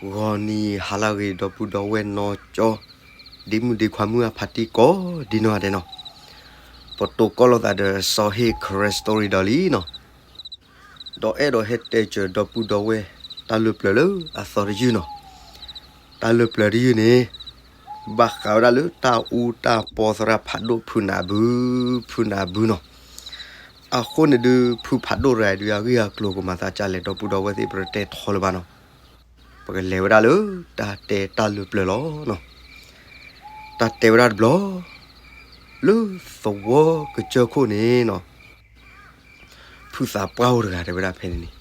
ဂီၤနံၤဟါလၢအဂ့ၤ ဒီပုၢ်ဒီဝဲၢ်နီၢ်ကၠီ ဒ့မုၣ်ဒ့ခွါမုၣ်အဖါတံၢ်ကိးဒ်နီၢ်ဂၤဒဲးနီၤ, ပတိၢ်ကီၢ်လိာ်သးဒီးစီၤဟ့ၣ် Karen Story ဒီးလံနီၤ, ဒီးအဲၣ်ဒိးဟဲတဲစၢၤဒီပုၢ်ဒီဝဲၢ် တၢ်လၢပျၢၤလၢအသီတယုၢ်နီၤ, တၢ်လၢပျၢၤတယုၢ်န့ၣ် ဘၣ်ဃးဝဲဒၣ်လၢတၢ်အူတၢ်ပီသရၣ်ဖးဒိၣ်ဖုနၢ်ဘု, ဖုနၢ်ဘုနီၤ, အဃိန့ၣ်ဒုး ဖုဖးဒိၣ်တဂၤဒုး အဂ့ၢ်အကျိၤကမၤသးဒ်လဲၣ် ဒီပုၢ်ဒီဝဲၢ်သ့ၣ် ပတတဲထီလၢၤဘၣ်နီၤ, ပကလဲၤဝဲဒၣ်လၢတၢ်တဲတၢ်လၢပျၢၤလီၤ. တၢ်တဲဝဲဒၣ်တဘျီ လၢသဝီကစၢၢ်ခိၣ်န့ၣ်နီၤ, ဖုသးပှၢ်အိၣ်တဂၤ တဲဝဲဒၣ်ဖဲန့ၣ်န့ၣ်,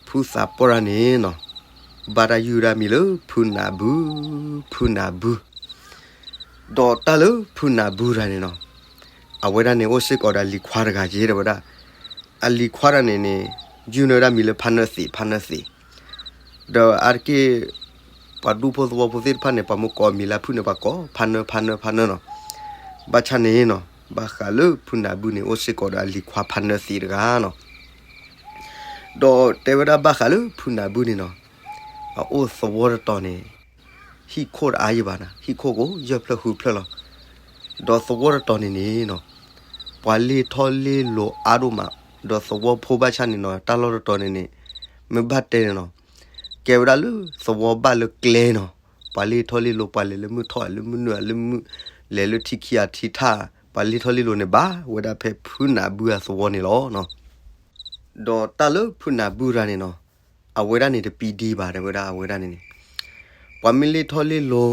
ဖုသးပှၢ်တဂၤန့ၣ်နီၤ, ဘၣ်တၢ်ယုၢ်ဝဲဒၣ်မံၤလၢ ဖုနၢ်ဘု, ဖုနၢ်ဘု, ဒီးတၢ်လၢဖုနၢ်ဘုတဂၤန့ၣ်နီၤ, အဝဲဒၣ်န့ၣ်အိၣ်စ့ၢ်ကီးဒီးအလံၤခွါတဂၤက့ တဲဝဲဒၣ်, အလံၤခွါတဂၤန့ၣ်န့ၣ် ယုၢ်န့ၢ်ဝဲဒၣ်မံၤလၢ ဖါနၢသံး, ဖါနၢသံး, ဒီးအါတက့ၢ် ပှၤဒူဖိသဝီဖိသ့ၣ်တဖၣ်န့ၣ် ပှၤမ့ၢ်ကိးအမံၤလၢဖုန့ၣ် ပှၤကိး ဖါနၢ ဖါနၢ ဖါနၢနီၤ, ဘၣ်ဆၣ်န့ၣ်နီၤ, ဘၣ်ဃးလၢဖုနၢ်ဘုန့ၣ် အိၣ်စ့ၢ်ကီးဒီးအလံၤခွါ ဖါနၢသံးတဂၤနီၤ, ဒီးတဲဝဲဒၣ်ဘၣ်ဃးလၢဖုနၢ်ဘုန့ၣ်နီၤ, အအိၣ်သဝီတတီၤန့ၣ် ဟံၣ်ခိၣ်တအါယံၤဘၣ်နီၤ, ဟံၣ်ခိၣ်ကိးယဲၢ်ဖျၢၣ်ဃုဖျၢၣ်လီၤ, ဒီးသဝီတတီၤန့ၣ်န့ၣ်နီၤ, ပှၤလ့ၢ်ထီၣ်လ့ၢ်လီၤအါဒိၣ်မး, ဒီးသဝီဖိဘၣ်ဆၣ်န့ၣ်နီၤ တၢ်လီၢ်တတီၤန့ၣ်န့ၣ် မ့ၢ်ဘၣ်တဲန့ၣ်နီၤ, ကဲဝဲဒၣ်လၢသဝီဘၣ်လၢကျဲနီၤ, ပှၤလ့ၢ်ထီၣ်လ့ၢ်လီၤ ပှၤလဲၤလၢမုၢ်ထီၣ် လၢမုၢ်နုာ် လၢမုၢ် လဲၤလၢထံခံအထံထၣ်, ပှၤလ့ၢ်ထီၣ်လ့ၢ်လီၤန့ၣ် ဘၣ်ဝဲဒၣ်ဖဲဖုနၢ်ဘုအသဝီန့ၣ်လီၤ. ဒီးတၢ်လၢဖုနၢ်ဘုတဂၤန့ၣ်နီၤ, အဝဲဒၣ်န့ၣ်တပံဒံဘၣ် တဲဝဲဒၣ်အဝဲဒၣ်န့ၣ်န့ၣ်, ပှၤမ့ၢ်လ့ၢ်ထီၣ်လ့ၢ်လီၤ,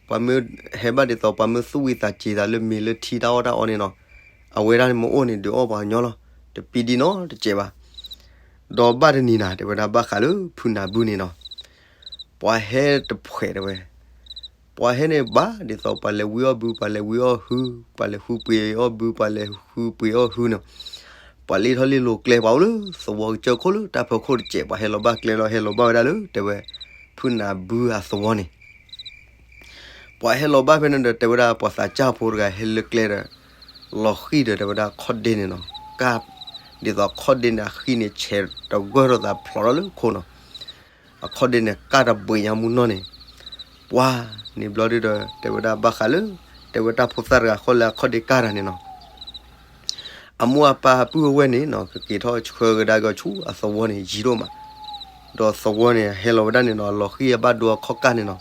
ပှၤမ့ၢ်ဟဲဘၣ်ဒ်သိး ပှၤမ့ၢ်သူၣ်ဝံသးစူၤသးလၢမ့ၤလၢထံတၢ်အီၣ်တၢ်အီန့ၣ်နီၤ, အဝဲဒၣ်န့ၣ်မ့ၢ်အိၣ်န့ၣ် ဒုးအီၣ်ပှၤကညီလီၤ, တပံဒံနီတစဲးဘၣ်. ဒီးဘၣ်တနံၤနၤ တဲဝဲဒၣ်ဘၣ်ဃးလၢဖုနၢ်ဘုန့ၣ်နီၤ, ပှၤဟဲတဖှဲးတဲဝဲ, ပှၤဟဲန့ၣ်ဘၣ်ဒ်သိး ပှၤလဲၤဝံအီၣ်ဘု ပှၤလဲၤဝံအီၣ်ဟု ပှၤလဲၤဃုပှ့ၤအီၣ်ဘု ပှၤလဲၤဃုပှ့ၤအီၣ်ဟုန့ၣ်, ပှၤလ့ၢ်ထီၣ်လ့ၢ်လီၤကျဲ ပှၤအိၣ်လၢသဝီကစၢၢ်ခိၣ်လၢတၢ်ဖီခိၣ်တစဲး ပှၤဟဲလီၤဘၣ်ကျဲလီၤ ဟဲလီၤဘၣ်ဝဲဒၣ်လၢ တဲဝဲ ဖုနၢ်ဘုအသဝီန့ၣ် ပှၤဟဲလီၤဘၣ်ဖဲန့ၣ်ဒီး တဲဝဲဒၣ်ပှၤသးစၢ်ဖိတဂၤဟဲလၢကျဲဒီး လီၤဃံၤဒီး တဲဝဲဒၣ်အခီၣ်ဒ့န့ၣ်နီၤ, ကၢ် ဒ်သိးအခီၣ်ဒ့န့ၣ် အဃံန့ၣ် ဆဲးတဂၢၢ်ထီၣ်သးဖျိးထီၣ်လၢခိၣ်နီၤ, အခီၣ်ဒ့န့ၣ် ကၢ်တဘှံးညါမူနီၢ်န့ၣ်, ပှၤန့ၣ်ဘျီဒုဒီး တဲဝဲဒၣ်ဘၣ်ဃးလၢ တဲဝဲတၢ်ဖိသၣ်တဂၤဃီလၢအခီၣ်ဒ့ကၢ်တၢ်န့ၣ်နီၤ အမိၢ်အပၢ်ပုၢ်အဝဲၢ်န့ၣ်နီၤ ကက့ၤထီၣ်ဆှၢကဒါက့ၤဆူအသဝီန့ၣ် ယံာ်ဒိၣ်မး, ဒီးသဝီန့ၣ် ဟဲလီၤဝဲဒၣ်န့ၣ်နီၤ လီၤဃံၤအဘၣ်ဒိအခီၣ်ကၢ်န့ၣ်နီၤ,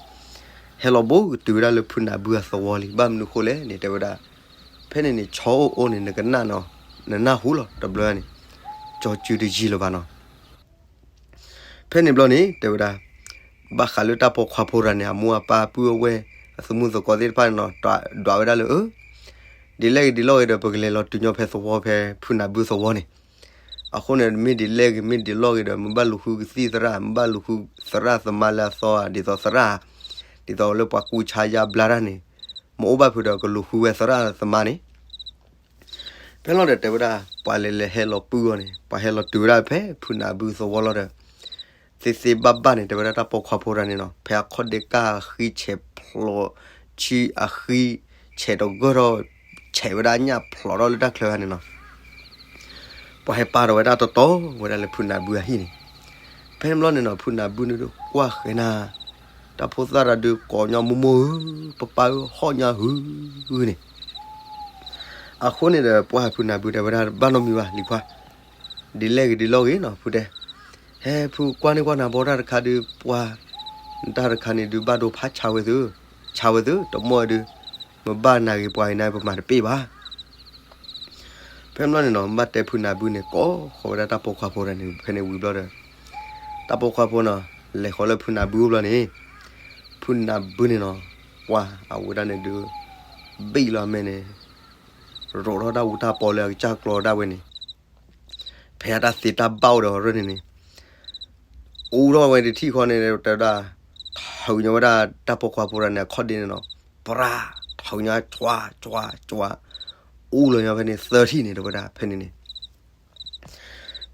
ဟဲလီၤဘူးကတုၤဝဲဒၣ်လၢဖုနၢ်ဘုအသဝီလံ. ဘၣ်မနုၤဃိလဲၣ်န့ၣ် တဲဝဲဒၣ် ဖဲန့ၣ်န့ၣ် ဆီအိၣ်အိၣ်န့ၣ် နကနၣ်နီၤ, နနၢ်ဟူလီၤ တဘျီန့ၣ်, ကၠီစုတယံာ်လၢၤဘၣ်နီၤ ဖဲန့ၣ်ဘျီန့ၣ် တဲဝဲဒၣ် ဘၣ်ဃးလၢတၢ်ပိာ်ခွါဖိတဂၤန့ၣ် အမိၢ်အပၢ်ပုၢ်အဝဲၢ် အသမုသကိးသ့ၣ်တဖၣ်န့ၣ်နီၤ ဒွးဝဲဒၣ်လၢ အၢ ဒ်လဲၣ်ဂ့ၤဒ်လဲၣ်ဂ့ၤဒီး ပကလဲၤလီၤတုၤညီဖဲသဝီဖဲဖုနၢ်ဘုသဝီန့ၣ်, အဃိန့ၣ် မ့ၢ်ဒ်လဲၣ်ဂ့ၤ မ့ၢ်ဒ်လဲၣ်ဂ့ၤဒီး မ့ၢ်ဘၣ်လူၤဃုကသံၣ်သရၣ် မ့ၢ်ဘၣ်လူၤဃုသရၣ်သမါလၢအသီဧါ ဒ်သိးသရၣ် ဒ်သိးလၢပှၤကူဆါယါဘျါတၢ်န့ၣ် မ့ၢ်အိၣ်ဘၣ်ဖုးဒီး ကလူၤဃုဝဲသရၣ်သမါန့ၣ် ဖဲလီၤဒီးတဲဝဲဒၣ် ပှၤလဲၤလဲၤဟဲလီၤပုၢ်အီၤန့ၣ် ပှၤဟဲလီၤတုၤဝဲဒၣ်ဖဲဖုနၢ်ဘုသဝီလီၤဒီး သ့သ့ဘၣ်ဘၣ်န့ၣ် တဲဝဲဒၣ်တၢ်ပိာ်ခွါဖိတဂၤန့ၣ်နီၤ ဖဲအခီၣ်ဒ့ကၢ်အဃံဆဲးဖျိး ဆံအဃံဆဲးတဂၢၢ်ထီၣ် ဆဲးဝဲဒၣ်ညၣ်ဖျိးထီၣ်လၢတၢ်ချၢဂၤန့ၣ်နီၤ ပှၤဟဲပာ်ထီၣ်ဝဲဒၣ်တတီၤဝဲဒၣ်လၢဖုနၢ်ဘုအဟံၣ်န့ၣ်, ဖဲန့ၣ်ဘျီန့ၣ်နီၤ ဖုနၢ်ဘုန့ၣ်ဒုးကွၢ်ဃဲၤနၤ, တၢ်ဖိသၣ်တဂၤဒုးကိးညီမိၢ်မိၢ်ဧၢ, ပၢ်ပၢ်ဧၢ, ဟီၣ်ညါဟုန့ၣ်, အဃိန့ၣ်ဒီး ပှၢ်ဖုနၢ်ဘုတဲဝဲဒၣ် ဘၣ်နီတမံၤဘၣ် လံၤခွါ, ဒ်လဲၣ်ဂ့ၤဒ်လဲၣ်ဂ့ၤနီၤ ဖုတဲ, ဟဲဖုကွၢ်န့ၢ်ကွၢ်နၤဘီတၢ်တခါဒုး ပှၢ်, နတၢ်တခါန့ၣ်ဒုး ဘၣ်ဒိဖးဆါဝဲသု, ဆါဝဲသု တမီၢ်ဒုး, မ့ၢ်ဘၣ်နၤဂ့ၤပှၤဂ့ၤနၤ ပမၤတပ့ၢ်ဘၣ် ဖဲန့ၣ်ဘျီန့ၣ်နီၤ ဘၣ်တဲဖုနၢ်ဘုန့ၣ် ကိးဃီၤဝဲဒၣ်တၢ်ပိာ်ခွါဖိတဂၤန့ၣ် ဖဲန့ၣ်ဝံၤဘျီဒီး, တၢ်ပိာ်ခွါဖိနီၤ လဲၤဃီၤလၢဖုနၢ်ဘုအိၣ်ဘျီန့ၣ်, ဖုနၢ်ဘုန့ၣ်နီၤ, ပှၢ်အဝဲဒၣ်န့ၣ်ဒုး, ဘံၣ်လီၤအမဲာ်န့ၣ်, ရိးထီၣ်တၢ်အူတၢ်ပီလၢအကစၢ်ကျီဒၣ်ဝဲန့ၣ်, ဖဲအတၢ်သ့တၢ်ဘၣ်အိၣ်ဒီးအီၤရၢၢ်န့ၣ်န့ၣ် အူထီၣ်ဝဲတထံၣ်ဃီန့ၣ် တဲဝဲဒၣ်, ထုးညီဝဲဒၣ်တၢ်ပိာ်ခွါဖိတဂၤန့ၣ် အခီၣ်ဒ့န့ၣ်နီၤ, ပြၢ်, ထုးညီ ကွၢ်ကွၢ်ကွၢ်, အူလီၤညီဖဲန့ၣ်သၢထံၣ်န့ၣ် တဲဝဲဒၣ် ဖဲန့ၣ်န့ၣ်,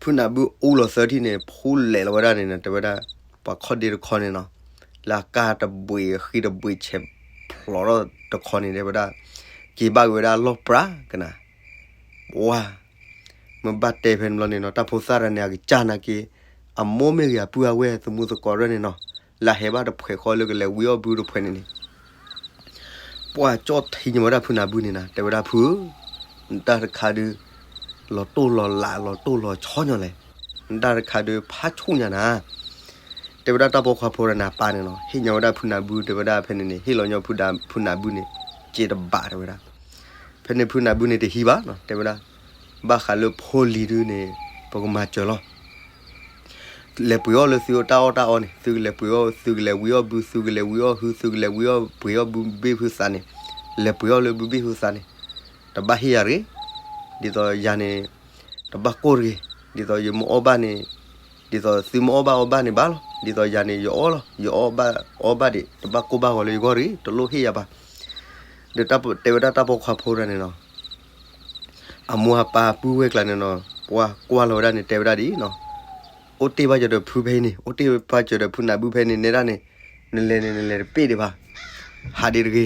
ဖုနၢ်ဘုအူလီၤသၢထံၣ်န့ၣ် ဖူလဲၤလီၤဝဲဒၣ်န့ၣ် တဲဝဲဒၣ်, ပှၤခီၣ်ဒ့တခီန့ၣ်နီၤ, လၢအကၢ်တဘှံးအဃံတဘှံးဆဲးဖျိးထီၣ်တခီန့ၣ် တဲဝဲဒၣ်, က့ၤဘၣ်က့ၤဝဲဒၣ်လီၢ်ပြၢ်ကနၤ, ပှၢ် မ့ၢ်ဘၣ်တဲဖဲန့ၣ်ဘျီန့ၣ်နီၤ တၢ်ဖိသၣ်တဂၤန့ၣ် အကစၢ်နာ်က့ၤ, အမိၢ်မ့ၢ်ဂ့ၤ အပုၢ်အဝဲၢ် သမူသကိးရၢၢ်န့ၣ်နီၤ, လၢဟဲဘၣ်တဖှဲးဃီလၢကလဲၤဝံအီၣ်ဘုတဖှဲးန့ၣ်န့ၣ် ပှၤကၠီၣ်ထံညီဝဲဒၣ်ဖုနၢ်ဘုန့ၣ်နၤ တဲဝဲဒၣ်ဖုဧၢ, နတၢ်တခါဒုး လီၤတိၢ်လီၤလးလီၤတိၢ်လီၤဆီညီလဲၣ်, နတၢ်တခါဒုးဖးဆူၣ်ညါနၤ တဲဝဲဒၣ်တၢ်ပိာ်ခွါဖိတဂၤန့ၣ်အပၢ်န့ၣ်နီၤ ဟ့ၣ်ညီဝဲဒၣ်ဖုနၢ်ဘု တဲဝဲဒၣ်ဖဲန့ၣ်န့ၣ် ဟ့ၣ်လီၤညီဖုနၢ်ဘုန့ၣ် စ့တဘးတဲဝဲဒၣ်. ဖဲန့ၣ်ဖုနၢ်ဘုန့ၣ်တဟံးဘၣ်နီၤ တဲဝဲဒၣ် ဘၣ်ဃးလၢဖိလံၤဒုန့ၣ် ပကမၤစၢၤလီၤ လဲၤပှ့ၤအီၣ်လၢသုတၢ်အီၣ်တၢ်အီန့ၣ် သုကလဲၤပှ့ၤအီၣ် သုကလဲၤဝံအီၣ်ဘု သုကလဲၤဝံအီၣ်ဟု သုကလဲၤဝံအီၣ်ပှ့ၤအီၣ်ဘုဘ့ၣ်ဖုသးန့ၣ် လဲၤပှ့ၤအီၣ်လၢဘုဘ့ၣ်ဖုသးန့ၣ် တဘၣ်ဟ့ၣ်ယၤတဂ့ၤ, ဒ်သိးယၤန့ၣ် တဘၣ်ကိၢ်တဂ့ၤ, ဒ်သိးယမ့ၢ်အီၣ်ဘၣ်န့ၣ် ဒ်သိးသုမ့ၢ်အီၣ်ဘၣ်အီဘၣ်န့ၣ်ဘၣ်လီၤ, ဒ်သိးယၤန့ၣ် ယအီၣ်လီၤ ယအီၣ်ဘၣ်အီဘၣ်ဒံး တဘၣ်ကိၢ်ဘၣ်ဂီၤလၢယဂီၢ်တဂ့ၤ တလိၣ်ဟ့ၣ်ယၤဘၣ်. ဒီးတဲဝဲဒၣ်တၢ်ပိာ်ခွါဖိတဂၤန့ၣ်နီၤ အမိၢ်အပၢ်ပုၢ်ဝဲၢ်ကျါန့ၣ်နီၤ ပှၤကွၢ်လီၤဝဲဒၣ်န့ၣ် တဲဝဲဒၣ်ဒ်အံၤနီၤ, အိၣ်တ့ၢ်ဘၣ်စၢၤဒီးဖုဖဲအံၤန့ၣ် အိၣ်တ့ၢ်ဘၣ်စၢၤဒီးဖုနၢ်ဘုဖဲန့ၣ် နဲဒၣ်န့ၣ် နလဲၤန့ၣ် နလဲၤတပ့ၢ်ဒံးဘၣ်, ဟးဒံးတဂ့ၤ.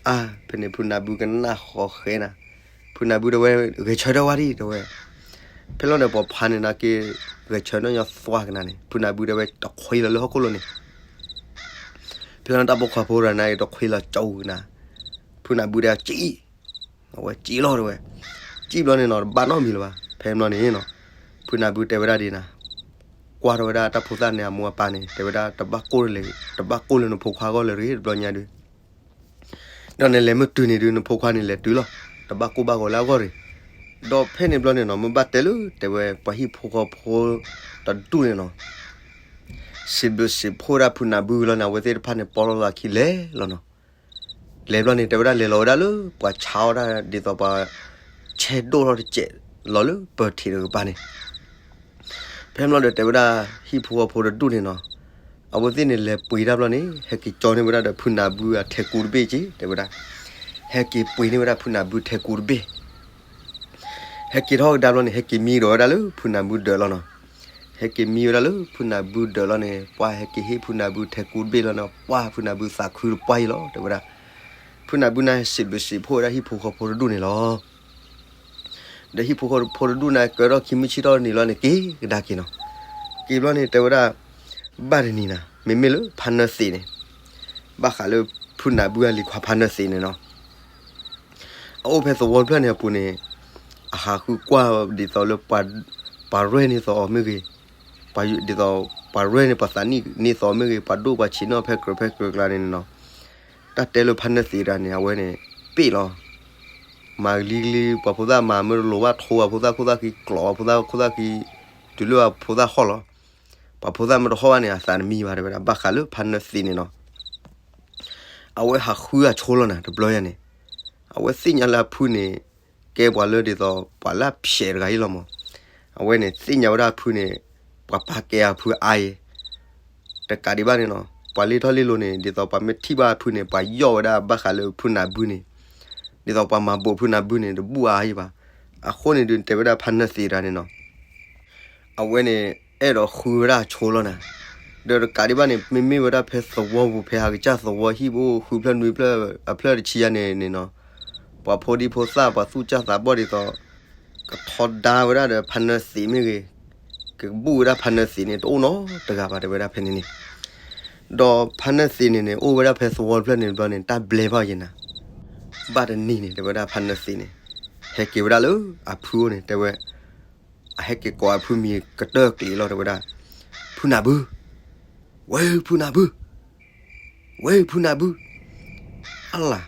အါ ဖဲန့ၣ်ဖုနၢ်ဘုကနၣ်ဃီဃဲနၤ, ဖုနၢ်ဘုတဲဝဲ ဂဲၤဆၢထၢၣ်ဝဲဒံးတဲဝဲ, ဖဲလီၤန့ၣ်ပိာ်ခွါန့ၣ်နာ်က့ ဂဲၤဆၢထၢၣ်ညီသွါကနၤန့ၣ် ဖုနၢ်ဘုတဲဝဲတခွ့လီၤလၢဟီၣ်ခိၣ်လိၤန့ၣ် ဖဲလီၤန့ၣ်တၢ်ပိာ်ခွါဖိတဂၤန့ၣ် တခွ့လီၤကၠီကနၤ, ဖုနၢ်ဘုတဲစံး, အဝဲစံးလီၤတဲဝဲ, စံးဘျီန့ၣ်နီၤ တဘၣ်နီတမံၤလၢၤဘၣ်, ဖဲဘျီန့ၣ်နီၤ, ဖုနၢ်ဘုတဲဝဲဒၣ်ဒ်နၤ, ကွၢ်ထီၣ်ဝဲဒၣ်တၢ်ဖိသၣ်န့ၣ် အမိၢ်အပၢ်န့ၣ် တဲဝဲဒၣ် တဘၣ်ကိၢ်လၢနဖိခွါအဂီၢ်လၢၤတဂ့ၤ တဘျီညါဒုး ဒီးနလဲၤမ့ၢ်တုၤန့ၣ်ဒုး နဖိခွါန့ၣ်လဲၤတုၤလီၤ, တဘၣ်ကိၢ်ဘၣ်ဂီၤလၢအဂီၢ်တဂ့ၤ. ဒီးဖဲန့ၣ်ဘျီန့ၣ်နီၤ မ့ၢ်ဘၣ်တဲလၢ တဲဝဲပှၤဟံၣ်ဖိဃီဖိတဒူၣ်န့ၣ်နီၤ စံးဘျုးစံးဖှိၣ်ဒၣ်ဖုနၢ်ဘုလီၤန့ၣ် အဝဲသ့ၣ်တဖၣ်န့ၣ် ပိာ်လီၤသးခံလဲၤလီၤနီၤ. လဲၤဘျီန့ၣ် တဲဝဲဒၣ်လဲၤလီၤဝဲဒၣ်လၢ ပှၤဆါအီၣ်ဒၣ်ဒ်သိးပှၤ ဆဲးဒိၣ်ထီၣ်တစဲးလီၤလၢပၢၤထံးတကပၤန့ၣ် ဖဲဘျီဒီးတဲဝဲဒၣ် ဟံၣ်ဖိဃီဖိတဒူၣ်န့ၣ်နီၤ, အဝဲသ့ၣ်န့ၣ်လဲၤပှ့ၤတၢ်ဘျီန့ၣ် ဟဲက့ၤကၠီန့ၢ်ဝဲဒၣ်ဒီးဖုနၢ်ဘုအထဲကူတဘ့ၣ်က့ၤ တဲဝဲဒၣ်, ဟဲက့ၤပှ့ၤန့ၢ်ဝဲဒၣ်ဖုနၢ်ဘုထဲကူတဘ့ၣ် ဟဲက့ၤထီၣ်ကဒါဘျီန့ၣ် ဟဲက့ၤမံကဒီးဝဲဒၣ်လၢဖုနၢ်ဘုဒၢးလီၤနီၤ. ဟဲက့ၤမံဝဲဒၣ်လၢဖုနၢ်ဘုဒၢးလီၤန့ၣ် ပှၤဟဲက့ၤဟ့ၣ်ဖုနၢ်ဘုထဲကူတဘ့ၣ်လီၤန့ၣ် ပှၤဖုနၢ်ဘုသးခုတပှၢ်အံၤလီၤ တဲဝဲဒၣ်. ဖုနၢ်ဘုန့ၣ်စံးဘျုးစံးဖှိၣ်ဝဲဒၣ်ဟံၣ်ဖိဃီဖိတဒူၣ်န့ၣ်လီၤ. ဒီးဟံၣ်ဖိဃီဖိတဒူၣ်န့ၣ် ကၢထီၣ်ခံမုၢ်ဆ့ၣ်ထီၣ်တနံၤလီၤန့ၣ် က့ၤကဒါက့ၤနီၤ. က့ၤဘျီန့ၣ် တဲဝဲဒၣ် ဘၣ်တနံၤနၤ မ့မ့ၢ်လၢဖါနၢသံးန့ၣ် ဘၣ်ဃးလၢဖုနၢ်ဘုအလံၤခွါဖါနၢသံးန့ၣ်နီၤ အအိၣ်ဖဲသဝီတဖျၢၣ်န့ၣ်အပူၤန့ၣ် အဟးဃုကွၢ်ဒ်သိးလၢ ပှၤရဲၣ်န့ၢ်သိးအီၤမ့ၢ်ဂ့ၤ, ဒ်သိး ပှၤရဲၣ်န့ၢ်ပှၤသးနံၣ်န့ၢ်သိးမ့ၢ်ဂ့ၤ, ပှၤဒိၣ်ပှၤဆံးန့ၢ်ဖဲကြၢးဖဲကြၢးကျါန့ၣ်နီၤ. တၢ်တဲလၢဖါနၢသံးတဂၤန့ၣ် အဝဲန့ၣ် ပ့ၣ်လီၤ. မၤကလံကလံ ပှၤဖိသၣ်မၤမ့ၢ်တလိၤဘၣ် ထိပှၤဖိသၣ်ခိၣ်သၣ်ခံ ကျိးပှၤဖိသၣ်ခိၣ်သၣ်ခံ တုၤလၢပှၤဖိသၣ်ဟီၣ်လီၤ. ပှၤဖိသၣ်မ့ၢ်တဟီၣ်ဘၣ်န့ၣ် အသးတမံဘၣ်တဲဝဲဒၣ် ဘၣ်ဃးလၢဖါနၢသံးန့ၣ်နီၤ. အဝဲဟးဃုအဆိလီၤနၤ တဘျီယၤန့ၣ် အဝဲသ့ၣ်ညါလၢအဖုန့ၣ် ကဲပှၤလၢဒ်သိး ပှၤလၢအဖျဲးတဂၤအံၤလီၤမး. အဝဲန့ၣ်သ့ၣ်ညါဝဲဒၣ်အဖုန့ၣ် ပှၤပာ်ကဲအဖုအါအံၤ တကးဒံးဘၣ်န့ၣ်နီၤ ပှၤလ့ထီၣ်လ့လိၤန့ၣ် ဒ်သိးပှၤမ့ၢ်ထံၣ်ဘၣ်အဖုန့ၣ် ပှၤယီၢ်ဝဲဒၣ်ဘၣ်ဃးလၢဖုနၢ်ဘုန့ၣ် ဒ်သိးပှၤမၤဘူးဖုနၢ်ဘုန့ၣ် တဘူးအါအံၤဘၣ်. အဃိန့ၣ်ဒုး တဲဝဲဒၣ်ဖါနၢသံးတဂၤန့ၣ်နီၤ အဝဲန့ၣ် အဲၣ်ဒိးဃုဝဲဒၣ်အဆိလီၤနၤ. ဒီးတကးဒံးဘၣ်န့ၣ် မ့မ့ၢ်ဝဲဒၣ်ဖဲသဝီပူၤ ဖဲဟးကစၢ်သဝီဟံၣ်ပူၤ ဃုဖျၢၣ်နွံဖျၢၣ် အဖျၢၣ်တဆံယၤန့ၣ်န့ၣ်နီၤ ပှၤဖိဒံဖိသၣ် ပှၤသူၣ်စၢ်သးဘီၣ်ဒ်သိး ကထီဒါဝဲဒၣ်ဒီးဖါနၢသံးမ့ၢ်ဂ့ၤ, ကဘူးဝဲဒၣ်ဖါနၢသံးန့ၣ် တအိၣ်နီတဂၤဘၣ် တဲဝဲဒၣ်ဖဲန့ၣ်န့ၣ်. ဒီးဖါနၢသံးန့ၣ်န့ၣ် အိၣ်ဝဲဒၣ်ဖဲသဝီတဖျၢၣ်န့ၣ်ဘျီန့ၣ် တၢ်ဘျဲဘၣ်ယဲနၤ ဘၣ်တနံၤန့ၣ် တဲဝဲဒၣ်ဖါနၢသံးန့ၣ် ဟဲက့ၤဝဲဒၣ်လၢအဖုအိၣ်န့ၣ် တဲဝဲ အဟဲက့ၤကိးအဖုမံၤကတၢၢ်ကျံးလီၤ တဲဝဲဒၣ်, ဖုနၢ်ဘု, ဝဲဖုနၢ်ဘု, ဝဲဖုနၢ်ဘု, အလၤ,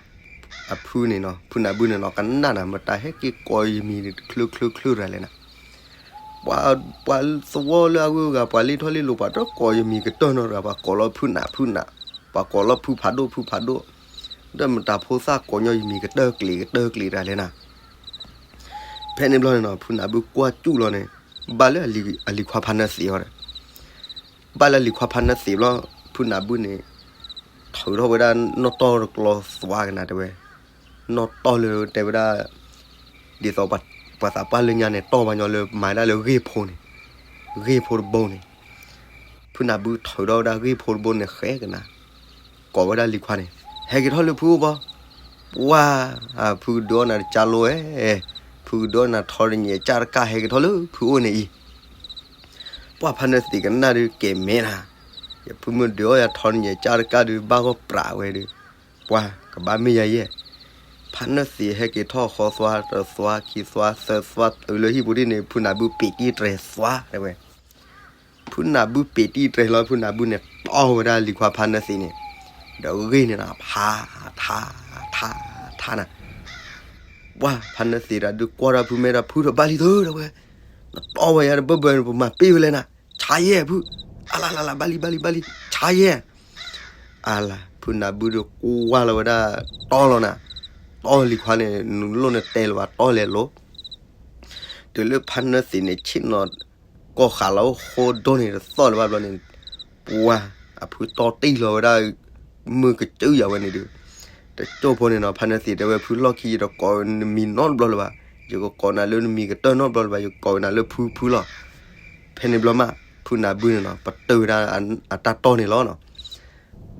အဖုန့ၣ်နီၤ ဖုနၢ်ဘုန့ၣ်နီၤ ကနၣ်နၤ မတၤဟဲက့ၤကိးယမံၤတချုးချုးချုးတဂၤလဲၣ်နၤ ပှၤသဝီလၢအဂုၤအဂၤ ပှၤလ့ထီၣ်လ့လိၤ ပှၤတကိးယမံၤကတၢၢ်နီတဂၤ ပှၤကိးလီၤဖုနၢ်ဖုနၢ်, ပှၤကိးလီၤဖုဖးဒိၣ်ဖုဖးဒိၣ်, ဒီးမတၤဖိသၣ်ကိးညီယမံၤကတၢၢ်ကျံးကတၢၢ်ကျံးတဂၤလဲၣ်နၤ. ဖဲန့ၣ်ဘျီန့ၣ်နီၤ ဖုနၢ်ဘုကွၢ်စူၣ်လီၤန့ၣ် ဘၣ်လၢအလံၤခွါဖါနၢသံးအီၤဒီး ဘၣ်လၢအလံၤခွါဖါနၢသံးဘျီ ဖုနၢ်ဘုန့ၣ် ထုးထီၣ်ဝဲဒၣ်နီၣ်တီၢ်တကျီသွါကနၤတဲဝဲ, နီၣ်တီၢ်လၢတဲဝဲဒၣ် ဒ်သိးပှၤသးပှၢ်လၢညါန့ၣ် တီၢ်ဘၣ်ညီလၢမၤဒၣ်လၢဂ့ၢ်ဖိန့ၣ်, ဂ့ၢ်ဖိတဘိန့ၣ်, ဖုနၢ်ဘုထုးထီၣ်ဝဲဒၣ်ဂ့ၢ်ဖိတဘိန့ၣ်ဃဲကနၤ, ကိးဝဲဒၣ်လံၤခွါန့ၣ် ဟဲက့ၤထီၣ်လၢဖုအိၣ်ဘီ, ပှၤ, ဖုကဒုးအီၣ်နၤတကၢ်လိဝဲ, ဖုကဒုးအီၣ်နၤထီတညဲးကၢ်တကၢ် ဟဲက့ၤထီၣ်လၢဖုအိၣ်န့ၣ်အံၤ ပှၤဖါနၢသံးကနၣ်ဒုးကဲၤမဲနၤ, ယဖုမုၢ်ဒုးအီၣ်ယၤထီန့ၣ် ယကၢ်တကၢ်ဒုး ဘၣ်ဂီၢ်ပြးဝဲဒုး, ပှၤကဘၣ်မ့ၢ်ယၤယဲၢ်. ဖါနၢသ့းဟဲက့ၤထီၣ်ဃီသွါ တသွါ ခံသွါ သၢသွါ တုၤလၢဟံၣ်ပူၤဒ်န့ၣ် ဖုနၢ်ဘုပ့ၤတံၢ်တြဲၤသွါတဲဝဲ. ဖုနၢ်ဘုပ့ၤတံၢ်တြဲၤလီၤ ဖုနၢ်ဘုန့ၣ်တီၢ်ဝဲဒၣ်လံၤခွါဖါနၢသ့းန့ၣ်, ဒီးဂ့ၢ်န့ၣ်နီၤ ဖး ထါ ထါ ထါနၤ. ပှၤဖါနၢသ့းတၢ်ဒုးကွၢ်တၢ်ဖုမဲာ်ဒီး ဖုဒီးဘၣ်လံသုတဲဝဲ, နတီၢ်ဝဲယၤတဘၢဘၢန့ၣ် ပမၤပ့ၢ်ဝဲလဲၣ်နၤ, ဆါယဲၢ်ဖု, အလါလါလါ ဘၣ်လံဘၣ်လံဘၣ်လံ ဆါယဲၢ်. အလါ ဖုနၢ်ဘုဒုးကွၢ်လီၤဝဲဒၣ်တီၢ်လီၤနၤ, တီၢ်လံၤခွါန့ၣ် နလိၣ်နတဲလၢၤဘၣ် တီၢ်လဲၤလိၤ တုၤလၢဖါနၢသ့းန့ၣ် ဆ့ၣ်နီၤ ကီၢ်ဃးလီၤအိၣ်ဃိဒိၣ်န့ၣ် တသီၣ်လၢၤဘၣ်ဘျီန့ၣ်, ပှၤအဖုတီၢ်တံၢ်လီၤဝဲဒၣ် မုၢ်ကစၢၢ်ယၤဝဲန့ၣ်ဒုး, တကၠိၢ်ဖိန့ၣ်နီၤ ဖါနၢသ့းတဲဝဲ ဖုလီၢ်ခံ ယတကိးနမံၤနီတဘျီလၢၤဘၣ်, ယကကိးနၤလၢနမံၤကတၢၢ်နီတဘျီလၢၤဘၣ်, ယကကိးနၤလၢဖုဖုလီၤ. ဖဲန့ၣ်ဘျီမး ဖုနၢ်ဘုန့ၣ်နီၤ ပတုာ်ဝဲဒၣ်အတၢ်တီၢ်န့ၣ်လီၤနီၤ.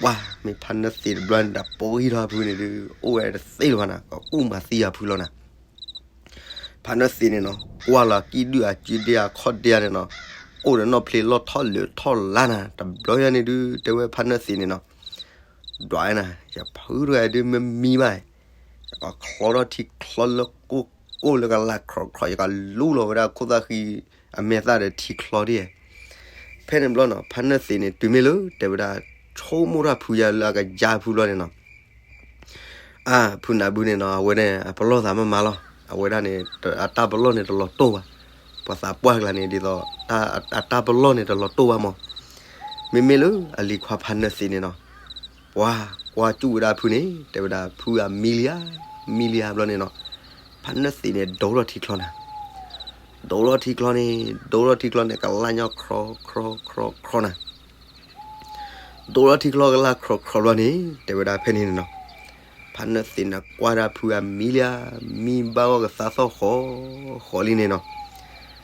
ပှၤမ့ၢ်ဖါနၢသ့းတဘျီန့ၣ် ဒီးပှံထီၣ်ဖုန့ၣ်ဒုး အိၣ်ဝဲတသ့လၢၤဘၣ်နၤ, ကကူၣ်မၤသံအဖုလီၤနၤ. ဖါနၢသ့းန့ၣ်နီၤ ကွၢ်လီၤကံၣ်ဒုၣ်အစုဒ့အခီၣ်ဒ့န့ၣ်နီၤ, အိၣ်ဒီးနီၣ်ဖျ့လီၢ်ထီၣ်လၢာ်ထီၣ်လါနၤ, တဘျီညါန့ၣ်ဒုး တဲဝဲဖါနၢသ့းန့ၣ်နီၤ, ဒွးနၤ, ယဖုတဂၤဒုးမ့ၢ်မံဘၣ်, ယကချီထီၣ်ထံချီလၢကိၢ်ကိၢ်လၢကလၢ်ခြီးခြီး, ယကလူလီၤဝဲဒၣ်ခိၣ်သၣ်ဃံအမဲာ်သၣ်ဒီးထံချီဒ်, ဖဲန့ၣ်ဘျီနီၤ ဖါနၢသ့းန့ၣ် တုၤမ့ၢ်လၢတဲဝဲဒၣ် ဆိကမိၣ်တၢ်ဖုယၤလၢအကယါဖုဘျီန့ၣ်နီၤ အါ ဖုနၢ်ဘုန့ၣ်နီၤ အဝဲန့ၣ် အပလီၢ်သးမးမးလီၤ. အဝဲဒၣ်န့ၣ် အတၢ်ပလီၢ်န့ၣ်တလီၤတိၢ်ဘၣ်. ပှၤသးပှၢ်ကျါန့ၣ် ဒ်သိး အတၢ်ပလီၢ်န့ၣ်တလီၤတိၢ်ဘၣ်မး. မ့မ့ၢ်လၢအလံၤခွါဖါနၢသ့းန့ၣ်နီၤ ပှၤကွၢ်စူၣ်ဝဲဒၣ်ဖုန့ၣ် တဲဝဲဒၣ် ဖုအမံလံဧါ, မံလံဧါဘျီန့ၣ်နီၤ ဖါနၢသ့းန့ၣ် ဒိးထီၣ်ထံချီနၤ ဒိးထီၣ်ထံချီန့ၣ် ဒိးထီၣ်ထံချီန့ၣ် ကလၢ်ညီခြီးခြီးခြီးခြီးနၤ ဒိးထီၣ်ထံချီကလၢ်ခြီးခြီးဘျီန့ၣ် တဲဝဲဒၣ်ဖဲန့ၣ်န့ၣ်နီၤ ဖါနၢသ့းန့ၣ်ကွၢ်ဒၣ်ဖုအမံလံဧါ, မံဘၣ်ဂီၢ်ကသါသီၣ်ဃီဃီလံန့ၣ်နီၤ ဖါ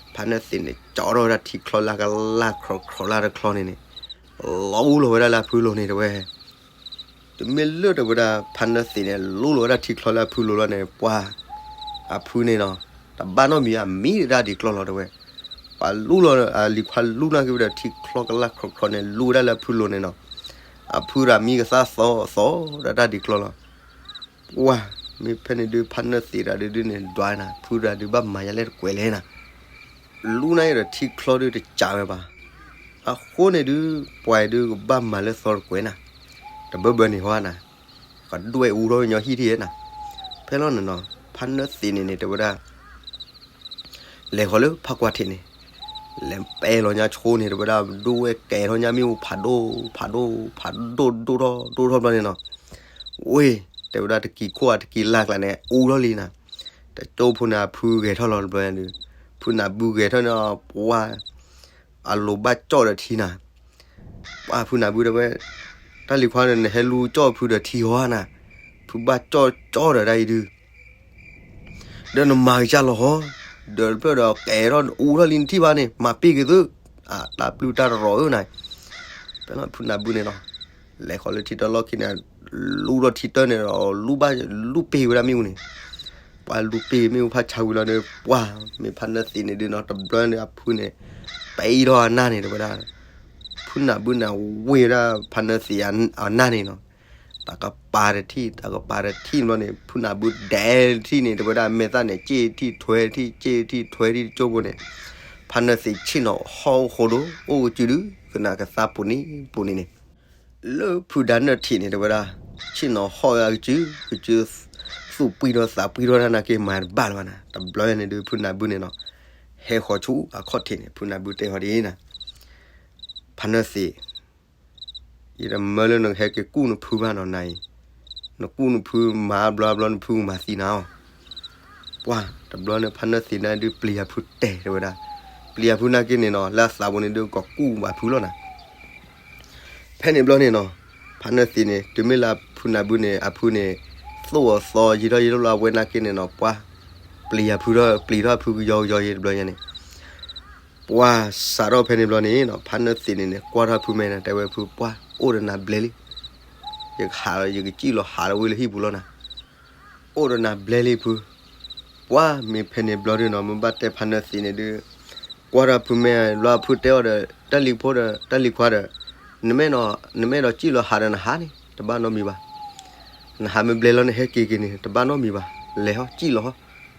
နၢသ့းန့ၣ် ကၠီထီၣ်ဝဲဒၣ်ထံချီလၢကလၢ်ခြီးခြီးလၢတချီန့ၣ်န့ၣ် လူလီၤဝဲဒၣ်လၢအဖုလိၤန့ၣ်တဲဝဲ တမ့ၢ်လၢတဲဝဲဒၣ် ဖါနၢသ့းန့ၣ် လူလီၤဝဲဒၣ်ထံချီလၢအဖုလိၤလီၤန့ၣ် ပှၤ အဖုန့ၣ်နီၤ တဘၣ်နီတမံၤ အမံတဒၣ်ဒံးကျီၢ်လီၤတဲဝဲ ပှၤလူလီၤ အလံၤခွါလူနာ်က့ဝဲဒီးထံချီကလၢ်ခြီးခြီးန့ၣ် လူဝဲဒၣ်လၢအဖုလိၤန့ၣ်နီၤ အဖုတဂၤမံကသါသီသီဒီးတၢ်ဒံးကျီၢ်လီၤ ပှၤ မ့ၢ်ဖဲန့ၣ်ဒုး ဖါနၢသ့းတဂၤဒုးန့ၣ် ဒွးနၤ ဖုတဂၤဒုးဘၣ်မၤယၤလဲၣ်တကွဲးလဲၣ်နၤ လူနာ်က့ဒီးထံချီဒုးတစးဝဲဘၣ် အဃိန့ၣ်ဒုး ပှၤဒုးကဘၣ်မၤလၢသီတကွဲးနၤ တဘၢဘၢန့ၣ်ဟီနၤ ကဒွဲၣ်အူထီၣ်ညီဟံၣ်ထံၣ်နၤ ဖဲလီၤန့ၣ်နီၤ ဖါနၢသ့းန့ၣ်န့ၣ် တဲဝဲဒၣ် လဲၤဃီၤလၢဖးကွၢ်ထံးန့ၣ် လဲၤပဲလီၤညါဆိန့ၣ် တဲဝဲဒၣ် ဒိၣ်ဝဲကဲထီၣ်ညါမ့ၣ်အူဖးဒိၣ် ဖးဒိၣ် ဖးဒိၣ်ဒိၣ်ထီၣ်ဒိၣ်ထီၣ်ဘျီန့ၣ်နီၤ ဝ့ၢ် တဲဝဲဒၣ်တကံၤခိၣ်အတကံၤလၢ်ကျါန့ၣ် အူထီၣ်လံနၤ တကၠိဖိန့ၣ်အဖုဂဲၤထီၣ်လီၤတဘျီညါဒုး ဖုနၢ်ဘုဂဲၤထီၣ်န့ၣ် ပှၤ အလိၤဘၣ်ကၠီၣ်ဒီးထံနၤ ပှၤဖုနၢ်ဘုတဲဝဲ တၢ်လံၤခွါန့ၣ် နဟဲလူကၠီၣ်ဖုဒီးထံဟီနၤ ဖုဘၣ်ကၠီၣ်ကၠီၣ်ဒီးတၢ်အံၤဒုး ဒီးနမၤကစၢ်လီၤဟီ ဒီးတဖျၢၣ်ဒီးကဲထီၣ်အူထီၣ်လံနထံၣ်ဘၣ်န့ၣ် မၤပ့ၢ်က့ၤသု အတၢ်ပျုၢ်တၢ်တရီၤဧၢနၤ ဖဲလီၤဖုနၢ်ဘုန့ၣ်နီၤ လဲၤဃီၤလၢထံတၢ်လီၢ်ခံန့ၣ် လူထီၣ်ထံတၢ်န့ၣ်ဒီး လူဘၣ်လူပ့ၢ်ဝဲဒၣ်မ့ၣ်အူန့ၣ် ပှၤလူပ့ၢ်မ့ၣ်အူဖးဆါဝံၤလီၤဒီး ပှၤ မ့ၢ်ဖါနၢသ့းန့ၣ်ဒုးနီၤ တဘျီန့ၣ်အဖုန့ၣ် ပံထီၣ်အနၢ်န့ၣ် တဲဝဲဒၣ် ဖုနၢ်ဘုန့ၣ် ဝ့ၢ်ဝဲဒၣ်ဖါနၢသ့းအနၢ်န့ၣ်နီၤ တၢ်ကပၤတထံၣ် တၢ်ကပၤတထံၣ်ဘျီန့ၣ် ဖုနၢ်ဘုဒဲးတထံၣ်န့ၣ် တဲဝဲဒၣ်မဲာ်သၣ်န့ၣ် စ့ၢ်ထံၣ်ထွဲထံၣ် စ့ၢ်ထံၣ်ထွဲထံၣ်တကၠိဖိန့ၣ် ဖါနၢသ့းဆ့ၣ်နီၤဟီၣ်အိၣ်ဃိဒိၣ် အိၣ်ကစုဒု ကနၣ်ကသါပူၤန့ၣ်ပူၤန့ၣ်န့ၣ် လၢဖုဒါနၢၣ်ထံးန့ၣ် တဲဝဲဒၣ် ဆ့ၣ်နီၤဟီၣ်ဝဲအကစု ကစု သူၣ်ပှံထီၣ်သးပှံထီၣ်တၢ်နာ်က့မၤတဘၣ်လၢၤဘၣ်နၤ တဘျီညါန့ၣ်ဒုး ဖုနၢ်ဘုန့ၣ်နီၤ ဟဲဃီၤဆူအခီၣ်ထံးန့ၣ် ဖုနၢ်ဘုတဲဃီၤဒ်အံၤနၤ ဖါနၢသ့း ယတမၢလၢနကဟဲက့ၤကူၣ်နဖုဘၣ်နီၤနၤအံၤ နကူၣ်နဖုမၤဘျီဘျီနဖုကမၤသံနၤအီၤ ပှၤ တဘျီန့ၣ် ဖါနၢသ့းန့ၣ်ဒုး ပျံၤအဖုတဲာ်တဲဝဲဒၣ် ပျံၤအဖုနာ်က့န့ၣ်နီၤ လၢအသးပူၤန့ၣ်ဒုး ကကူၣ်ဘၣ်ဖုလီၤနၤ ဖဲန့ၣ်ဘျီန့ၣ်နီၤ ဖါနၢသ့းန့ၣ် တုၤမ့ၢ်လၢဖုနၢ်ဘုန့ၣ် အဖုန့ၣ် သိၣ်အီၤသီယံာ်ထီၣ်ယံာ်ထီၣ်လၢအဝဲနာ်က့န့ၣ်နီၤ ပှၤ ပျံၤအဖုထီၣ် ပျံၤထီၣ်အဖုကယီကယီယံာ်တဘျီညါန့ၣ် ပှၤစးထီၣ်ဖဲန့ၣ်ဘျီန့ၣ်နီၤ ဖါနၢသ့းန့ၣ်န့ၣ် ကွၢ်ထီၣ်ဖုမဲာ်န့ၣ် တဲဝဲဖု ပှၤ အိၣ်ဒီးနၤဘျဲလံ ယကဟး ယကစံၣ်လီၤဟးလီၤဝဲလၢဟံၣ်ပူၤလီၤနၤ အိၣ်ဒီးနၤဘျဲလံဖု ပှၤမ့ၢ်ဖဲန့ၣ်ဘျီဒုးနီၤ မ့ၢ်ဘၣ်တဲဖါနၢသ့းန့ၣ်ဒုး ကွၢ်ထီၣ်ဖုမဲာ်လီၤဖုတဲအီၤဒီး တၢ်လံၤဖိဒီး တၢ်လံၤခွါဒီး နမ့ၢ်ဒီး နမ့ၢ်ဒီးစံၣ်လီၤဟးဒီးနဟးန့ၣ် တဘၣ်နီတမံၤဘၣ်. နဟးမ့ၢ်ဘျဲလီၤ နဟဲက့ၤက့ၤန့ၣ် တဘၣ်နီတမံၤဘၣ်. လဲၤဟီ စံၣ်လီၤဟီ,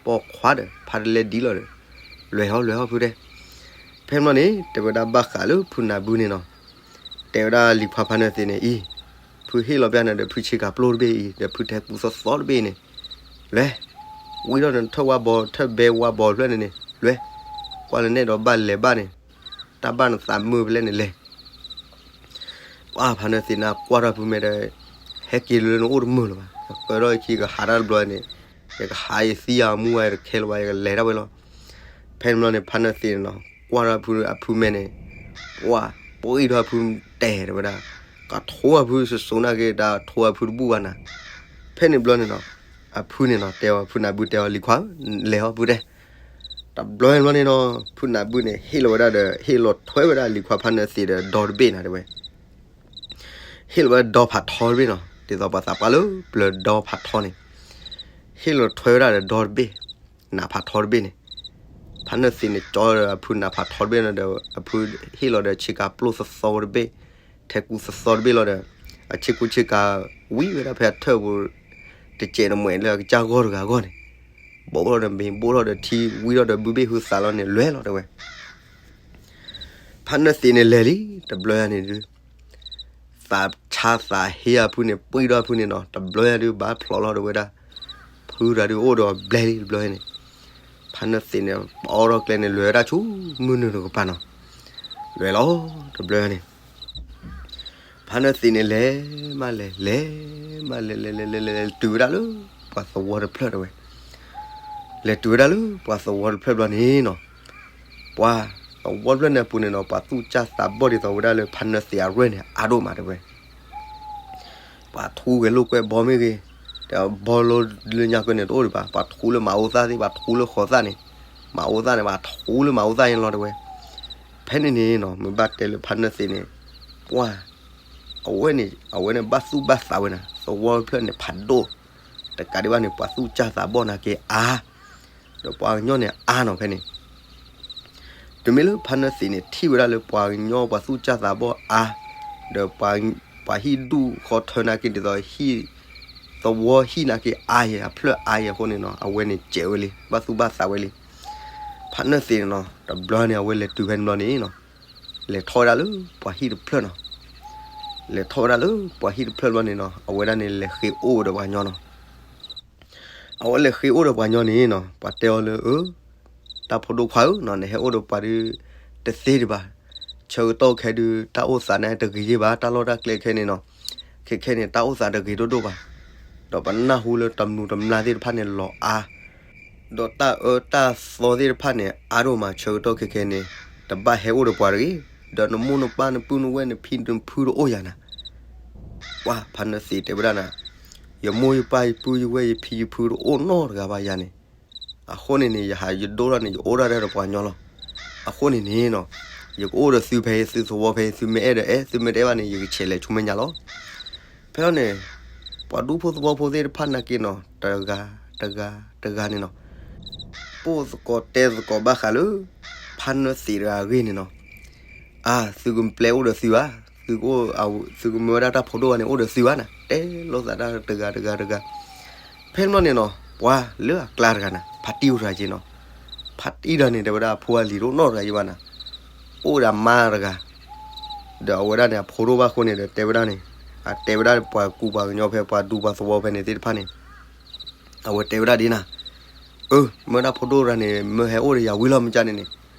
ပိာ်ခွါဒီး ဖးတလဲဒ်လီၤဒီး လဲၤဟီ လဲၤဟီဖုတဲ. ဖဲန့ၣ်န့ၣ် တဲဝဲဒၣ်ဘၣ်ဃးလၢဖုနၢ်ဘုန့ၣ်နီၤ, တဲဝဲဒၣ်လံၤခွါဖါနၢသ့းန့ၣ်အံၤ, ဖုဟ့ၣ်လီၤဘၣ်နၤဒီး ဖုဆ့ကၤပျိတဘ့ၣ်အံၤ ဒီးဖုထဲကူသီသီတဘ့ၣ်အံၤန့ၣ်, လဲၤ, ဝံၤဒီးနထၢၣ်ဝါဘီ ထၢၣ်ဘဲဝါဘီဖျၢၣ်န့ၣ်န့ၣ် လဲၤ, ကွၢ်လၢနဲၣ်ဒီးဘၣ်လဲၤဘၣ်န့ၣ်, တၢ်ဘၣ်နသးမုာ်ဖဲလဲၣ်န့ၣ်လဲၤ ပှၤဖါနၢသ့းန့ၣ် ကွၢ်ထီၣ်ဖုမဲာ်ဒီး, ဟဲက့ၤလၢနအိၣ်တမုာ်လၢၤဘၣ်. ယဃၢထီၣ်ယခံ ယကဟးတၢ်တဘျီန့ၣ်, ယကဟးယသံယမူဝဲတခဲလၢၤဘၣ် ယကလဲၤဒၣ်ဝဲလီၤ. ဖဲန့ၣ်ဘျီန့ၣ် ဖါနၢသ့းန့ၣ်နီၤ ကွၢ်ထီၣ်ဖုအဖုမဲာ်န့ၣ်, ပှၤပှ့ၤထီၣ်ဖုတဲာ်တဲဝဲဒၣ်, ကထိအဖုစိၤစိၤနာ်က့ တၢ်ထိအဖုတဘူၣ်ဘၣ်နၤ. ဖဲန့ၣ်ဘျီန့ၣ်နီၤ, အဖုန့ၣ်နီၤ တဲအီၤ ဖုနၢ်ဘုတဲအီၤ လံၤခွါဧၢ, လဲၤဟီဖုတဲ. တဘျီဘျီန့ၣ်နီၤ ဖုနၢ်ဘုန့ၣ် ဟ့ၣ်လီၤဝဲဒၣ်ဒီး ဟ့ၣ်လီၤထွဲဝဲဒၣ်လံၤခွါဖါနၢသ့းဒီး ဒီတဘ့ၣ်နၤတဲဝဲ ဟ့ၣ်လီၤဝဲဒီဖးထီတဘ့ၣ်နီၤ, ဒ်သိးပှၤသးပှၢ်လၢပျၢၤဒီဖးထီန့ၣ်, ဟ့ၣ်လီၤထွဲဝဲဒၣ်ဒီးဒီတဘ့ၣ်, နးဖးထီတဘ့ၣ်န့ၣ်. ဖါနၢသ့းန့ၣ် ကၠီဒီးအဖုနးဖးထီတဘ့ၣ်န့ၣ်ဒီး အဖုဟ့ၣ်လီၤဒီးဆ့ကၤပျိသီသီတဘ့ၣ်, ထဲကူသီသီတဘ့ၣ်လီၤဒီး, အဆ့ကူဆ့ကၤဝံၤဝဲဒၣ်ဖဲအထၢၣ်ပူၤ, တစဲးတမှဲးလၢအကစၢ်ဂီၢ်တဂၤအဂီၢ်န့ၣ်, ဘိၣ်ထီၣ်ဒီးမ့ၤ ဘိၣ်ထီၣ်ဒီးထံ ဝံထီၣ်ဒီးဘုဘ့ၣ်ဟုသးလီၤန့ၣ် လဲၤလီၤတဲဝဲ ဖါနၢသ့းန့ၣ်လဲၤလံ တဘျီယၤန့ၣ်ဒုး, သးဆါသးဟ့အဖုန့ၣ် ပှ့ၤဒီးဖုန့ၣ်နီၤ တဘျီယၤဒုး ဘၣ်ဖျိးလီၤတဲဝဲဒၣ်, ဖုတဂၤဒုးအိၣ်ဒီးဘျဲလံတဘျီယၤန့ၣ်, ဖါနၢသ့းန့ၣ် ပအီထီၣ်ကျဲန့ၣ် လဲၤဝဲဒၣ်ဆူမုၢ်နုာ်တကပၤနီၤ, လဲၤလီၤ တဘျီယၤန့ၣ် ဖါနၢသ့းန့ၣ်လဲၤမးလဲၤ လဲၤမးလဲၤ လဲၤလဲၤလဲၤလဲၤ တုၤဝဲဒၣ်လၢ ပှၤသဝီတဖျၢၣ်တဲဝဲ, လဲၤတုၤဝဲဒၣ်လၢပှၤသဝီတဖျၢၣ်ဘျီန့ၣ်နီၤ, ပှၤသဝီတဖျၢၣ်န့ၣ်အပူၤန့ၣ်နီၤ ပှၤသူၣ်စၢ်သးဘီၣ်ဒ်သိးဝဲဒၣ်လၢဖါနၢသ့းအရဲၣ်န့ၣ် အါဒိၣ်မးတဲဝဲ ပှၤထူဂဲၤလိာ်ကွဲဘီမ့ၢ်ဂ့ၤ, တဘီလိလၢညါကၢန့ၣ်တအိၣ်ဒံးဘၣ်, ပှၤထူလၢမၤအူသၣ်သ့ၣ် ပှၤထူလၢဃီၤသၣ်န့ၣ်, မၤအူသၣ်န့ၣ် ပှၤထူလၢမၤအူသၣ်န့ၣ်လီၤတဲဝဲ, ဖဲန့ၣ်န့ၣ်နီၤ မ့ၢ်ဘၣ်တဲလၢဖါနၢသ့းန့ၣ်, ပှၤ အဝဲန့ၣ် အဝဲန့ၣ်ဘၣ်သူၣ်ဘၣ်သးဝဲနၤ သဝီတဖျၢၣ်န့ၣ်ဖးဒိၣ်, တကးဒံးဘၣ်န့ၣ် ပှၤသူၣ်စၢ်သးဘီၣ်နာ်က့အါ, ဒီးပှၤကညီန့ၣ်အါနီၤဖဲန့ၣ် တမ့ၢ်လၢဖါနၢသ့းန့ၣ် ထံၣ်ဝဲဒၣ်လၢပှၤကညီပှၤသူၣ်စၢ်သးဘီၣ်အါ, ဒီးပှၤဟံၣ်ဒူၣ်ဃီထၢနာ်က့ဒ်သိး သဝီဟံၣ်နာ်က့အါယဲ အဖျၢၣ်အါယဲအဃိန့ၣ်နီၤ အဝဲန့ၣ်စဲးဝဲလံ ဘၣ်သူၣ်ဘၣ်သးဝဲလံ. ဖါနၢသ့းန့ၣ်နီၤ တဘျီန့ၣ် အဝဲလဲၤတုၤဖဲန့ၣ်ဘျီန့ၣ်နီၤ, လဲၤထီၣ်ဝဲဒၣ်လၢပှၤဟံၣ်တဖျၢၣ်နီၤ, လဲၤထီၣ်ဝဲဒၣ်လၢပှၤဟံၣ်တဖျၢၣ်ဘျီန့ၣ်နီၤ အဝဲဒၣ်န့ၣ်လဲၤဃ့အိၣ်ဒီးပှၤကညီနီၤ အဝဲလဲၤဃ့အိၣ်ဒီးပှၤကညီန့ၣ်နီၤ ပှၤတဲအီၤလၢ အၢ တၢ်ဖိဒိၣ်ခွါဧၢနီၤ နဟဲအိၣ်ဒီးပှၤဒုး တသ့ဒံးဘၣ်. ဆၢကတီၢ်ခဲဒုး တၢ်အိၣ်သးန့ၣ်တဂ့ၤယဲၢ်ဘၣ် တၢ်လီၢ်တၢ်ကျဲခဲန့ၣ်နီၤ, ခဲခဲန့ၣ် တၢ်အိၣ်သးတဂ့ၤဒိၣ်ဒိၣ်ဘၣ်. ဒီးပနၢ်ဟူလၢတမျူးတမျါသ့ၣ်တဖၣ်န့ၣ်လီၤအါ ဒီးတၢ်အၢတၢ်သီသ့ၣ်တဖၣ်န့ၣ် အါဒိၣ်မးဆၢကတီၢ်ခဲခဲန့ၣ် တဘၣ်ဟဲအိၣ်ဒီးပှၤတဂ့ၤ, ဒီးနမိၢ်နပၢ်နပုၢ်နဝဲၢ်နဖံနဖုတအိၣ်ယၤနၤ. ပှၤဖါနၢသ့းတဲဝဲဒၣ်နၤ, ယမိၢ်ယပၢ်ယပုၢ်ယဝဲၢ်ယဖံယဖုတအိၣ်နီတဂၤဘၣ်ယၤန့ၣ်, အဃိန့ၣ်န့ၣ် ယဟးယဒိၣ်ထီၣ်န့ၣ် ယအိၣ်ဒၣ်ဒီးပှၤကညီလီၤ. အဃိန့ၣ်န့ၣ်နီၤ, ယကအိၣ်ဒီးသုဖဲသုသဝီဖဲ သုမ့ၢ်အဲၣ်ဒိးအဲၣ် သုမ့ၢ်တအဲၣ်ဘၣ်န့ၣ် ယကဆဲးလဲၤဆူမဲာ်ညါလီၤ. ဖဲလီၤန့ၣ် ပှၤဒူဖိသဝီဖိသ့ၣ်တဖၣ်နာ်က့နီၤ တဂၤတဂၤတဂၤန့ၣ်နီၤ ပိာ်သကိးတဲသကိးဘၣ်ဃးလၢ ဖါနၢသ့းတဂၤအဂ့ၢ်န့ၣ်နီၤ, အါ သုကပျဲအိၣ်ဒီးသုဧါ, သုကမၢဝဲဒၣ်တၢ်ဖိဒိၣ်ဘၣ်န့ၣ် အိၣ်ဒီးသုဧါနၤ တဲလိာ်သးတၢ်တဂၤတဂၤတဂၤ. ဖဲန့ၣ်ဘျီန့ၣ်နီၤ ပှၤလၢအကျါတဂၤနၤ ဖါတံၢ်အိၣ်တဂၤက့နီၤ, ဖါတံၢ်တဂၤန့ၣ် တဲဝဲဒၣ်အဖိအလံၤတအိၣ်နီတဂၤယဘၣ်နၤ, အိၣ်ဒီးအမါတဂၤ ဒီးအဝဲဒၣ်န့ၣ် အဖိဒိၣ်ဘၣ်အဃိန့ၣ်ဒီး တဲဝဲဒၣ်န့ၣ်, အတဲဝဲဒၣ်ပှၤကူပှၤကညီဖဲပှၤဒူပှၤသဝီဖဲန့ၣ်သ့ၣ်တဖၣ်န့ၣ် အဝဲတဲဝဲဒၣ်ဒ်နၤ, အၢ မၢဒၣ်ဖိဒိၣ်တဂၤန့ၣ် မၢဟဲအိၣ်ဒီးယၤဝံၤလီၤမ့ၢ်ကန့ၣ်န့ၣ်,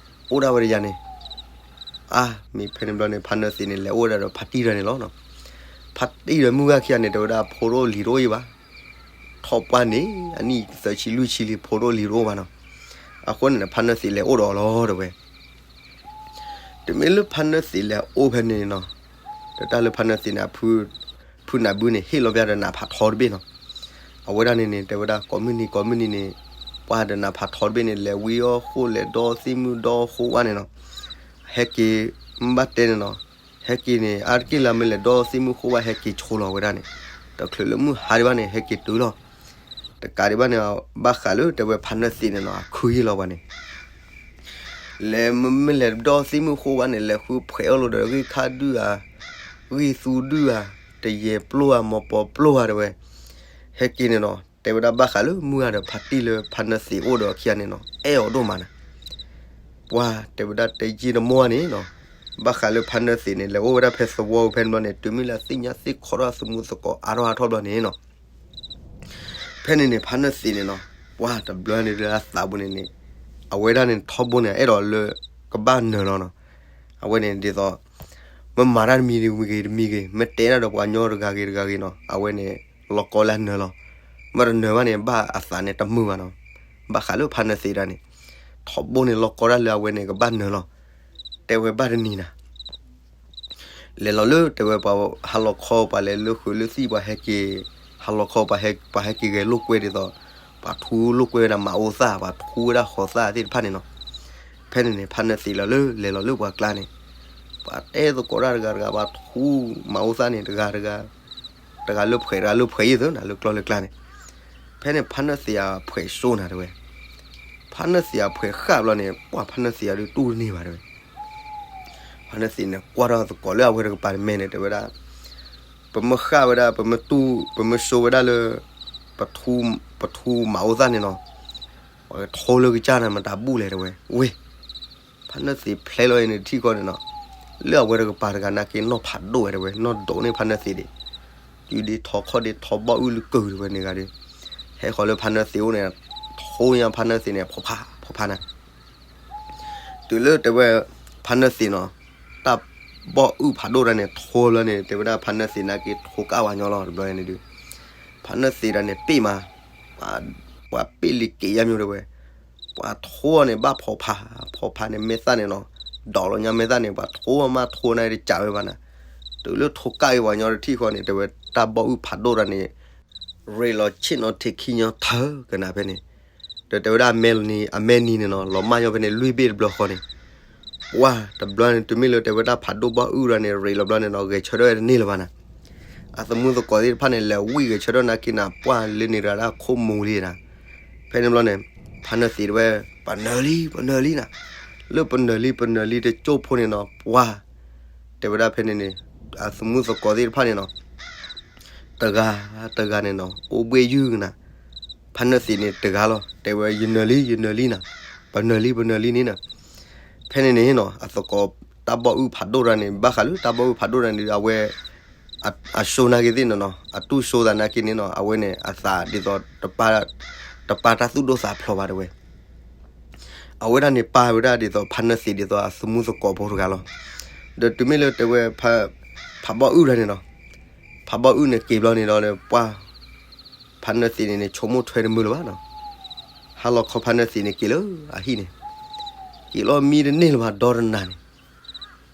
အိၣ်ဒၣ်ဝဲဒီးယၤန့ၣ်, အါ မ့ၢ်ဖဲန့ၣ်ဘျီန့ၣ် ဖါနၢသ့းန့ၣ် လဲၤအိၣ်ဝဲဒၣ်ဒီးဖါတံၢ်တဂၤန့ၣ်လီၤ. ဖါတံၢ်ဒီးမုၢ်ဂၤခံဂၤန့ၣ် တဲဝဲဒၣ်ဖိဒိၣ်လံၤတအိၣ်အံၤဘၣ်, ထီၣ်ပှၢ်န့ၣ် အနံၣ်သၢဆံလွံၢ်ဆံလံ ဖိဒိၣ်လံၤတအိၣ်ဘၣ်နီၤ, အဃိန့ၣ် ဖါနၢသ့းလဲၤအိၣ်ဒီးအီၤလီၤတဲဝဲ တမ့ၢ်လၢဖါနၢသ့းလဲၤအိၣ်ဖဲန့ၣ်နီၤ, ဒီးတၢ်လၢဖါနၢသ့းန့ၣ် ဖုနၢ်ဘုန့ၣ် ဟ့ၣ်လီၤဘၣ်ဒီးနးဖးထီတဘ့ၣ်နီၤ, အဝဲဒၣ်န့ၣ်န့ၣ် တဲဝဲဒၣ်ကိးမုၢ်နံၤကိးမုၢ်နံၤန့ၣ်, ပှၤဒီးနးဖးထီတဘ့ၣ်န့ၣ် လဲၤဝံအီၣ်ဃိၣ်လဲၤဒီသ့ၣ်မုၣ်ဒီဃိၣ်ဝဲန့ၣ်နီၤ, ဟဲက့ၤ, မ့ၢ်ဘၣ်တဲန့ၣ်နီၤ, ဟဲက့ၤန့ၣ် အါတက့ၢ်လၢမ့ၢ်လဲၤဒီသ့ၣ်မုၣ်ဃိၣ်ဝဲဟဲက့ၤဆိလီၤဝဲဒၣ်န့ၣ်, တချုးလၢမုၢ်ဟါဒံးဘၣ်န့ၣ် ဟဲက့ၤတုၤလီၤ တကးဒံးဘၣ်န့ၣ် ဘၣ်ဃးလၢတဲဝဲဖါနၢသ့းန့ၣ်နီၤ အခုယ့ၢ်လီၤပှၤန့ၣ်, လဲၤမ့မ့ၢ်လဲၤဒီသ့ၣ်မုၣ်ဃိၣ်ဘၣ်န့ၣ် လဲၤဃုဖှဲးအီၣ်လိာ်ဒီးဂ့ၢ်ခါဒုၣ်ဧါ, ဂံၢ်သူဒုၣ်ဧါ, တယဲၢ်ပျိဧါ, မီၤပီၤပျိဧါတဲဝဲ, ဟဲက့ၤန့ၣ်နီၤ, တဲဝဲဒၣ်ဘၣ်ဃးလၢမုၢ်ဂၤဒီးဖါတံၢ်လၢဖါနၢသံးအိၣ်ဒီးခံဂၤန့ၣ်နီၤ အဲၣ်အီၤဒိၣ်မးနၤ, ပှၤတဲဝဲဒၣ်တယံာ်တမီၢ်န့ၣ်နီၤ, ဘၣ်ဃးလၢဖါနၢသံးန့ၣ် လဲၤအိၣ်ဝဲဒၣ်ဖဲသဝီပူၤဖဲန့ၣ်ဘျီန့ၣ် တုၤမ့ၢ်လၢအသ့ၣ်ညါသ့ၣ်ခီထီၣ်အသမူသကိးအါထီၣ်အါထီၣ်ဘျီန့ၣ်နီၤ ဖဲန့ၣ်န့ၣ် ဖါနၢသံးန့ၣ်နီၤ, ပှၤတဘျီန့ၣ်လၢအသးပူၤန့ၣ်န့ၣ်, အဝဲဒၣ်န့ၣ်ထီဘိန့ၣ် အဲၣ်ဒိးလၢကဘၣ်နၢၤလီၤနီၤ, အဝဲန့ၣ်ဒ်သိး မ့ၢ်မၤတၢ်တမံၤဂ့ၤတမံၤဂ့ၤ မ့ၢ်တဲဒၣ်ဒီးပှၤကညီတဂၤဂ့ၤတဂၤဂ့ၤနီၤ အဝဲန့ၣ် လီၤကီလၢအနၢၤလီၤ, မ့ၢ်တနၢၤဘၣ်န့ၣ် ဘၣ်အသးန့ၣ်တမုာ်ဘၣ်နီၤ, ဘၣ်ဃးလၢဖါနၢသံးဒၣ်န့ၣ်, ထီဘိန့ၣ် လီၤကီဒၣ်လၢအဝဲန့ၣ်ကဘၣ်နၢၤလီၤ, တဲဝဲဘၣ်တနံၤနၤ လဲၤလီၤလၢတဲဝဲပှၤဟးလီၤခီ ပှၤလဲၤလၢဃုာ်လၢသံၣ် ပှၤဟဲက့ၤ, ဟးလီၤခီ ပှၤဟဲက့ၤဂဲၤလိာ်ကွဲဒ်သိး, ပှၤထူလိာ်ကွဲဝဲဒၣ်မၤအိၣ်သၣ် ပှၤထူဝဲဒၣ်ဃီၤသၣ်သ့ၣ်တဖၣ်န့ၣ်နီၤ, ဖဲန့ၣ်န့ၣ် ဖါနၢသံးလီၤလၢလဲၤလီၤလၢပှၤကျါန့ၣ်, ပှၤတဲသကိးတၢ်တဂၤတဂၤ ပှၤထူမၤအိၣ်သၣ်န့ၣ် တဂၤတဂၤ, တဂၤလၢဖှဲးတဂၤလၢဖှဲးယံၤသၢနၤ လၢကျီလၢကျါန့ၣ်, ဖဲန့ၣ်ဖါနၢသံးအဖှဲးစိနၤတဲဝဲ, ဖါနၢသံးအဖှဲးဃၣ်ဘျီန့ၣ် ပှၤဖါနၢသံးအဒုးတူၢ်တန့ၢ်ဘၣ်တဲဝဲ ဖါနၢသံးန့ၣ် ကွၢ်ထီၣ်သကိးလၢအဝဲတကပၤတမဲန့ၣ် တဲဝဲဒၣ်, ပမ့ၢ်ဃၣ်ဝဲဒၣ် ပမ့ၢ်တူၢ် ပမ့ၢ်စိဝဲဒၣ်လၢ ပထူမၤအိၣ်သၣ်န့ၣ်နီၤ, ပှၤကထိလၢကစၢ်နၤ မတၤဘူၣ်လဲၣ်တဲဝဲ, ဝ့ၢ်, ဖါနၢသံးဖျဲလီၤအံၤန့ၣ် တထံၣ်ဃီန့ၣ်နီၤ, လၢအဝဲတကပၤတဂၤနာ်က့နီၣ်ဖးဒိၣ်ဝဲတဲဝဲ နီၣ်ဒိးန့ၢ်ဖါနၢသံးဒံး, တုၤဒ့ထီခီၣ်ဒ့ထီဘီၣ်အုၣ်လၢကုၢ်တဲဝဲန့ၣ်ဂၤဒီး, ဟဲဃီၤလၢဖါနၢသံးအိၣ်န့ၣ်, ထိညါဖါနၢသံးန့ၣ် ဖီဖါ ဖီဖါနၤ တုၤလၢတဲဝဲ ဖါနၢသံးနီၤ, တၢ်ဘီၣ်အုၣ်ဖးဒိၣ်တၢ်န့ၣ် ထိလီၤန့ၣ် တဲဝဲဒၣ်ဖါနၢသံးနာ်က့ထိကၣ်ဝဲညီလီၤ တဘျီန့ၣ်ဒုး, ဖါနၢသံးတၢ်န့ၣ်ပ့ၢ်မး, ပှၤပ့ၢ်လံၤက့ၤယါမျိၣ်တဲဝဲ, ပှၤထိန့ၣ်ဘၣ်ဖီဖါ, ဖီဖါန့ၣ်မဲာ်သၣ်န့ၣ်နီၤ, ဒိးလီၤညါမဲာ်သၣ်န့ၣ် ပှၤထိမးထိန့ၣ်တစးဝဲဘၣ်နၤ, တုၤလၢထိကၣ်အံၤဝဲညီတထံၣ်ဃီန့ၣ် တဲဝဲတၢ်ဘီၣ်အုၣ်ဖးဒိၣ်တၢ်န့ၣ် ရ့းလီၤဆ့ၣ်နီၤထံးခံညီထၢကနၤဖဲန့ၣ်, ဒီးတဲဝဲဒၣ်အမဲာ်နံၤန့ၣ်နီၤ လီၤမၢ်ညီဖဲန့ၣ် လွံၢ်ဘ့ၣ်တဘျီဃီန့ၣ်, ပှၤတဘျီန့ၣ် တုၤမ့ၢ်လၢတဲဝဲတၢ်ဖးဒိၣ်ဘီၣ်အုၣ်တၢ်န့ၣ် ရ့းလီၤဘျီန့ၣ်နီၤ ဂဲၤဆၢထၢၣ်ဝဲတန့ၢ်လၢၤဘၣ်နၤ, အသမူသကိးသ့ၣ်တဖၣ်န့ၣ် လဲၤဝံၣ်ဂဲၤဆၢထၢၣ်နာ်က့နၤ ပှၤလၢန့ၣ်တဂၤဒၣ်ခိၣ်မူၤလံနၤ, ဖဲန့ၣ်ဘျီန့ၣ် ဖါနၢသံးတဲဝဲ ပနၢၤလံ ပနၢၤလံနၤ, လၢပနၢၤလံ ပနၢၤလံတကၠိၢ်ဖိန့ၣ်နီၤ ပှၤ တဲဝဲဒၣ်ဖဲန့ၣ်န့ၣ်, အသမူသကိးသ့ၣ်တဖၣ်န့ၣ်နီၤ တဂၤတဂၤန့ၣ်နီၤ အိၣ်ဘှ့ၣ်ယုၢ်ကနၤ, ဖါနၢသံးန့ၣ်တဂၤလီၤ တဲဝဲ ယနၢၤလံ ယနၢၤလံနၤ, ပနၢၤလံ ပနၢၤလံန့ၣ်နၤ, ဖဲန့ၣ်န့ၣ်နီၤ အသကိးတၢ်ဘီၣ်အုၣ်ဖးဒိၣ်တၢ်န့ၣ် ဘၣ်ဃးလၢတၢ်ဘီၣ်အုၣ်ဖးဒိၣ်တၢ်န့ၣ် အဝဲ အစိနာ်က့သ့ၣ်န့ၣ်နီၤ အတူၢ်စိသးနာ်က့န့ၣ်နီၤ အဝဲန့ၣ်အသးဒ်သိး တပာ်တၢ်သူၣ်ဒိၣ်သးဖျိးဘၣ်တဲဝဲ အဝဲဒၣ်န့ၣ်ပာ်ဝဲဒၣ်ဒ်သိးဖါနၢသံးဒ်သိးအသမူသကိးဖိတဂၤလီၤ. ဒီးတုၤမ့ၢ်လၢတဲဝဲ ဖးဘီၣ်အုၣ်တၢ်န့ၣ်နီၤ, ဖးဘီၣ်အုၣ်န့ၣ်က့ၤဘျီန့ၣ်ဒီး ပှၤ ဖါနၢသံးန့ၣ်န့ၣ် ဆိကမိၣ်ထွဲတမုာ်လၢၤဘၣ်နီၤ, ဟါလီၤခီဖါနၢသံးန့ၣ်က့ၤလၢအဟံၣ်န့ၣ်, က့ၤလီၤမံတန့ၢ်လၢၤဘၣ်ဒီတနၤန့ၣ်,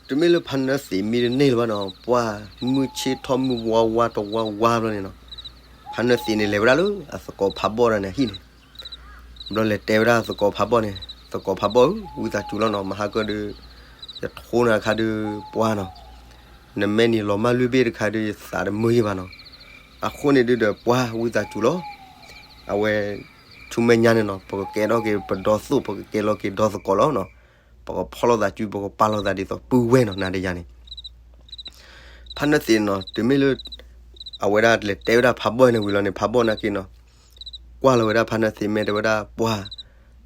တုၤမ့ၢ်လၢဖါနၢသံးမံတန့ၢ်လၢၤဘၣ်နီၤ ပှၤ မုၢ်ဆ့ၣ်ထီၣ်မုၢ်ဝါဝါတဝါဝါဘျီန့ၣ်နီၤ, ဖါနၢသံးန့ၣ်လဲၤဝဲဒၣ်လၢအသကိးဖးဘီၣ်တၢ်န့ၣ်အဟံၣ်န့ၣ် ဘျီလဲၤတဲဝဲဒၣ်သကိးဖးဘီၣ်န့ၣ် သကိးဖးဘီၣ်ဧၢ ဝံသးစူၤလီၤနီၤ မဟါကၢဒီး ယထိနၤတခါဒီး ပှၤနီၤ နမဲာ်နံၤလီၤမၢ်လွံၢ်ဘ့ၣ်တခါဒီး ယသးတမုာ်ယံၤဘၣ်နီၤ, အဃိန့ၣ်ဒုးဒီးပှၤဝံသးစူၤလီၤ, အဝဲ ဆူမဲာ်ညါန့ၣ်နီၤ ပကကဲထီၣ်က့ၤပဒီသူၣ် ပကကဲလီၤက့ၤဒီသကိးလီၤနီၤ, ပကဖီၣ်လိာ်သးစု ပကပာ်လိာ်သးဒ်သိးပုၢ်ဝဲၢ်နီၤ နၤဒီးယၤန့ၣ် ဖါနၢသံးနီၤ တုၤမ့ၢ်လၢ အဝဲဒၣ်လဲၤတဲဝဲဒၣ်ဖးဘီၣ်န့ၣ်ဝံၤလီၤန့ၣ် ဖးဘီၣ်နာ်က့နီၤ ကွၢ်လီၤဝဲဒၣ်ဖါနၢသံးမဲာ်တဲဝဲဒၣ် ပှၤ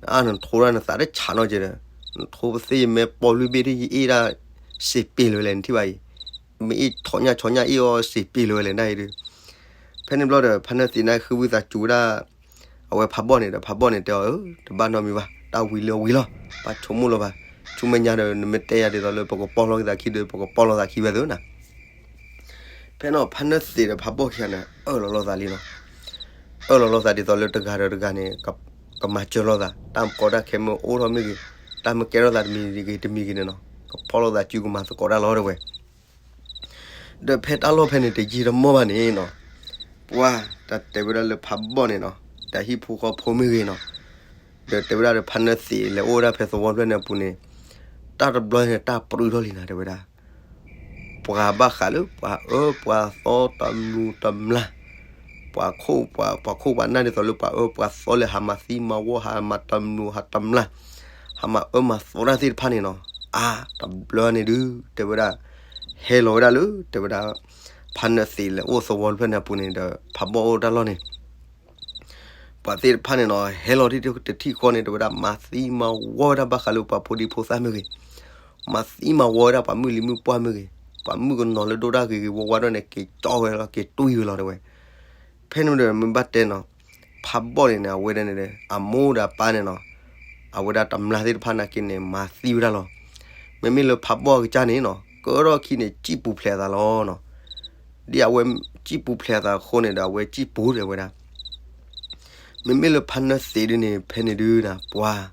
နအါနထိဒၣ်နသးတဆးနီတစဲးဒီး နထိပသ့ၣ်ယမဲာ်ပိာ်လွံၢ်ဘ့ၣ်ဒီးယအ့ၣ်ဒၣ် စ့းပ့ၤလၢၤဝဲလဲၣ် နထံၣ်ဘၣ်အံၤ, မ့ၢ်အ့ၣ်ဆီညၣ်ဆီညၣ်အ့ၣ်အီၤစ့းပ့ၤလၢၤဝဲလဲၣ်ဒၣ်အံၤဒီး ဖဲန့ၣ်ဘျီဒီး ဖါနၢသံးန့ၣ်ဃုဝံသးစူၤဝဲဒၣ် အဝဲဖးဘီၣ်န့ၣ်ဒီး ဖးဘီၣ်န့ၣ်တဲအီၤ ဧၢ တဘၣ်နီတမံၤဘၣ် တၢ်ဝံၤလၢအဝံၤလီၤ ဘၣ်ဆိကမိၣ်လီၤဘၣ်, ဆူမဲာ်ညါဒီး နမ့ၢ်တဲယၤဒ်သိးလၢပကပီၢ်လိာ်က့ၤသးခံဒီး ပကပီၢ်လိာ်သးခံဝဲသ့နီၤ ဖဲန့ၣ်ဖါနၢသံးဒီးဖးဘီၣ်ခံဂၤန့ၣ် အၢၣ်လီၤလိာ်သးလံနီၤ, အၢၣ်လီၤလိာ်သးဒ်သိးလၢတဂၤဒီးတဂၤန့ၣ် ကမၤစၢၤလိာ်သး တၢ်မကီတၢ်ခဲမ့ၢ်အိၣ်ထီၣ်မ့ၢ်ဂ့ၤ, တၢ်မ့ၢ်ကဲထီၣ်သးတမံၤဂ့ၤတမံၤဂ့ၤန့ၣ်နီၤ ကဖီၣ်လိာ်သးစုကမၤသကိးတၢ်လီၤတဲဝဲ ဒီးဖဲတၢ်လီၢ်ဖဲန့ၣ်တယံာ်တမီၢ်ဘၣ်န့ၣ်နီၤ, ပှၤတၢ်တဲဝဲဒၣ်လၢဖးဘီၣ်န့ၣ်နီၤ တၢ်ဟံၣ်ဖိဃီဖိမ့ၢ်ဂ့ၤနီၤ, ဒီးတဲဝဲဒၣ်ဒီးဖါနၢသံးလဲၤအိၣ်ဝဲဒၣ်ဖဲသဝီဖျၢၣ်န့ၣ်အပူၤန့ၣ်, တၢ်တဘျီန့ၣ်တၢ်ပြူၢ်ထီၣ်လံနၤတဲဝဲဒၣ် ပှၤဘၣ်ဃးလၢပှၤအၢပှၤသီတမျိးတမျာ်, ပှၤခိၣ်ပှၤ ပှၤခိၣ်ပှၤနၢ်ဒ်သိးလၢပှၤအၢပှၤသီလၢဟးမၤသံမၤဝီ ဟးမၤတမျိးဟးတမျာ်, ဟးမၤအၢမၤသီတၢ်သ့ၣ်တဖၣ်န့ၣ်နီၤ, အါ တဘျီန့ၣ်ဒုး တဲဝဲဒၣ်, ဟဲလီၤဝဲဒၣ်လၢ တဲဝဲဒၣ် ဖါနၢၣ်သ့းလဲၤအိၣ်သဝီတဖျၢၣ်န့ၣ်အပူၤန့ၣ်ဒီး ဖးဘီၣ်အိၣ်တၢ်လီၢ်န့ၣ် ပှၤသ့ၣ်တဖၣ်န့ၣ်နီၤ ဟဲလီၤတထံၣ်ဃီန့ၣ် တဲဝဲဒၣ် မၤသံမၤဝီဝဲဒၣ်ဘၣ်ဃးလၢပှၤဖိဒံဖိသၣ်မ့ၢ်ဂ့ၤ, မၤသံမၤဝီဝဲဒၣ်ပှၤမုၣ်လံၤမုၣ်ပှၢ်မ့ၢ်ဂ့ၤ, ပှၤမုၣ်ကနီၤလၢဒိၣ်တၢ်ဂ့ၤဂ့ၤဝါဝါဒိၣ်န့ၣ် က့ၤကၠီဝဲလီၤ က့ၤတွံၢ်ဝဲလီၤတဲဝဲ. ဖဲန့ၣ်ဒီးမ့ၢ်ဘၣ်တဲနီၤ, ဖးဘီၣ်န့ၣ်န့ၣ် အဝဲဒၣ်န့ၣ် အမိၢ်ဒီးအပၢ်န့ၣ်နီၤ, အဝဲဒၣ်တမျၢ်သ့ၣ်တဖၣ်နာ်က့န့ၣ် မၤသံဝဲဒၣ်လီၤ. မ့မ့ၢ်လၢဖးဘီၣ်အကစၢ်န့ၣ်နီၤ ကၢထီၣ်ခံန့ၣ် စံၣ်ပူၤဖျဲးအသးလီၤနီၤ. ဒ်အဝဲစံၣ်ပူၤဖျဲးအသးအဃိန့ၣ်ဒီး အဝဲစံၣ်ပူၤတဲဝဲဒၣ် မ့မ့ၢ်လၢဖါနၢၣ်သ့းဒ်န့ၣ် ဖဲန့ၣ်ဒုးနၤ ပှၤ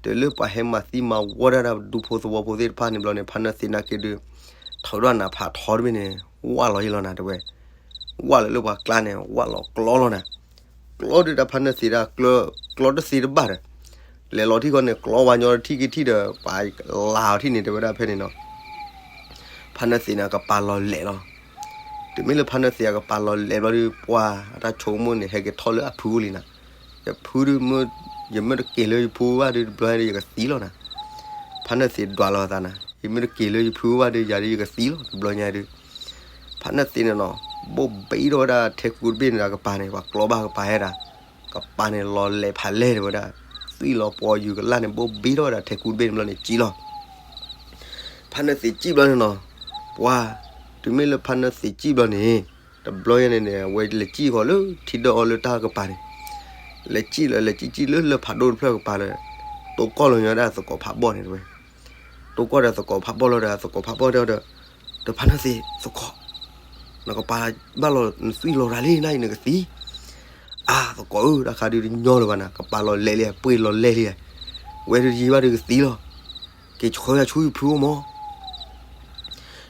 တုၤလၢပှၤဟဲမၤသံမၤဝီဒၣ်ဒၣ်ဒူဖိသဝီဖိသ့ၣ်တဖၣ်န့ၣ်ဘျီန့ၣ် ဖါနၢၣ်သ့းနာ်က့ဒုး ထီၣ်ဒၣ်နးဖးထီတဘ့ၣ်န့ၣ် ဝၢ်လီၤယံလီၤနၤတဲဝဲ, ဝၢ်လၢလၢပှၤကျါန့ၣ် ဝၢ်လီၤကျီလီၤနၤ, ကျီဒုးတၢ်ဖါနၢၣ်သ့းဒၣ် ကျီတသ့တဘၣ်ဒီး လဲၤလီၤထံၣ်ဃီန့ၣ် ကျီဝါညီတထံၣ်က့ၤထံၣ်ဒီး ပှၤလၤအီၤထံၣ်န့ၣ် တဲဝဲဒၣ်ဖဲန့ၣ်နီၤ ဖါနၢၣ်သ့းန့ၣ် အကပၤလီၤလဲာ်လီၤ. တုၤမ့ၢ်လၢဖါနၢၣ်သ့းအကပၤလီၤလဲာ်ဘျီဒုး ပှၤအတၢ်ဆိကမိၣ်န့ၣ် ဟဲက့ၤထီၣ်လၢအဖုအိၣ်လံနၤ, ယဖုဒုး ယမ့ၢ်တက့ၤလၢယဖုဘၣ်ဒုး တဘျီညါဒုး ယကသံလီၤနၤ. ဖါနၢၣ်သ့းဒွးလီၤအသးနၤ, ယမ့ၢ်တက့ၤလၢယဖုဘၣ်ဒုး ယၤဒုးယကသံလီၤ တဘျီညါဒုး ဖါနၢၣ်သ့းန့ၣ်နီၤ ဘိၣ်ဘံထီၣ်ဝဲဒၣ်ထဲကူတဘ့ၣ်န့ၣ်ဒီး ကပၤန့ၣ် ပှၤကျီဘၣ်ကပၤဟဲဒၣ်, ကပၤန့ၣ်လီၤလဲၤဖးလဲၢ်တဲဝဲဒၣ်, သွံၣ်လီၤပှီၤယူၤကလၣ်န့ၣ် ဘိၣ်ဘံထီၣ်ဝဲဒၣ်ထဲကူတဘ့ၣ်န့ၣ်ဘျီန့ၣ် စံၣ်လီၤ. ဖါနၢၣ်သ့းစံၣ်ဘျီန့ၣ်နီၤ, ပှၤ တုၤမ့ၢ်လၢဖါနၢၣ်သ့းစံၣ်ဘျီန့ၣ် တဘျီညါန့ၣ်န့ၣ် အဝဲလဲၤစံၣ်ဃီလၢထံဒၢၣ်အီၤလၢတၢ်ကပၤန့ၣ်, လဲၤစံၣ်လၢ လဲၤစံၣ်စံၣ်လၢလၢၢ်ဖးဒိၣ်တဖျၢၣ်ကပၤလၢ တိၢ်ကီၢ်လီၤညီဒၣ်သကိးဖးဘီၣ်န့ၣ်တဲဝဲ, တိၢ်ကီၢ်ဒီးသကိးဖးဘီၣ်လီၤဒီး သကိးဖးဘီၣ်တဲအီၤဒီး, ဒီးဖါနၢၣ်သ့းသကိး, နကပၤဘၣ်လီၤ နသွံၣ်လီၤရၤလံ နအံၤနကသံ, အါ သကိးဧၢ တၢ်ခါဒုးတညီလၢၤဘၣ်နၤ ကပၤလီၤလဲာ်လံ ပှ့ၤလီၤလဲာ်လံ, ဝဲဒုးယံၤဘၣ်ဒုးကသံလီၤ, က့ၤဆှၢယၤဆူယဖုအိၣ်မး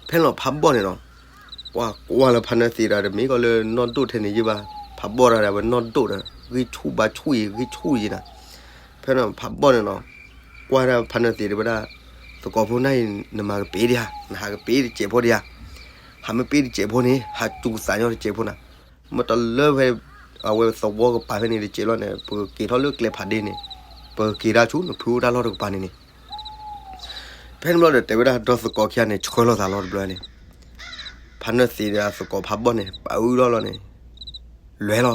ဖဲန့ၣ်လီၤဖးဘီၣ်န့ၣ်နီၤ, ပှၤကွၢ်လၢဖါနၢၣ်သ့းဒီး တမ့ၢ်ကီးလၢနီၢ်ဒိၣ်ထဲန့ၣ်ယံၤဘၣ်, ဖးဘီၣ်ဒီးဝဲနီၢ်ဒိၣ်ဒီး ဂံၢ်ဆူၣ်ဘါဆူၣ်အံၤ ဂံၢ်ဆူၣ်အံၤနၤ, ဖဲန့ၣ်ဖးဘီၣ်န့ၣ်နီၤ, ကွၢ်ဒၣ်ဖါနၢၣ်သ့းတဲဝဲဒၣ်, သကိးဖိနၢ်အံၤ နမၤကပ့ၤဒံးဧါ, နဟးကပ့ၤတစဲးဖိဒံးဧါ, ဟးမ့ၢ်ပ့ၤတစဲးဖိန့ၣ် ဟးစူၤကသးညီတစဲးဖိနၤ, မ့ၢ်တလၢဖဲ အဝဲသဝီကပၤဖဲန့ၣ်တစဲးလီၤန့ၣ် ပကက့ၤထီၣ်လၢကျဲဖးဒ့န့ၣ်, ပကက့ၤတၢ်ဆူနဖုအိၣ်တၢ်လီၢ်တကပၤန့ၣ်န့ၣ် ဖဲန့ၣ်ဘျီဒီးတဲဝဲဒၣ်ဒီးသကိးခံဂၤန့ၣ် ဆှၢလီၤသးလီၤတဘျီန့ၣ်, ဖါနၢၣ်သ့းဒီးအသကိးဖးဘီၣ်န့ၣ် ပာ်အုၣ်ထီၣ်လီၤန့ၣ်, လဲၤလီၤ,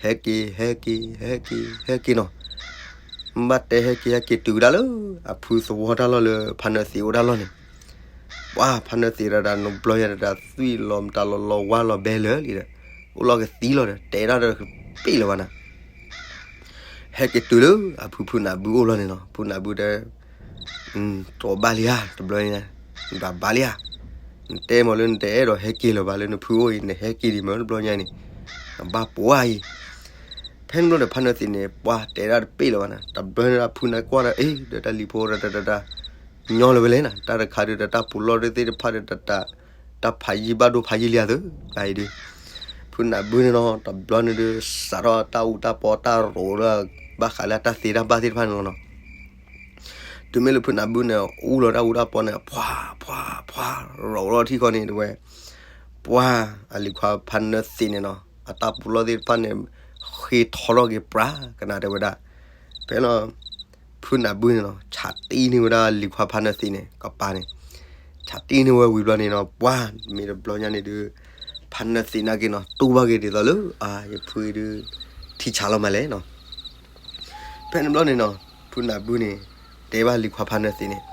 ဟဲက့ၤ ဟဲက့ၤ ဟဲက့ၤ ဟဲက့ၤနီၤ, ဘၣ်တဲဟဲက့ၤ ဟဲက့ၤတုၤကဒါလၢ အဖုသဝီတၢ်လီၢ်လၢဖါနၢၣ်သ့းအိၣ်တၢ်လီၢ်န့ၣ်, ပှၤဖါနၢၣ်သ့းဒီးတၢ်နဘျီယၤဒီးတၢ်သွံၣ်လီၤတၢ်လီၤလီၤဝါလီၤဘဲလၢာ်လံဒီး, အိၣ်လီၤကသံလီၤဒီး တဲဒၣ်ဒီးတပ့ၢ်လၢၤဘၣ်နၤ ဟဲက့ၤတုၤလၢအဖုဖုနၢ်ဘုအိၣ်လီၤန့ၣ်နီၤ, ဖုနၢ်ဘုတဲ, တြီဘၣ်လံဧါ တဘျီညါ, နဘၣ်ဘါလံဧါ, နတဲမ့ၢ်လၢနတအဲၣ်ဒိးဟဲက့ၤလၢၤဘၣ်လၢနဖုအိၣ်အံၤ နဟဲက့ၤဒံးမ့ၢ်တဘျီညါအံၤန့ၣ်, နဘၣ်ပှၤအံၤ, ဖဲန့ၣ်ဘျီဒီးဖါနၢၣ်သ့းန့ၣ် ပှၤတဲဒၣ်တပ့ၢ်လၢၤဘၣ်နၤ, တဘျီန့ၣ်ဖုနၢ်ကွၢ်ဒီး အ့ ဒီးတၢ်လံၤဖိတၢ်တၢ်တၢ်, ညီလၢၤဝဲလဲၣ်နၤ, တၢ်တခါဒုးဒီးတၢ်ပူၤလီၢ်သ့ၣ်တဖၣ်ဒီးတၢ် တၢ်ဖးယံာ်ဘၣ်ဒိဖးယံာ်လံဧါသၢ, တၢ်အံၤဒုး, ဖုနၢ်ဘုန့ၣ်နီၤ တဘျီန့ၣ်ဒုး စးထီၣ်တၢ်အူတၢ်ပီတၢ်ရိးလၢ ဘၣ်ဃးလၢတၢ်သ့တၢ်ဘၣ်သ့ၣ်တဖၣ်န့ၣ်လီၤနီၤ, တုၤမ့ၢ်လၢဖုနၢ်ဘုန့ၣ် အူလီၤတၢ်အူတၢ်ပီန့ၣ် ဖှါ ဖှါ ဖှါ ရိးလီၤထံၣ်ဃီန့ၣ်တဲဝဲ, ပှၤ အလံၤခွါဖါနၢၣ်သ့းန့ၣ်နီၤ အတၢ်ပူၤလီၢ်သ့ၣ်တဖၣ်န့ၣ် ဃ့ထီထီၣ်က့ၤပြးကနၣ်တဲဝဲဒၣ်, ဖဲလီၤ ဖုနၢ်ဘုန့ၣ်နီၤ ဆးတံၢ်န့ၢ်ဝဲဒၣ်လံၤခွါဖါနၢၣ်သ့းန့ၣ် ကပၤန့ၣ်, ဆးတံၢ်န့ၢ်ဝဲဝံၤဘျီန့ၣ်နီၤ ပှၤ မ့ၢ်တဘျီညါန့ၣ်ဒုး ဖါနၢၣ်သ့းနာ်က့နီၤ တူၢ်ဘၣ်က့ၤဒ်သိးလၢ အါ ယဖုအံၤဒုး ထံဆးလီၤမးလဲၣ်နီၤ, ဖဲန့ၣ်ဘျီန့ၣ်နီၤ ဖုနၢ်ဘုန့ၣ် တဲဘၣ်လံၤခွါဖါနၢၣ်သ့းန့ၣ်,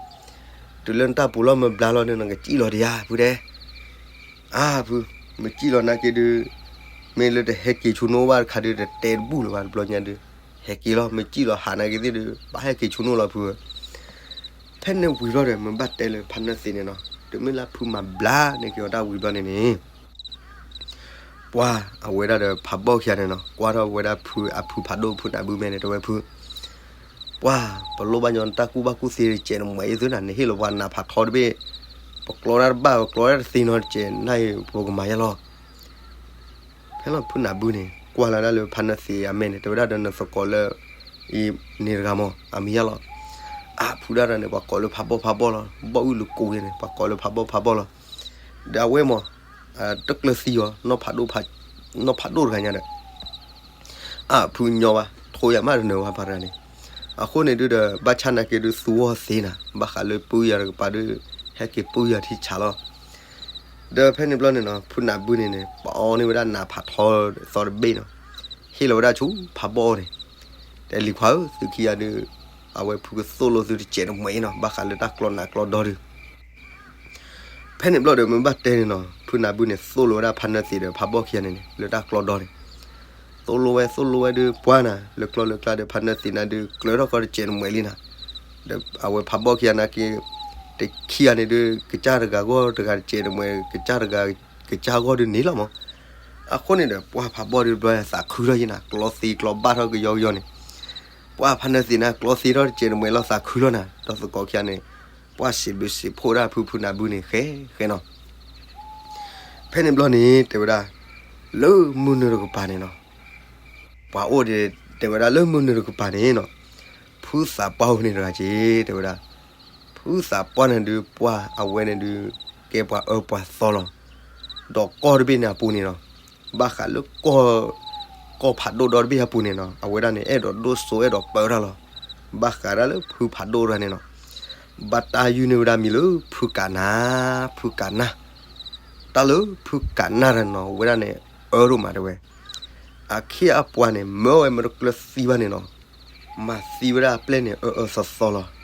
တုၤလၢနတၢ်ပူၤလီၢ်မ့ၢ်ဘျါလီၤန့ၣ် နကစံၣ်လီၤဒံးဧါ ဖုတဲ အါဖု, မ့ၢ်စံၣ်လီၤနာ်က့ဒုး, မ့ၢ်လၢတဟဲက့ၤဆူနအိၣ်ဘၣ်တခါဒုး တတဲတဘူၣ်လၢၤဘၣ်တဘျီညါဒုး, ဟဲက့ၤလီၤ မ့ၢ်စံၣ်လီၤဟးနာ်က့သ့ၣ်ဒုး ဘၣ်ဟဲက့ၤဆူနအိၣ်လီၤဖုဧၢ, ဖဲန့ၣ်ဝံၤဘျီဒီး မ့ၢ်ဘၣ်တဲလၢဖါနၢၣ်သ့းန့ၣ်နီၤ တုၤမ့ၢ်လၢဖုမၤဘျါန့ၢ်က့ၤအီၤတၢ်ဝံၤဘျီန့ၣ်န့ၣ် ပှၤအဝဲဒၣ်ဒီးဖးဘီၣ်ခံဂၤန့ၣ်နီၤ ကွၢ်ထီၣ်ဝဲဒၣ်ဖုအဖုဖးဒိၣ်ဖုနၢ်ဘုမဲာ်န့ၣ် တဲဝဲဖု ပှၤ ပလိၣ်ဘၣ်ညီနတၢ်ကူၣ်ဘၣ်ကူၣ်သ့တစဲးန့ၣ် မ့ၢ်အံၤသုနၤ နဟ့ၣ်လီၤပှၤနးဖးထီတဘ့ၣ်, ပကျီတၢ်တဘၣ် ပကျီတၢ်တသ့နီတစဲး နၢ်အံၤပကမၤယါလီၤ ဖဲလီၤဖုနၢ်ဘုန့ၣ် ကွၢ်လၢဒၣ်လၢဖါနၢၣ်သ့းအမဲာ်န့ၣ် တဲဝဲဒၣ်ဒီးနသကိးလၢ အံၤန့ၣ်တဂၤမး အမံၤယါလီၤ, အဖုဒၣ်တၢ်န့ၣ် ပှၤကိးလၢဖးဘီၣ်ဖးဘီၣ်လီၤ, ဘီၣ်အုၣ်လူၤကိးယါန့ၣ် ပှၤကိးလၢဖးဘီၣ်ဖးဘီၣ်လီၤ, ဒီးအဝဲမး တကျၢၤသံအီၤ နီၢ်ဖးဒိၣ်တဂၤညါဒီး အဖုညီဘၣ် ထိယၤမးတနၢၤဝဲပှၤတဂၤန့ၣ်, အဃိန့ၣ်ဒုးဒီး ဘၣ်ဆၣ်နာ်က့ဒုးသူအီၤသ့နၤ ဘၣ်ဃးလၢပုၢ်ယၤတကပၤဒုး ဟဲက့ၤပုၢ်ယၤထံဆးလီၤ ဒီးဖဲန့ၣ်ဘျီန့ၣ်နီၤ ဖုနၢ်ဘုန့ၣ်န့ၣ် ပအီန့ၢ်ဝဲဒၣ်နးဖးထီသီတဘ့ၣ်နီၤ, ဟ့ၣ်လီၤဝဲဒၣ်ဆူဖးဘီၣ်န့ၣ်, တဲလံၤခွါဧၢ သုခံဂၤဒုး အဝဲဖုကသိၣ်လိသုတစဲးတမှဲးနီၤ ဘၣ်ဃးလၢတၢ်ကျီနးကျီဒီဒုး ဖဲန့ၣ်ဘျီဒီး မ့ၢ်ဘၣ်တဲန့ၣ်နီၤ ဖုနၢ်ဘုန့ၣ် သိၣ်လိဝဲဒၣ်ဖါနၢသ့းဒီးဖးဘီၣ်ခံဂၤန့ၣ်န့ၣ် လၢတၢ်ကျီဒီန့ၣ်, သိၣ်လိဝဲသိၣ်လိဝဲဒုး ပှၢ်နၤ လၢကျီလၢကျါဒီး ဖါနၢသ့းနၤဒုး ကျၢထီၣ်ကီတစဲးတမှဲးလံနၤ, ဒီးအဝဲဖးဘီၣ်ခံဂၤနာ်က့ တခံဂၤန့ၣ်ဒုး ကစၢ်တဂၤဂီၢ်တဂၤတစဲး တမှဲး ကစၢ်တဂၤ ကစၢ်ဂီၢ်ဒုးန့ၣ်လီၤမး. အဃိန့ၣ်ဒီး ပှၢ်ဖးဘီၣ်ဒုးဘျီသးခုထီၣ်ယံနၤ ကျီသ့ကျီဘၣ်ထီၣ်ကယီကယီန့ၣ်, ပှၢ်ဖါနၢသ့းနၤ ကျီသ့ထီၣ်တစဲးတမှဲးလီၤ သးခုလီၤနၤ ဒီးသကိးခံဂၤန့ၣ် ပှၢ်စံးဘျုးစံးဖှိၣ်ဒၣ်ဖုဖုနၢ်ဘုန့ၣ် ဃဲဃဲနီၤ. ဖဲန့ၣ်ဘျီန့ၣ် တဲဝဲဒၣ် လၢမုၢ်နုာ်တကပၤန့ၣ်နီၤ ပှၤအိၣ်ဒီး တဲဝဲဒၣ်လၢမုၢ်နုာ်တကပၤန့ၣ်နီၤ, ဖုသးပှၢ်အိၣ်ဖဲန့ၣ်တဂၤက့ၤ တဲဝဲဒၣ်, ဖုသးပှၢ်န့ၣ်ဒုး ပှၢ်အဝဲန့ၣ်ဒုး ကဲပှၤအၢပှၤသီလီၤ. ဒီးကီၢ်တဘ့ၣ်န့ၣ်အပူၤန့ၣ်နီၤ, ဘၣ်ဃးလၢကီၢ် ကီၢ်ဖးဒိၣ်ဒီတဘ့ၣ်အပူၤန့ၣ်နီၤ အဝဲဒၣ်န့ၣ် အဲၣ်ဒိးဒိၣ်စိအဲၣ်ဒိးပၢတၢ်လီၤ. ဘၣ်ဃးဒၣ်လၢဖုဖးဒိၣ်တဂၤန့ၣ်နီၤ, ဘၣ်တၢ်ယုၢ်န့ၢ်ဝဲဒၣ်မံၤလၢဖုကးနၢ်, ဖုကးနၢ်, တၢ်လၢဖုကးနၢ်တဂၤန့ၣ်နီၤ အဝဲဒၣ်န့ၣ် အၢဒိၣ်မးတဲဝဲ အခ့အပှၤန့ၣ် မၢဝဲမ့ၢ်တကျၢၤသံဘၣ်န့ၣ်နီၤ, မၤသံဝဲဒၣ်အပျဲၢ်န့ၣ် အၢအၢသီသီလီၤ.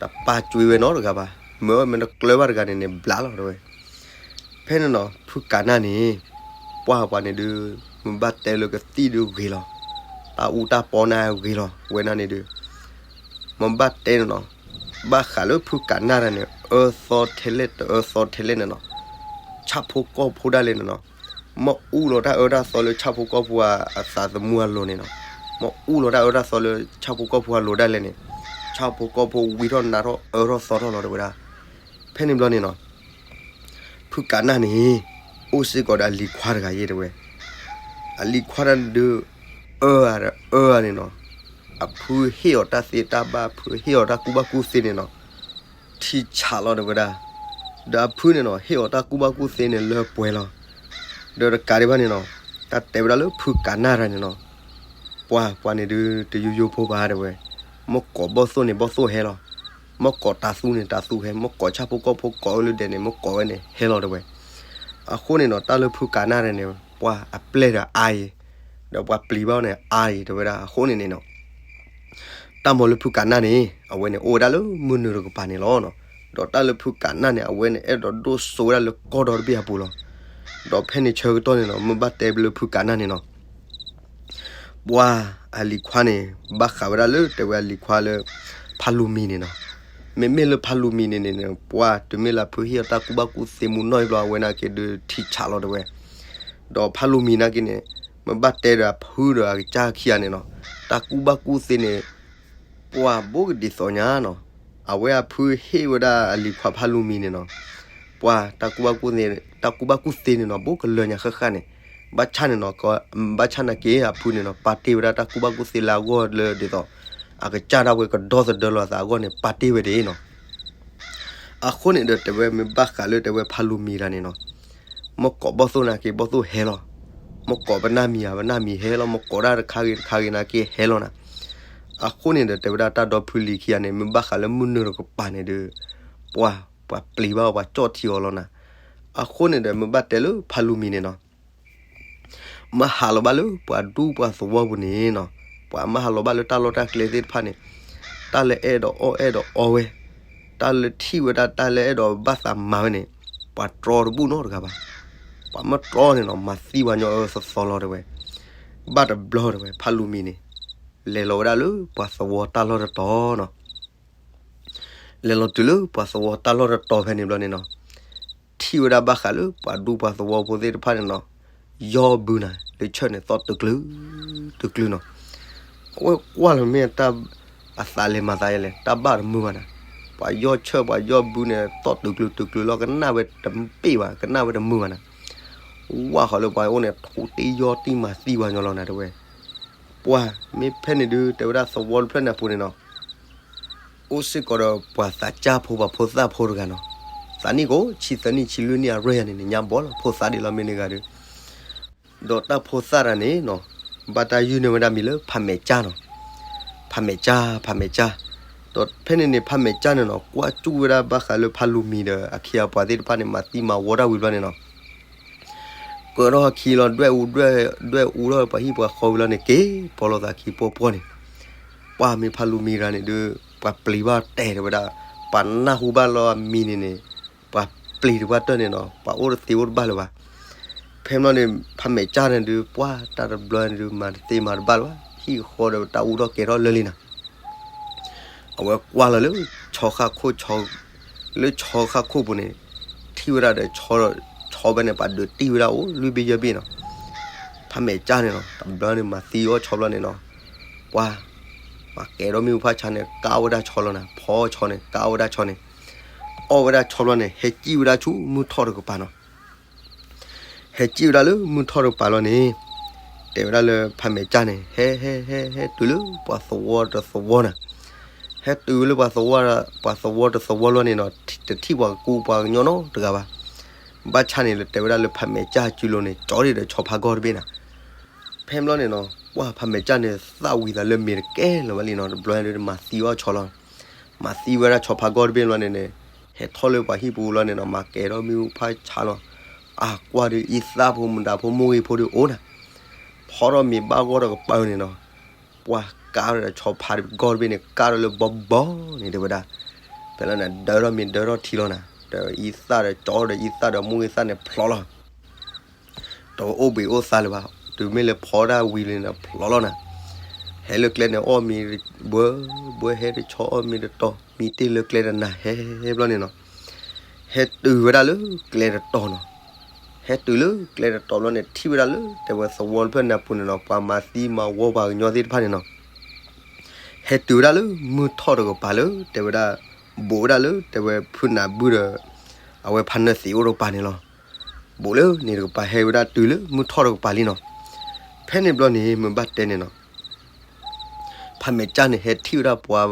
တပာ်ကွံာ်ဝဲနီတဂၤဘၣ်, မၢဝဲမ့ၢ်တကျၢၤဘၣ်တဂၤန့ၣ်န့ၣ် ဘျးလီၤတဲဝဲ. ဖဲန့ၣ်နီၤ ဖုကးနၢ်န့ၣ် ပှၢ်ပှၤန့ၣ်ဒုး မ့ၢ်ဘၣ်တဲလၢကသံၣ်ဒုးဂ့ၤလီၤ, တၢ်အူတၢ်ပီန့ၣ်ဂ့ၤလီၤ ဝဲန့ၣ်န့ၣ်ဒုး မ့ၢ်ဘၣ်တဲန့ၣ်နီၤ, ဘၣ်ဃးလၢဖုကးနၢ်တဂၤန့ၣ် အၢသီထဲလဲၣ်တအၢသီထဲလဲၣ်န့ၣ်နီၤ, ဆၣ်ဖိကီၢ်ဖိဒၣ်လဲာ်န့ၣ်နီၤ, မ့ၢ်အူလီၤတၢ်အၢတၢ်သီလၢဆၣ်ဖိကီၢ်ဖိအသးသမူအလိၤန့ၣ်နီၤ, မ့ၢ်အူလီၤတၢ်အၢတၢ်သီလၢဆၣ်ဖိကီၢ်ဖိအလိၤဒၣ်လဲာ်န့ၣ်, ဆၣ်ဖိကီၢ်ဖိဝံထီၣ်နါထီၣ်အၢထီၣ်သီထီၣ်လီၤတဲဝဲဒၣ်. ဖဲန့ၣ်ဘျီန့ၣ်နီၤ ဖုကးနၢ်န့ၣ် အိၣ်စ့ၢ်ကီးဒီးအလံၤခွါတဂၤယဲတဲဝဲ, အလံၤခွါတဂၤဒုး အၢအါဒီးအၢအါန့ၣ်နီၤ, အဖုဟ့ၣ်အီၤတၢ်သ့တၢ်ဘၣ် ဖုဟ့ၣ်အီၤတၢ်ကူၣ်ဘၣ်ကူၣ်သ့န့ၣ်နီၤ, ထံဆးလီၤတဲဝဲဒၣ်. ဒီးအဖုန့ၣ်နီၤ ဟ့ၣ်အီၤတၢ်ကူၣ်ဘၣ်ကူၣ်သ့န့ၣ်လၢပှဲၤလီၤ. ဒီးတကးဒံးဘၣ်န့ၣ်နီၤ တၢ်တဲဝဲဒၣ်လၢဖုကးနၢ်တဂၤန့ၣ်နီၤ ပှၤပှၤန့ၣ်ဒုးတယိယိဖိဘၣ်တဲဝဲ, မ့ၢ်ကိးဘီၣ်သိၣ်န့ၣ်ဘီၣ်သိၣ်ဟဲလီၤ, မ့ၢ်ကိးတၤသူန့ၣ်တၤသူဟဲ, မ့ၢ်ကိးဆၣ်ဖိကီၢ်ဖိကိးလၢဒဲးန့ၣ် မ့ၢ်ကိးဝဲန့ၣ်ဟဲလီၤတဲဝဲ. အဃိန့ၣ်နီၤ တၢ်လၢဖုကးနၢ်တဂၤန့ၣ် ပှၤအပျဲၢ်ဒီးအါအံၤ, ဒီးပှၤပျံၤဘၣ်အီၤန့ၣ်အါအံၤတဲဝဲဒၣ်. အဃိန့ၣ်န့ၣ်နီၤ တၢ်မၤလၢဖုကးနၢ်န့ၣ် အဝဲန့ၣ်အိၣ်ဝဲဒၣ်လၢမုၢ်နုာ်တကပၤန့ၣ်လီၤ. ဒီးတၢ်လၢဖုကးနၢ်န့ၣ် အဝဲန့ၣ်အဲၣ်ဒိးဒိၣ်စိဝဲဒၣ်လၢကီၢ်ဒီတဘ့ၣ်အပူၤလီၤ. ဒီးဖဲန့ၣ်ဆၢကတီၢ်န့ၣ်နီၤ မ့ၢ်ဘၣ်တဲလၢဖုကးနၢ်န့ၣ်နီၤ ပှၤအလံၤခွါန့ၣ် ဘၣ်ဃးဝဲဒၣ်လၢတဲဝဲအလံၤခွါလၢ ဖးလူၤမံၤန့ၣ်နီၤ. မ့မ့ၢ်လၢဖးလူၤမံၤန့ၣ်န့ၣ် ပှၤတုၤမ့ၢ်လၢဖုဟ့ၣ်အီၤတၢ်ကူၣ်ဘၣ်ကူၣ်သ့မူနီၢ်အံၤဘျီ အဝဲနာ်က့ဒုးထံဆးလီၤတဲဝဲ. ဒီးဖးလူၤမံၤနာ်က့န့ၣ် မ့ၢ်ဘၣ်တဲဒီးအဖုဒီးအကစၢ်ခံဂၤန့ၣ်နီၤ တၢ်ကူၣ်ဘၣ်ကူၣ်သ့န့ၣ် ပှၤဘိကဒံးသီညါနီၤ. အဝဲအဖုဟ့ၣ်ဝဲဒၣ်အလံၤခွါဖးလူၤမံၤန့ၣ်နီၤ ပှၤတၢ်ကူၣ်ဘၣ်ကူၣ်သ့ တၢ်ကူၣ်ဘၣ်ကူၣ်သ့န့ၣ်နီၤ ဘူးကလၢာ်ညါဃၣ်ဃၣ်န့ၣ် ဘၣ်ဆၣ်န့ၣ်နီၤ ဘၣ်ဆၣ်နာ်က့အဖုန့ၣ်နီၤ ပာ်တ့ၢ်ဝဲဒၣ်တၢ်ကူၣ်ဘၣ်ကူၣ်သ့လၢအဂီၢ်လၢဒ်သိး အကစၢ်ဒၣ်ဝဲကဒီသဒၢလီၤအသးအဂီၢ်န့ၣ် ပာ်တ့ၢ်ဝဲဒၣ်နီၤ. အဃိန့ၣ်ဒီးတဲဝဲမ့ၢ်ဘၣ်ဃးလၢတဲဝဲဖးလူၤမံၤတဂၤန့ၣ်နီၤ မ့ၢ်ကိးဘီၣ်သိၣ်နာ်က့ဘီၣ်သိၣ်ဟဲလီၤ, မ့ၢ်ကိးပနၢ်မံၤဧါပနၢ်မံၤဟဲလီၤ, မ့ၢ်ကိးဒၣ်တခါဂ့ၤတခါဂ့ၤနာ်က့ဟဲလီၤနၤ. အဃိန့ၣ်ဒီးတဲဝဲဒၣ်တၢ်ဒီဖုလံၤခံဂၤန့ၣ် မ့ၢ်ဘၣ်ဃးလၢမုၢ်နုာ်တကပၤန့ၣ်ဒီး ပှၤ ပှၤပျံၤဘၣ်အီၤ ပှၤကၠီၣ်ထံအီၤလီၤနၤ. အဃိန့ၣ်ဒီးမ့ၢ်ဘၣ်တဲလၢဖးလူၤမံၤန့ၣ်နီၤ မ့ၢ်ဟးလီၤဘၣ်လၢပှၤဒူပှၤသဝီပူၤန့ၣ်နီၤ ပှၤမ့ၢ်ဟးလီၤဘၣ်လၢတၢ်လီၢ်တၢ်ကျဲသ့ၣ်တဖၣ်န့ၣ် တၢ်လၢအဲၣ်ဒိးအီၣ်အဲၣ်ဒိးအီဝဲ, တၢ်လၢထံၣ်ဝဲဒၣ်တၢ်လၢအဲၣ်ဒိးဘၣ်သးမၤဝဲန့ၣ် ပှၤတြီတဘူၣ်နီတဂၤဘၣ်. ပှၤမ့ၢ်တြီန့ၣ်နီၤ မၤသံပှၤညီအၢသီသီလီၤတဲဝဲ. ဘၣ်တဘျီတဲဝဲ ဖးလူၤမံၤန့ၣ် လဲၤလီၤဝဲဒၣ်လၢပှၤသဝီတၢ်လီၢ်တတီၤနီၤ လဲၤလီၤတုၤလၢပှၤသဝီတၢ်လီၢ်တတီၤဖဲန့ၣ်ဘျီန့ၣ်နီၤ ထံၣ်ဝဲဒၣ်ဘၣ်ဃးလၢပှၤဒူပှၤသဝီဖိသ့ၣ်တဖၣ်န့ၣ်နီၤ ယီၢ်ဘုနၤ လၢဆၢၣ်န့ၣ်သီၣ်တုၤကျုၤ တုၤကျုၤနီၤ. အဝဲကွၢ်လီၤမ့ၢ်တၢ် အသးလဲၤမၤသးယဲလဲၣ် တၢ်ဘၣ်တမုာ်ဘၣ်နၤ. ပှၤယီၢ်ဆၢၣ်ပှၤယီၢ်ဘုန့ၣ် သီၣ်တုၤကျုၤတုၤကျုၤလီၤ ကနၣ်ဝဲတဘ့ၣ်ဘၣ် ကနၣ်ဝဲတမုာ်ဘၣ်နၤ. ဝၢ်ဃီလၢပှၤအိၣ်န့ၣ် ထိၣ်တ့ၢ်ယီၢ်တံၢ်မၤသံပှၤညီလီၤနၤတဲဝဲ. ပှၤမ့ၢ်ဖဲန့ၣ်ဒုး တဲဝဲဒၣ်သဝီတဖျၢၣ်န့ၣ်အပူၤန့ၣ်နီၤ အိၣ်စ့ၢ်ကီးဒီးပှၤသးစၢ်ဖိပှၤဖိသၣ်ဖိတဂၤနီၤ. သးနံၣ်ကိးဆံသၢနံၣ်ဆံလွံၢ်နံၣ်အရွဲၢ်ယၤန့ၣ်န့ၣ် ညါဘီလီၤ ဖိသၣ်ဒံးလီၤမ့ၢ်န့ၢ်ဂၤဒုး ဒီးတၢ်ဖိသၣ်တဂၤန့ၣ်နီၤ ဘၣ်တၢ်ယုၢ်န့ၢ်ဝဲဒၣ်မံၤလၢဖးမဲာ်ကၠၢ်နီၤ. ဖးမဲာ်ကၠၢ် ဖးမဲာ်ကၠၢ် ဒီး ဒီးဖဲန့ၣ်န့ၣ် ဖးမဲာ်ကၠၢ်န့ၣ်နီၤ ကွၢ်ကၠူၣ်ဝဲဒၣ်ဘၣ်ဃးလၢဖးလူၤမံၤဒီး အခ့အပှၤသ့ၣ်တဖၣ်န့ၣ် မၤသံမၤဝီတၢ်ဝံၤဘျီန့ၣ်နီၤ ကၢထီၣ်ဟီခံလီၤ ဒွဲၣ်အူ ဒွဲၣ်အူထီၣ်ပှၤဟံၣ်ပှၤဃီဝံၤလီၤန့ၣ် က့ၤဖီလိာ်သးခံပှီၢ်ပှီၢ်န့ၣ် ပှၢ်မ့ၢ်ဖးလူၤမံၤရၤန့ၣ်ဒုး ပှၤပျံၤဘၣ်တဲာ်တဲဝဲဒၣ် ပှၤနၢ်ဟူဘၣ်လီၤအမံၤန့ၣ်န့ၣ် ပှၤပျံၤတပှၢ်တၢၢ်န့ၣ်နီၤ ပှၤအိၣ်တသ့အိၣ်တဘၣ်လၢၤဘၣ်. ဖဲမ့ၢ်န့ၣ် ဖးမဲာ်ကၠၢ်န့ၣ်ဒုး ပှၢ်တၢ်တဘျီန့ၣ်ဒုး မၤတသ့မၤတဘၣ်လၢၤဘၣ် ဟံၣ်ဃီဒီးတၢ်အူထီၣ်ကဲထီၣ်လၢာ်လံနီၤ အဝဲကွၢ်လီၤလၢ ဆီဃၣ်ခိၣ် လၢဆီဃၣ်ခိၣ်ပူၤန့ၣ် ထံၣ်ဝဲဒၣ်ဒီး ဆီဖဲန့ၣ် ပှၤဒုးတံၢ်ဝဲဒၣ်အိၣ်လွံၢ်ဘ့ၣ်ယဲၢ်ဘ့ၣ်နီၤ ဖးမဲာ်ကၠၢ်န့ၣ်နီၤ တဘျီန့ၣ် မၤသံအီၣ်ဆီဘျီန့ၣ်နီၤ ပှၢ် ပှၤကဲထီၣ်မ့ၣ်အူဖးဆါန့ၣ် ကၢ်ဝဲဒၣ်ဆီလီၤနၤ ဖီဆီန့ၣ် ကၢ်ဝဲဒၣ်ဆီန့ၣ် အီၣ်ဝဲဒၣ်ဆီဘျီန့ၣ် ဟဲစံၣ်ဝဲဒၣ်ဆူမုၢ်ထီၣ်တကပၤနီၤ ဟဲစံၣ်ဝဲဒၣ်လၢမုၢ်ထီၣ်တကပၤလီၤန့ၣ် တဲဝဲဒၣ်လၢဖးမဲာ်ကၠၢ်န့ၣ် ဟဲ ဟဲ ဟဲ ဟဲတုၤလၢပှၤသဝီတသဝီနၤ ဟဲတုၤလၢပှၤသဝီ ပှၤသဝီတသဝီလီၤန့ၣ်နီၤ တထံၣ်ပှၤကူပှၤကညီနီတဂၤဘၣ်. ဘၣ်ဆၣ်န့ၣ်လၢတဲဝဲဒၣ်လၢဖးမဲာ်ကၠၢ်စုလိၤန့ၣ် ကၠီဒံးဒီးဆီဖးဂီၢ်တဘ့ၣ်နၤ ဖဲဘျီန့ၣ်နီၤ ပှၢ်ဖးမဲာ်ကၠၢ်န့ၣ် သၣ်ဝံၤသးလၢမ့ၢ်တကဲလၢၤဘၣ်လံနီၤ တဘျီဒုးမၤသံအီၣ်ဆီလီၤ မၤသံဝဲဒၣ်ဆီဖးဂီၢ်တဘ့ၣ်ဘျီန့ၣ်န့ၣ် ဟဲထီၣ်လၢပှၤဟံၣ်ပူၤလီၤန့ၣ်နီၤ မၤကဲထီၣ်မ့ၣ်အူဖးဆါလီၤ အါကွၢ်ဒုးအံသၣ်ဖိမတၤဖိမိၢ်ဂ့ၤဖိဒုးအိၣ်နၤ ဖီထီၣ်မ့ၤဘၣ်ဂီၢ်ဒီးကပၤန့ၣ်နီၤ ပှၢ်ကၢ်ဒီးဆီဖးဂီၢ်တဘ့ၣ်န့ၣ် ကၢ်ထီၣ်လၢဘီဘီန့ၣ်တဲဝဲဒၣ် ဖဲလီၤန့ၣ် ဒၢထီၣ်မ့ၤဒၢထီၣ်ထံလီၤနၤ ဒီးအံသၣ်ဒီးကၠီဒီးအံသၣ်ဒီးမိၢ်ဂ့ၤသၣ်န့ၣ်ဖျိးလီၤ တအိၣ်ဘှံးအိၣ်သါလၢၤဘၣ် တုၤမ့ၢ်လၢဖီဒၣ်ဝံၤလံန့ၣ်ဖျိးလီၤနၤ ဟဲလၢကျဲန့ၣ်အီၣ်မ့ၤဘှဲဘှဲ ဟဲတဆီအီၣ်မ့ၤတတီၤ မံတ့ၢ်လၢကျဲတနၤဟဲဘျီန့ၣ်နီၤ ဟဲတုၤဝဲဒၣ်လၢကျဲတတီၤနီၤ ဟဲတုၤလၢကျဲတတီၤဘျီန့ၣ် ထံၣ်ဝဲဒၣ်လၢတဲဝဲသဝီတဖျၢၣ်န့ၣ်အပူၤန့ၣ်နီၤ ပှၤမၤသံမၤဝီပှၤကညီသ့ၣ်တဖၣ်န့ၣ်နီၤ ဟဲတုၤဝဲဒၣ်လၢမုၢ်ထီၣ်တကပၤလၢ တဲဝဲဒၣ် ဘူးဝဲဒၣ်လၢတဲဝဲဖုနၢ်ဘုဒီး အဝဲဖးနၢသံးအိၣ်တကပၤန့ၣ်လီၤ. ဘူးလၢန့ၣ်တကပၤဟဲဝဲဒၣ်တုၤလၢမုၢ်ထီၣ်တကပၤလံနီၤ. ဖဲန့ၣ်ဘျီန့ၣ် မ့ၢ်ဘၣ်တဲန့ၣ်နီၤ ဖးမဲာ်ကၠၢ်န့ၣ် ဟဲထံၣ်ဝဲဒၣ်ပှၤ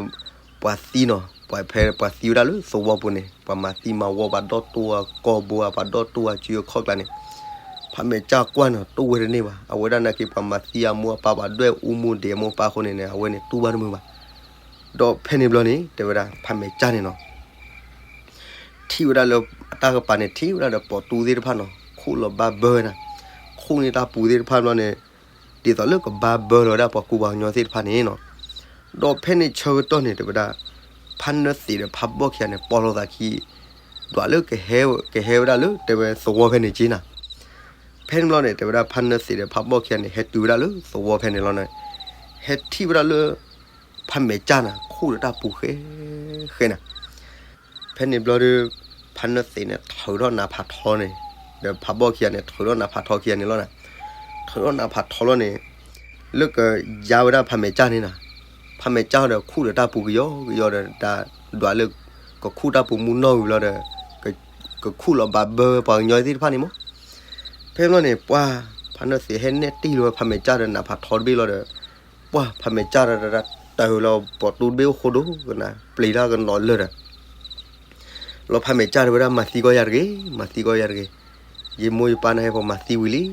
ပှၤသံနီၤ, ပှၤဖဲပှၤသံဝဲဒၣ်လၢသဝီပူၤန့ၣ် ပှၤမၤသံမၤဝီ ပှၤဒီတိၢ်အကီၢ်ဘိ ပှၤဒီတိၢ်အစုအခီၣ်ကျါန့ၣ်, ဖးမဲာ်ကၠၢ်ကွၢ်န့ၣ် တူၢ်ဝဲတန့ၢ်ဘၣ်. အဝဲဒၣ်နာ်က့ ပှၤမၤသံအမိၢ်အပၢ် ပှၤဒွဲၣ်အူမူဒံးအမိၢ်အပၢ်အဃိန့ၣ်န့ၣ် အဝဲန့ၣ်တူၢ်ဘၣ်တမုာ်ဘၣ်. ဒီးဖဲန့ၣ်ဘျီန့ၣ် တဲဝဲဒၣ်ဖးမဲာ်ကၠၢ်န့ၣ်နီၤ ထံၣ်ဝဲဒၣ်လၢအတၢ်ကပၤန့ၣ် ထံၣ်ဝဲဒၣ်ဒီးပိာ်တူၢ်သ့ၣ်တဖၣ်နီၤ ခူၣ်လီၤဘၣ်ဘၢဝဲနၤ, ခူၣ်န့ၢ်တၢ်ပူၤသ့ၣ်တဖၣ်ဘျီန့ၣ် ဒ်သိးလၢကဘၣ်ဘၢလီၤဝဲဒၣ်ပှၤကူပှၤကညီသ့ၣ်တဖၣ်န့ၣ်နီၤ. ဒီးဖဲန့ၣ်ဆၢကတီၢ်န့ၣ် တဲဝဲဒၣ် ဖးနၢသံးဒီးဖးဘီၣ်ခံဂၤန့ၣ် ပိာ်လိာ်သးခံ ဒွးလၢ ကဟဲဝဲဒၣ်လၢတဲဝဲသဝီဖဲန့ၣ်က့နၤ. ဖဲန့ၣ်ဘျီန့ၣ် တဲဝဲဒၣ်ဖးနၢသံးဒီးဖးဘီၣ်ခံဂၤန့ၣ် ဟဲတုၤဝဲဒၣ်လၢသဝီဖဲန့ၣ်လီၤန့ၣ်, ဟဲထံၣ်ဝဲဒၣ်လၢ ဖးမဲာ်ကၠၢ်နၤ ခူၣ်ဒီးတၢ်ပူၤဃဲဃဲနၤ. ဖဲန့ၣ်ဘျီဒီး ဖးနၢသံးန့ၣ် ထုးထီၣ်နးဖးထီန့ၣ်, ဒီးဖးဘီၣ်ခံဂၤန့ၣ် ထုးထီၣ်နးဖးထီခံဂၤန့ၣ်လီၤနၤ. ထုးထီၣ်နးဖးထီဘျီန့ၣ် လၢကယါဝဲဒၣ်ဖးမဲာ်ကၠၢ်န့ၣ်နၤ, ဖးမဲာ်ကၠၢ်ဒီးခူၣ်ဒီးတၢ်ပူၤကယီကယီဒီး တၢ်ဒွးလၢ ကခူၣ်တၢ်ပူၤမူနီၢ်ဝံၤဘျီဒီး ကခူၣ်လီၤဘၣ်ဘၢဝဲပှၤကညီသ့ၣ်တဖၣ်န့ၣ်မး. ဖဲဘျီန့ၣ် ပှၢ်ဖးနၢသံးဟဲနဲၣ်တံၢ်လီၤဝဲဖးမဲာ်ကၠၢ်ဒီးနးဖးထီတဘ့ၣ်လီၤဒီး ပှၢ်ဖးမဲာ်ကၠၢ်ဒီးတၢ်တၢ်လီၤ ပိာ်တူၢ်တဘ့ၣ်အိၣ်ဃိဒိၣ်ကနၤ ပျံၤတၢ်ကနီၤလၢာ်ဒီး လီၤဖးမဲာ်ကၠၢ်တဲဝဲဒၣ် မၤသံကီးယၤတဂ့ၤ, မၤသံကီးယၤတဂ့ၤ. ယမိၢ်ယပၢ်နဟဲပှၤမၤသံဝံၤလံ.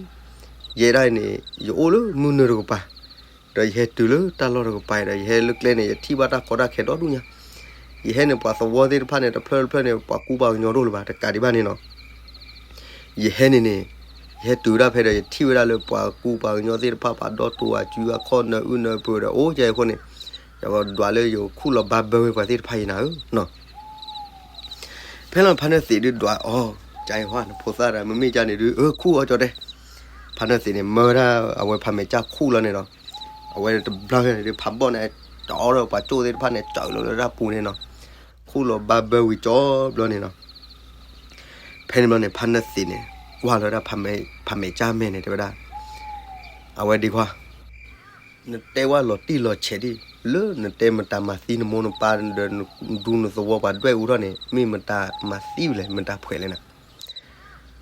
ယဲဒၣ်အံၤန့ၣ် ယအိၣ်လၢမုၢ်နုာ်တကပၤ, ဒီးယဟဲတုၤလၢတၢ်လီၢ်တကပၤဒီး ယဟဲလၢကျဲန့ၣ် ယထံၣ်ဘၣ်တၢ်ကီတၢ်ခဲဒီဒူၣ်ညါ. ယဟဲန့ၣ် ပှၤသဝီသ့ၣ်တဖၣ်န့ၣ် တဖျၢၣ်တဖျၢၣ်န့ၣ် ပှၤကူပှၤကညီတအိၣ်လၢၤဘၣ် တကးဒံးဘၣ်န့ၣ်နီၤ. ယဟဲန့ၣ်န့ၣ် ယဟဲတုၤဒၣ်ဖဲဒီး ယထံၣ်ဝဲဒၣ်လၢပှၤကူပှၤကညီသ့ၣ်တဖၣ် ပှၤဒီတိၢ်အစုအခီၣ်နၢအုၣ်နၢပှဲၤဒီး အိၣ်ကဲအဃိန့ၣ် ယကဒွးလၢယကခူၣ်လီၤဘၣ်ဘၢဝဲပှၤသ့ၣ်တဖၣ်အံၤနၤဧၢနီၤ. ဖဲလီၤဖးနၢသံးဒုးဒွးအီၤ ကၢ်အံၤဟါ နဖိသၣ်ဒီး မ့မ့ၢ်ကၢ်န့ၣ်ဒုး အၢ ခူၣ်အီၤကၠီတဲ. ဖးနၢသံးန့ၣ် မၢဝဲဒၣ်အဝဲဖးမဲာ်ကၠၢ်ခူၣ်လီၤန့ၣ်ဒီး အဝဲတဘျီန့ၣ်ဒုး ဖးဘီၣ်န့ၣ် တအီဒီးပှၤကၠိၣ်သ့ၣ်တဖၣ်န့ၣ် စၢၤလီၤလၢတၢ်ပူၤန့ၣ်နီၤ. ခူၣ်လီၤဘၣ်ဘၢဝံၤကၠီဘျီန့ၣ်နီၤ. ဖဲန့ၣ်ဘျီန့ၣ် ဖးနၢသံးန့ၣ် ကွၢ်လီၤဝဲဒၣ်ဖးမဲာ်ကၠၢ်မဲာ်န့ၣ် တဲဝဲဒၣ် အဝဲဒ်ခွါ နတဲဝဲလီၤတံၢ်လီၤဆဲးဒ် လၢနတဲမတၤမၤသံနမိၢ်နပၢ်ဒီးနဒူနသဝီပှၤဒွဲၣ်အူထီၣ်န့ၣ် မ့ၢ်မတၤမၤသံဝဲလဲၣ် မတၤဖှဲးလဲၣ်နၤ.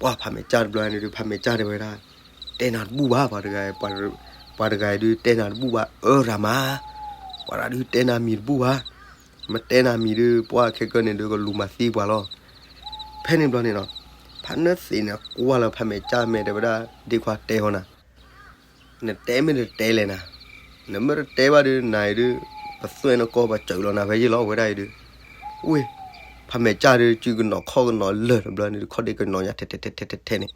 ပှၢ်ဖးမဲာ်ကၠၢ်တဘျီန့ၣ်ဒုး ဖးမဲာ်ကၠၢ်တဲဝဲဒၣ် တဲနၤတဘူၣ်ဘၣ် ပှၤတဂၤ ပှၤတဂၤအံၤဒုး တဲနၤတဘူၣ်ဘၣ် အၢရၤမး ပှၤတဂၤဒုးတဲနၤမံၤတဘူၣ်ဘၣ်. မ့ၢ်တဲနၤမံၤဒုး ပှၢ်ခဲကၢန့ၣ်ဒုး ကလူၤမၤသံပှၤလီၤ. ဖဲန့ၣ်ဘျီန့ၣ်နီၤ ဖးနၢသံးန့ၣ် ကွၢ်လီၤဖးမဲာ်ကၠၢ်မဲာ်တဲဝဲဒၣ် ဒ်ခွါတဲဃီနၤ နတဲမ့ၢ်တတဲလဲၣ်နၤ, နမ့ၢ်တတဲဘၣ်ဒုး နၤအံၤဒုး ပသွဲၣ်နကီၢ်ပှၤစၢၤလီၤနၤဖဲယ့ၢ်လီၤ အဝဲဒၣ်အံၤဒုး, ဝ့ၢ်, ဖးမဲာ်ကၢ်ဒုး စုကနီၤခီၣ်ကနီၤလၢာ်တဘျီန့ၣ်ဒုး ခီၣ်ဒ့ကနီၤညါထဲထဲထဲထဲထဲထဲန့ၣ်,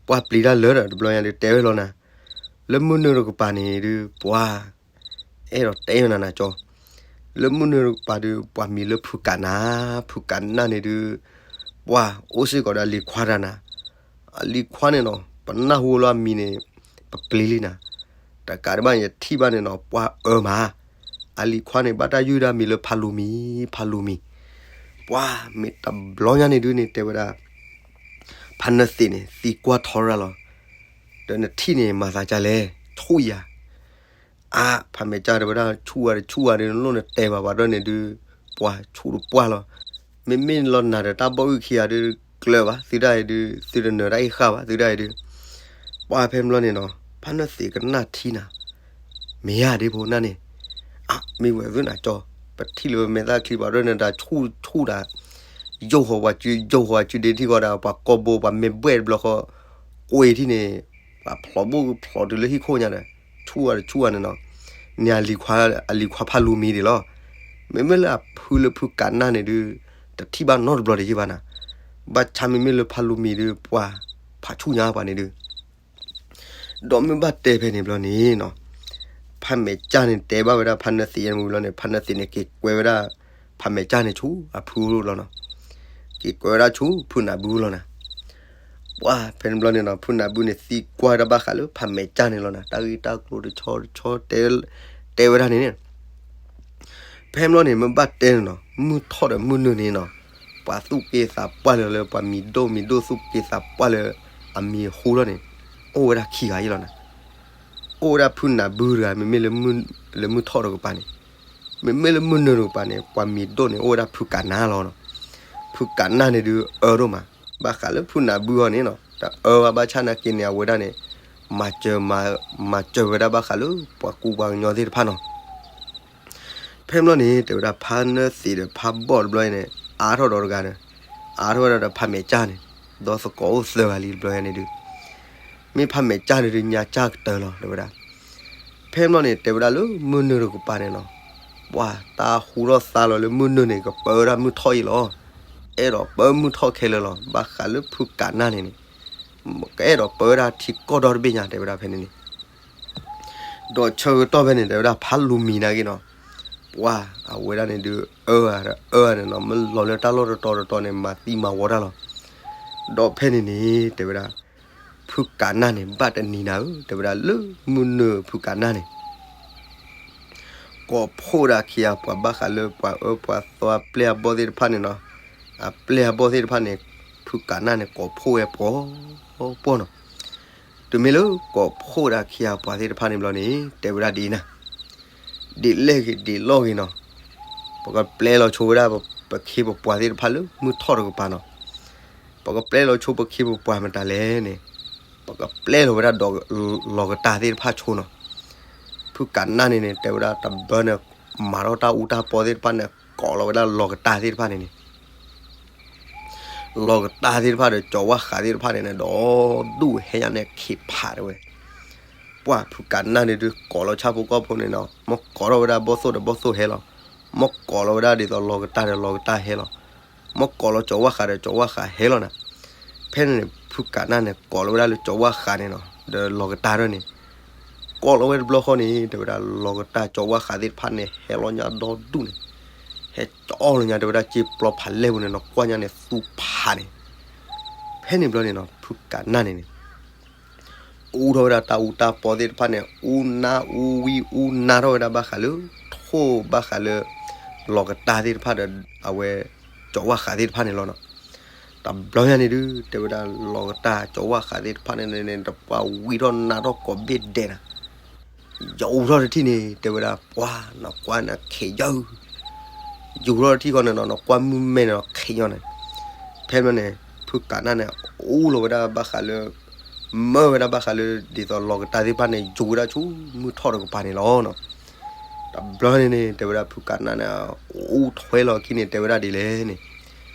ပှၤပျံၤတၢ်လၢာ်ဒီးတဘျီညါဒုး တဲဝဲလီၤနၤ, လၢမုၢ်နုာ်တကပၤန့ၣ်ဒုး ပှၤ အဲၣ်ဒိးတဲနၤနၤကၠီ, လၢမုၢ်နုာ်တကပၤဒုး ပှၤမံၤလၢဖုကးနၢ်, ဖုကးနၢ်န့ၣ်ဒုး ပှၤအိၣ်စ့ၢ်ကီးဒီးအလံၤခွါတဂၤနၤ, အလံၤခွါန့ၣ်နီၤ ပနၢ်ဟူလၢအမံၤန့ၣ် ပပျံၤလံနၤ, တကးဒံးဘၣ်န့ၣ် ယထံၣ်ဘၣ်န့ၣ်နီၤ ပှၤအၢမး, အလံၤခွါန့ၣ် ဘၣ်တၢ်ယုၢ်ဒၣ်မံၤလၢဖးလူၤမံၤ, ဖးလူၤမံၤ, ပှၤမ့ၢ်တဘျီညါန့ၣ်ဒုးန့ၣ် တဲဝဲဒၣ် ဖးနၢသံးန့ၣ် သံကွၢ်ထီရၣ်လီၤ, ဒီးနထံၣ်န့ၣ်မၤသးဒ်လဲၣ်, ဆူၣ်ယၤ အါ, ဖးမဲာ်ကၢ်တဲဝဲဒၣ် ဆူၣ်ဝါတဆူၣ်ဝါဒုး နလိၣ်နတဲဘၣ်ပှၤဒီးန့ၣ်ဒုး ပှၤဆူၣ်တပှၢ်လီၤ, မ့မ့ၢ်လီၤနၤဒီးတၢ်ဘီၣ်အုၣ်ခံဂၤဒုး ကျၢၤဘၣ်သုဒၣ်အံၤဒုး သုတနၢၤတၢ်အံၤဃာ်ဘၣ်သုဒၣ်အံၤဒုး, ပှၤဖဲဘျီန့ၣ်နီၤ ဖးနၢသံးကနၣ်ထံနၤ, မ့ၢ်ယၤဒ့ဖိနၢ်န့ၣ်, အါ မ့ၢ်ဝဲသုနၤကၠီ, ပထံၣ်လၢပမဲာ်သၣ်ချံပှၤဒီးန့ၣ်ဒီးဆူၣ်ဆူၣ်ဒၣ်, ယိၣ်ဃီၤပှၤစု ယိၣ်ဃီၤစုဒ့ထံၣ်ဃီဒၣ် ပှၤကိးဘိ ပှၤမ့ၢ်ဘှဲၣ်တဘျီဃီ, ကွ့ထံၣ်န့ၣ်, ပှၤဖျိးဘိၣ်ဖျိးတုၤလၢဟံၣ်ခိၣ်ညါဒီး, ဆူၣ်ဝါတဆူၣ်ဝါန့ၣ်နီၤ, န့ၣ်အလံၤခွါဖးလူၤမံၤဒံးလီၤ, မ့မ့ၢ်လၢအဖုလၢဖုကးနၢ်န့ၣ်ဒုး, တထံၣ်ဘၣ်နီတဘျီတယံာ်ဘၣ်နၤ, ဘၣ်ဆၣ်မ့မ့ၢ်လၢဖးလူၤမံၤဒုး ပှၤဖးဆူၣ်ညါပှၤန့ၣ်ဒုး ဒီးမ့ၢ်ဘၣ်တဲဖဲန့ၣ်ဘျီန့ၣ်နီၤ, ဖးမဲာ်ကၢ်န့ၣ် တဲဘၣ်ဝဲဒၣ်ဖးနၢသံးယဲၢ်မူဘျီန့ၣ် ဖးနၢသံးန့ၣ် က့ၤကွဲဝဲဒၣ် ဖးမဲာ်ကၢ်န့ၣ်ဆူအဖုလီၤနီၤ, က့ၤကွဲဝဲဒၣ်ဆူဖုနၢ်ဘုလီၤနၤ, ပှၤဖဲန့ၣ်ဘျီန့ၣ်နီၤ ဖုနၢ်ဘုန့ၣ် သံကွၢ်တၢ်ဘၣ်ဃးလၢဖးမဲာ်ကၢ်န့ၣ်လီၤနၤ တၢ်ဂ့ၢ်တၢ်ကျိၤတဆီတဆီ တဲဝဲဒၣ်န့ၣ်န့ၣ် ဖဲဘျီန့ၣ် မ့ၢ်ဘၣ်တဲန့ၣ်နီၤ မုၢ်ထီၣ်ဒီးမုၢ်နုာ်န့ၣ်နီၤ, ပှၤသူၣ်က့သးပှၢ်လၢ လၢပှၤမံၤဒိၣ်မံၤဒိၣ်သူၣ်က့သးပှၢ်လၢ အမံၤဟူထီၣ်န့ၣ် အိၣ်ဝဲဒၣ်ခံဂၤအံၤလီၤနၤ, အိၣ်ဝဲဒၣ်ဖုနၢ်ဘုတဂၤ မ့မ့ၢ်လၢမုၢ်ထီၣ်တကပၤန့ၣ်, မ့မ့ၢ်လၢမုၢ်နုာ်တကပၤန့ၣ် ပှၤမံၤဒိၣ်န့ၣ် အိၣ်ဝဲဒၣ်ဖုကးနၢ်လီၤနီၤ, ဖုကးနၢ်န့ၣ်ဒုးအၢဒိၣ်မး, ဘၣ်ဃးလၢဖုနၢ်ဘုအီၤန့ၣ်နီၤ တအၢဘၣ်ဘၣ်ဆၣ်နာ်က့န့ၣ် အဝဲဒၣ်န့ၣ် မၤစၢၤ မၤစၢၤဝဲဒၣ်ဘၣ်ဃးလၢပှၤကူပှၤကညီသ့ၣ်တဖၣ်နီၤ ဖဲဘျီန့ၣ် တဲဝဲဒၣ်ဖးနၢသံးဒီးဖးဘီၣ်တဘျီအံၤန့ၣ် အါထီၣ်ဒီးတဂၤဒီး, အါထီၣ်ဝဲဒၣ်ဒီးဖးမဲာ်ကၢ်န့ၣ်, ဒီးသကိးအိၣ်သၢဂၤလံတဘျီအံၤန့ၣ်ဒုး, မ့ၢ်ဖးမဲာ်ကၢ်န့ၣ်ဒုးညါကၢ်ကတၢၢ်လီၤ တဲဝဲဒၣ်. ဖဲဘျီန့ၣ် တဲဝဲဒၣ်လၢမုၢ်နုာ်တကပၤန့ၣ်နီၤ, ပှၤတၢ်ဟူထီၣ်သါလီၤလၢမုၢ်နုာ်န့ၣ် ကပၢဝဲဒၣ်မုၢ်ထီၣ်အံၤလီၤ. အဲၣ်ဒိးပၢမုၢ်ထီၣ်ခဲလၢာ်လီၤ. ဘၣ်ဃးလၢဖုကးနၢ်န့ၣ်န့ၣ် ကအဲၣ်ဒိးပၢဝဲဒၣ်ထံကီၢ်ဒီတဘ့ၣ်ညါ တဲဝဲဒၣ်ဖဲန့ၣ်န့ၣ် ဒီးဆၢကတီၢ်ဖဲန့ၣ် တဲဝဲဒၣ်ဖးလူၤမံၤနာ်က့နီၤ, ပှၤအဝဲဒၣ်န့ၣ်ဒုး အၢအါဒီးအၢအါန့ၣ်နီၤ, မ့ၢ်လီၤလၢတၢ်လီၢ်တတီၤတတီၤန့ၣ် မၤသံမၤဝီတၢ်လီၤ. ဒီးဖဲန့ၣ်န့ၣ် တဲဝဲဒၣ် ဖုကးနၢ်န့ၣ် ဘၣ်တနံၤနၤဧၢ တဲဝဲဒၣ်လၢမုၢ်နုာ်ဖုကးနၢ်န့ၣ် ကိးဖှိၣ်ဒၣ်ခံဂၤပှၤ ဘၣ်ဃးလၢပှၤအၢပှၤသီအပျဲၢ်အဘီၣ်သ့ၣ်တဖၣ်န့ၣ်နီၤ, အပျဲၢ်အဘီၣ်သ့ၣ်တဖၣ်န့ၣ် ဖုကးနၢ်န့ၣ် ကိးဖှိၣ်ဝဲပှီၢ်ပှီၢ်နီၤ. တုၤမ့ၢ်လၢကိးဖှိၣ်ဒၣ်ခံဂၤပှၤသ့ၣ်တဖၣ်န့ၣ်ဘျီန့ၣ် တဲဝဲဒၣ်ဒ်အံၤနၤ, ဒ်လဲၣ်ဂ့ၤဒ်လီၢ်ဂ့ၤနီၤ, ပကပျဲလီၤဆိဝဲဒၣ် ပခ့ပပှၤသ့ၣ်တဖၣ်လၢမုၢ်ထီၣ်တကပၤနီၤ. ပကပျဲလီၤဆိပခ့ပပှၤမတၤလဲၣ်န့ၣ် ပကပျဲလီၤဝဲဒၣ်ဒီးလီၤကတၢ်သ့ၣ်တဖၣ်ဆိနီၤ. ဖုကးနၢ်န့ၣ်န့ၣ် တဲဝဲဒၣ်တဘျီန့ၣ် မၤထီၣ်တၢ်အူတၢ်ပီသ့ၣ်တဖၣ်န့ၣ် ကိးလီၤဝဲဒၣ်လီၤကတၢ်သ့ၣ်တဖၣ်န့ၣ်န့ၣ် လီၤကတၢ်သ့ၣ်တဖၣ်ဒီး ကၠီၤဝၣ်ဃးသ့ၣ်တဖၣ်န့ၣ်န့ၣ် ဒီးဒူၣ်ဟဲညါန့ၣ်ခံဖးတဲဝဲ. ပှၤဖုကးနၢ်န့ၣ်ဒုး ကိးလီၤဆၣ်ဖိကီၢ်ဖိန့ၣ်နီၤ, မ့ၢ်ကိးထီၣ်ဝဲဒၣ်ဘီၣ်သိၣ်ဒီးဘီၣ်သိၣ်ဟဲလီၤ, မ့ၢ်ကိးလီၤဝဲဒၣ်ဒ်သိးလီၤကတၢ်ဒီးလီၤကတၢ်ဟဲလီၤ, မ့ၢ်ကိးလီၤကၠီၤဝၣ်ဃးဒီးကၠီၤဝၣ်ဃးဟဲလီၤနၤ. ဖဲန့ၣ်န့ၣ် ဖုကးနၢ်န့ၣ် ကိးလီၤဝဲဒၣ်လၢကၠီၤဝၣ်ဃးန့ၣ်နီၤ ဒီးလီၤကတၢ်ထီၣ်န့ၣ် ကိးလီၤဝဲတဘျီဃီန့ၣ် တဲဝဲဒၣ်လီၤကတၢ်ကၠီၤဝၣ်ဃးသ့ၣ်တဖၣ်န့ၣ် ဟဲလီၤညါဒီဒူၣ်န့ၣ်, ဟဲကၠီလီၤညါ တဲဝဲဒၣ်စ့ပျီဖးလဲၢ်ပူၤန့ၣ်နီၤ, ကွၢ်ညါန့ၣ်သူဖးန့ၣ်. ဖဲန့ၣ်ဘျီန့ၣ်နီၤ ဖုကးနၢ်န့ၣ်န့ၣ် အူထီၣ်ဝဲဒၣ်တၢ်အူတၢ်ပီသ့ၣ်တဖၣ်န့ၣ် အူနါအူဝံအူနါထီၣ်ဝဲဒၣ်ဘၣ်ဃးလၢ ထိၣ်ဘၣ်ဃးလၢ လီၤကတၢ်သ့ၣ်တဖၣ်ဒီး အဝဲ ကၠီၤဝၣ်ဃးသ့ၣ်တဖၣ်န့ၣ်လီၤနီၤ. တဘျီညါန့ၣ်ဒုး တဲဝဲဒၣ်လီၤကတၢ်ကၠီၤဝၣ်ဃးသ့ၣ်တဖၣ်န့ၣ်န့ၣ် တပှၢ်ဝံထီၣ်နါထီၣ်ကိးဘ့ၣ်ဒဲးနၤ ယအိၣ်ထီၣ်တထံၣ်န့ၣ် တဲဝဲဒၣ် ပှၤနကွၢ်နခ့ယီၤ, ယူၤထီၣ်တထံၣ်ဃီန့ၣ်နီၤ နကွၢ်မုၢ်မဲန့ၣ်နီၤ ခ့ယီၤန့ၣ်. ဖဲမ့ၢ်န့ၣ် ဖုကးနၢ်န့ၣ် အူလီၤဝဲဒၣ်ဘၣ်ဃးလၢ မၢဝဲဒၣ်ဘၣ်ဃးလၢ ဒ်သိးလီၤကတၢ်သ့ၣ်တဖၣ်န့ၣ် ယူၤဝဲဒၣ်ဆူမုၢ်ထီၣ်တကပၤန့ၣ်လီၤနီၤ. တဘျီန့ၣ်န့ၣ် တဲဝဲဒၣ်ဖုကးနၢ်န့ၣ် အူထွဲလီၤခံန့ၣ် တဲဝဲဒၣ်ဒ်လဲၣ်န့ၣ်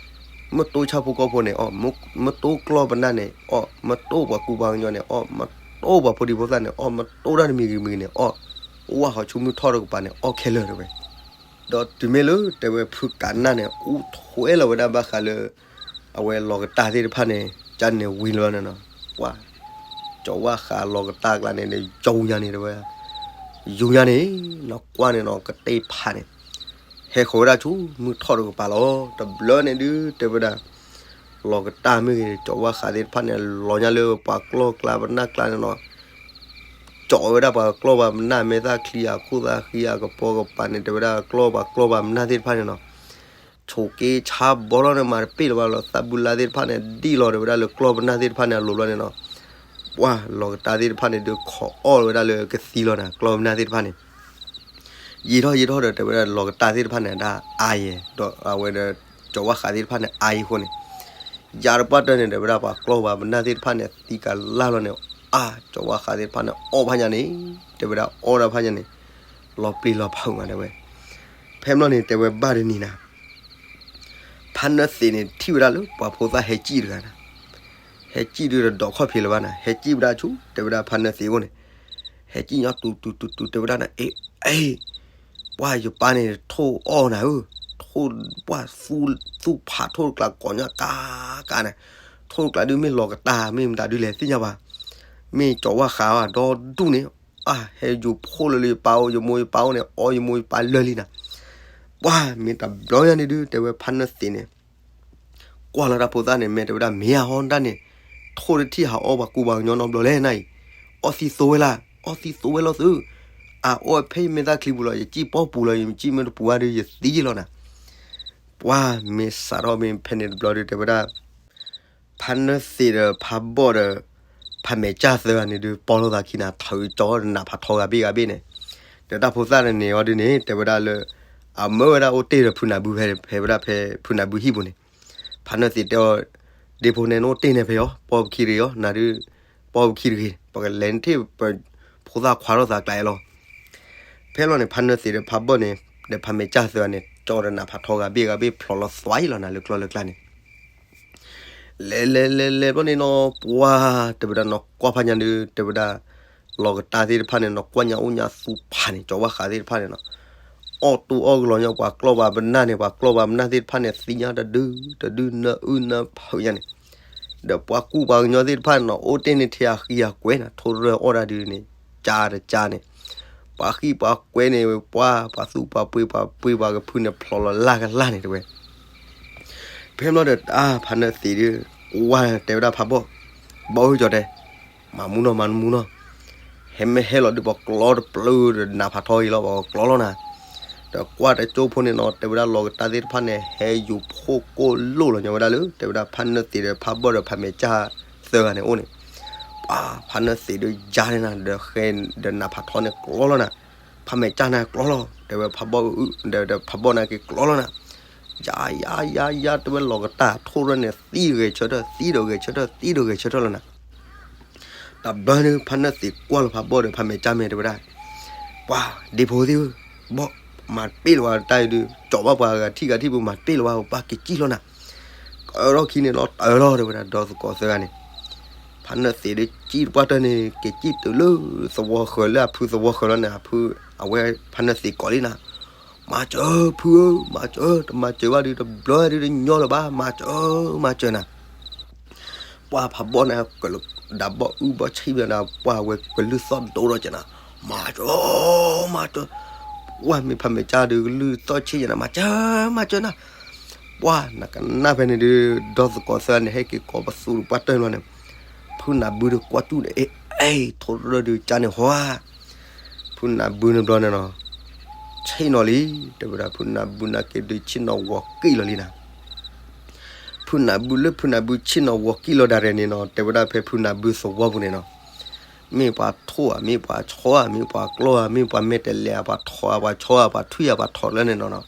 မ့ၢ်တိၢ်ဆၣ်ဖိကီၢ်ဖိန့ၣ်အီၣ်, မ့ၢ်တိၢ်ကျီၢ်ပနၢ်န့ၣ်အီၣ်, မ့ၢ်တိၢ်ပှၤကူပှၤကညီန့ၣ်အီၣ်, မ့ၢ်တိၢ်ပှၤဖိဒံဖိသၣ်န့ၣ်အီၣ်, မ့ၢ်တိၢ်တၢ်တမံၤဂ့ၤမံၤဂ့ၤန့ၣ်အီၣ်, အိၣ်ဝဲဟီၣ်ဆူမုၢ်ထီၣ်တကပၤန့ၣ် အီၣ်ခဲလၢာ်တဲဝဲ. ဒီးတုၤမ့ၢ်လၢတဲဝဲဖုကးနၢ်န့ၣ် အူထွဲလီၤဝဲဒၣ်ဘၣ်ဃးလၢ အဝဲလီၤကတၢ်သ့ၣ်တဖၣ်န့ၣ် ကန့ၣ်ဝံၤလီၤန့ၣ်နီၤ, ပှၤ ကၠီၤဝၣ်ဃးလီၤကတၢ်အကျါန့ၣ်ဒီး ယူၤညါန့ၣ်တဲဝဲ, ယူၤညါန့ၣ် နီၢ်ကွၢ်န့ၣ်နီၤ ကတ့ၢ်ဖးန့ၣ် ဟဲဃီၤဝဲဒၣ်ဆူမုၢ်ထီၣ်တကပၤလီၤ. တဘျီန့ၣ်ဒုးတဲဝဲဒၣ် လီၤကတၢ်မ့ၢ်ဂ့ၤ ကၠီၤဝၣ်ဃးသ့ၣ်တဖၣ်န့ၣ် လီၤညါလၢပှၤကျီၢ်ကျါပနၢ်ကျါန့ၣ်နီၤ, ကၠီၤဝဲဒၣ်ပှၤကျီၢ်ပှၤပနၢ် မဲာ်သၣ်ချံအခိၣ်သၣ်ဃံအကပိာ်ကပၤန့ၣ် တဲဝဲဒၣ်ကျီၢ်ပှၤကျီၢ်ပှၤပနၢ်သ့ၣ်တဖၣ်န့ၣ်နီၤ, ဆိးက့ဆါဘီထီၣ်န့ၣ် မၤတပ့ၢ်လၢၤဘၣ်လီၤ. သးဘူးလါသ့ၣ်တဖၣ်န့ၣ် ဒံၣ်လီၤတဲဝဲဒၣ်လၢကျီၢ်ပနၢ်သ့ၣ်တဖၣ်န့ၣ်အလိၤဘျီန့ၣ်နီၤ, ပှၤလီၤကတၢ်သ့ၣ်တဖၣ်န့ၣ်ဒုးခိးအီၣ်ဝဲဒၣ်လၢကသံလီၤနၤ ကျီၢ်ပနၢ်သ့ၣ်တဖၣ်န့ၣ် ယံာ်ထီၣ်ယံာ်ထီၣ်ဒီး တဲဝဲဒၣ်လီၤကတၢ်သ့ၣ်တဖၣ်န့ၣ် ဒၣ်အါယဲၢ် ဒီးအဝဲဒီး ကၠီၤဝၣ်ဃးသ့ၣ်တဖၣ်န့ၣ် အါယဲၢ်အဃိန့ၣ်, ယၤတပှၢ်တၢၢ်န့ၣ် တဲဝဲဒၣ်ပှၤကျီၢ်ပှၤပနၢ်သ့ၣ်တဖၣ်န့ၣ် သံကလၢ်လီၤန့ၣ်, အါ ကၠီၤဝၣ်ဃးသ့ၣ်တဖၣ်န့ၣ် အီၣ်ဖးညါန့ၣ်, တဲဝဲဒၣ်အီၣ်ဒၣ်ဖးညါန့ၣ်, လီၤပျံၤလီၤဖုးမးတဲဝဲ. ဖဲမ့ၢ်လီၤန့ၣ် တဲဝဲဘၣ်တနံၤနၤ ဖးနၢသံးန့ၣ် ထံၣ်ဝဲဒၣ်လၢပှၤဖိသၣ်ဟဲကံၣ်တဂၤနၤ, ဟဲကံၣ်ဒုးတဒီးခီၣ်ဖံးလၢၤဘၣ်နၤ, ဟဲကံၣ်ဝဲဒၣ်ဆူ တဲဝဲဒၣ်ဖးနၢသံးအအိၣ်န့ၣ်, ဟဲကံၣ်ညီတူတူတူတူ တဲဝဲဒၣ်နၤ အ့ အ့ ပှၢ်ယပၢ်န့ၣ်ထိၣ်အီၣ်နၤဧၢ, ထိၣ်ပှၢ်သူၣ်ဖးထိၣ်တကျါကိးညါကါ ကါန့ၣ်, ထိၣ်တကျါဒုးမ့ၢ်လီၤကတၢ် မ့ၢ်မတၤဒုးလဲၣ်သ့ၣ်ညါဘၣ်, မ့ၢ်ကၠီၤဝၣ်ဃးအဒီဒူၣ်န့ၣ်, အါ ဟဲယူၤဖှိၣ်လၢလၢယပၢ်အိၣ် ယမိၢ်ယပၢ်အိၣ်န့ၣ် အီယမိၢ်ယပၢ်လၢာ်လံနၤ, ပှၢ်မ့ၢ်တဘျီညါန့ၣ်ဒုး တဲဝဲဖးနၢသံးန့ၣ် ကွၢ်လီၤတၢ်ဖိသၣ်န့ၣ် မ့ၢ်တဲဝဲဒၣ်မ့ၢ်ဧါဟီဒၣ်န့ၣ်, ထိၣ်တထံၣ်ဟးအီၣ်ပှၤကူပှၤကညီနီတဘျီလဲၣ်နၤအံၤ, အီၣ်သံသိဝဲလၢ်, အီၣ်သံသိဝဲလီၤသု, အအီၣ်ဖဲယမဲာ်သၣ်ချံပူၤလီၤ ယကံၣ်ပီပူၤလီၤ ယမ့ၢ်ကံၣ်မ့ၢ်တပူၤဘၣ်ဒီးယသံလီၤနၤ, ပှၢ်မ့ၢ်စးထီၣ်မ့ၢ်ဖဲန့ၣ်တဘျီဒီး တဲဝဲဒၣ် ဖးနၢသံးဒီးဖးဘီၣ်ဒီး ဖးမဲာ်ကၢ်သၢဂၤန့ၣ်ဒုး ပီလိာ်သးခံနၤ ထုးကၠီၤဒီးနးဖးထီဂၤဘ့ၣ်ဂၤဘ့ၣ်န့ၣ်, ဒီးတၢ်ဖိသၣ်တန့ၣ်အီၤဒုးန့ၣ် တဲဝဲဒၣ်လၢ အမၢဝဲဒၣ်အိၣ်တ့ၢ်ဒီးဖုနၢ်ဘုဖဲ ဖဲဝဲဒၣ်ဖဲဖုနၢ်ဘုဟံၣ်ပူၤန့ၣ်, ဖးနၢသံးတဲအီၤ, ဒ့ဖိန့ၣ်နအိၣ်တ့ၢ်န့ၣ်ဖဲအီၤ ပီပခံတဂ့ၤအီၤ နၤဒုး, ပီပခံတဂ့ၤ ပကလဲၤနထံၣ်ပဖိသၣ်ခွါထီၣ်သးကျါအံၤလီၤ. ဖဲလီၤန့ၣ် ဖးနၢသံးဒီးဖးဘီၣ်န့ၣ် ဒီးဖးမဲာ်ကၢ်သၢဂၤန့ၣ် ကၠီၤဒီးနးဖးထီဂၤဘ့ၣ်ဂၤဘ့ၣ် ဖျိးလီၤသွါအံၤလီၤနၤ လၢကျီၢ်လၢကျါန့ၣ် လဲၤလဲၤလဲၤလဲၤဘျီန့ၣ်နီၤ ပှၢ် တဲဝဲဒၣ်နီၢ်ကွၢ်ဖးညါဒုး တဲဝဲဒၣ် လီၤကတၢ်သ့ၣ်တဖၣ်န့ၣ် နီၢ်ကွၢ်ညါအိၣ်ညါသူဖးန့ၣ် ကၠီၤဝၣ်ဃးသ့ၣ်တဖၣ်န့ၣ်နီၤ အီၣ်တူၢ်အီၣ်ကလီၤညါ ပှၤကျီၢ်ပှၤပနၢ်န့ၣ် ပှၤကျီၢ်ပှၤပနၢ်သ့ၣ်တဖၣ်န့ၣ် သံညါတဒုတဒု နၢအုၣ်နၢဖုးညါန့ၣ် ဒီးပှၤကူပှၤကညီသ့ၣ်တဖၣ်န့ၣ်နီၤ အိၣ်တ့ၢ်န့ၢ်ထဲအဃံအကွဲးနၤ ထိၣ်ရၢၢ်အီၣ်တၢ်ဒုးန့ၣ် ကၢတကၢန့ၣ် ပှၤဃံပှၤကွဲးန့ၣ် ပှၤ ပှၤသူၣ်ပှၤပှ့ၤ ပှၤပှ့ၤပှၤကဖုန့ၣ် ဖျိးလီၤလၢ်ကလၢ်န့ၣ်တဲဝဲ ဖဲမ့ၢ်လီၤဒီး တၢ် ဖးနၢသံးဒုး ကွၢ်တဲဝဲဒၣ်ဖးဘီၣ်, ဘီၣ်ဧၢ ကၠီၤတဲ, မၤမူနီၤ မၤမူနီၤ, ဟဲမ့ၢ်ဟဲလီၤဒုး ပကျီတပျုာ်ဒီးနးဖးထီအံၤလီၤ ပကျီလီၤနၤ, ဒီးကွၢ်တကၠိဖိန့ၣ်နီၤ တဲဝဲဒၣ်လီၤကတၢ်သ့ၣ်တဖၣ်န့ၣ် ဟဲယူၤဖှိၣ်ကိၢ်လိၣ်လီၤညီဝဲဒၣ်လၢ တဲဝဲဒၣ်ဖးနၢသံးဒီးဖးဘီၣ်ဒီးဖးမဲာ်ကၢ်သၢဂၤန့ၣ်အိၣ်န့ၣ်, ပှၤ ဖးနၢသံးဒုးယါန့ၣ်နၤ ဒီးဃဲဒီးနးဖးထီန့ၣ်ကျီလီၤနၤ, ဖးမဲာ်ကၢ်န့ၣ်ကျီလီၤ တဲဝဲဖးဘီၣ် ဒီးဖးဘီၣ်န့ၣ်က့ၤကျီလီၤနၤ ယါယါယါယါ တဲဝဲလီၤကတၢ် ထိၣ်ရၢၢ်န့ၣ် သံဂဲၤဆၢထၢၣ် သံဒီးဂဲၤဆၢထၢၣ် သံဒီးဂဲၤဆၢထၢၣ်လီၤနၤ, တဘျီန့ၣ် ဖးနၢသံးကွၢ်လီၤဖးဘီၣ်ဒီးဖးမဲာ်ကၢ်မဲာ်တဲဝဲဒၣ်, ပှၤ ဒ့ဖိသ့ၣ်ဧၢ, ဘီၣ် မၤတပ့ၢ်လၢၤဝဲတၢ်အံၤဒုး ကၠီၤဘၣ်ပှၤဂၤထံၣ်ဂၤထံၣ်ပူၤ မၤတပ့ၢ်လၢၤဝဲ ပဘၣ်က့ၤကံၣ်လီၤနၤ, ကၢထီၣ်ခံန့ၣ်လီၤ တၢၤလီၤတဲဝဲဒၣ် ဒီသကိးသၢဂၤန့ၣ်, ဖးနၢသံးဒုးကံၣ်တပှၢ်တၢၢ်န့ၣ် က့ၤကံၣ်တုၤလၢသဝီဃၢၤလၢအဖုသဝီဃၢၤလီၤန့ၣ် အဖု အဝဲဖးနၢသံးကိးလံနၤ, မၤစၢၤဖုဧၢ မၤစၢၤ တမၤစၢၤဘၣ်ဒုး တဘျီဒုးတညီလၢၤဘၣ် မၤစၢၤ မၤစၢၤနၤ ပှၤဖးဘီၣ်န့ၣ် ကဒးဘီၣ်အုၣ်ဘီၣ်ဆံၣ်ဘၣ်ဒီး ပှၤဝဲကလုၢ်သီၣ်ဒိၣ်ထီၣ်ကဲနၤ, မၤစၢၤ မၤစၢၤ, ပှၤမ့ၢ်ဖးမဲာ်ကၢ်ဒုးကလုၢ်သီၣ်ဆံၣ်ကဲနၤ မၤစၢၤ မၤစၢၤနၤ, ပှၤနကနၣ်ဖဲန့ၣ်ဒုး ဒီသကိးသၢဂၤန့ၣ် ဟဲက့ၤကိးပသူတပှၢ်တၢၢ်လီၤန့ၣ်, ဖုနၢ်ဘုဒီးကွၢ်တူၢ်ဒီး အ့ အ့ ထိၣ်ရၢၢ်ဒုးကၢန့ၣ်ဟီဧါ ဖုနၢ်ဘုန့ၣ်ဘျီန့ၣ်နီၤ, ဆ့ၣ်နီၤလံ, တဲဝဲဒၣ်ဖုနၢ်ဘုနာ်က့ဒုးဆ့ၣ်နီၤဂီၤကံၣ်လီၤလံနၤ, ဖုနၢ်ဘုလၢဖုနၢ်ဘုဆ့ၣ်နီၤဂီၤကံၣ်လီၤဒၣ်ရဲၣ်န့ၣ်နီၤ တဲဝဲဒၣ်ဖဲဖုနၢ်ဘုသဝီပူၤန့ၣ်နီၤ, မ့ၢ်ပှၤထိၣ်ဧါ မ့ၢ်ပှၤဆီဧါ မ့ၢ်ပှၤကျီဧါ မ့ၢ်ပှၤမဲာ်တဲၤလဲၤဧါ ပှၤထိၣ်ဧါ ပှၤဆီဧါ ပှၤထွံၣ်ဧါ ပှၤထိၣ်လၢန့ၣ်နီၤနီၤ,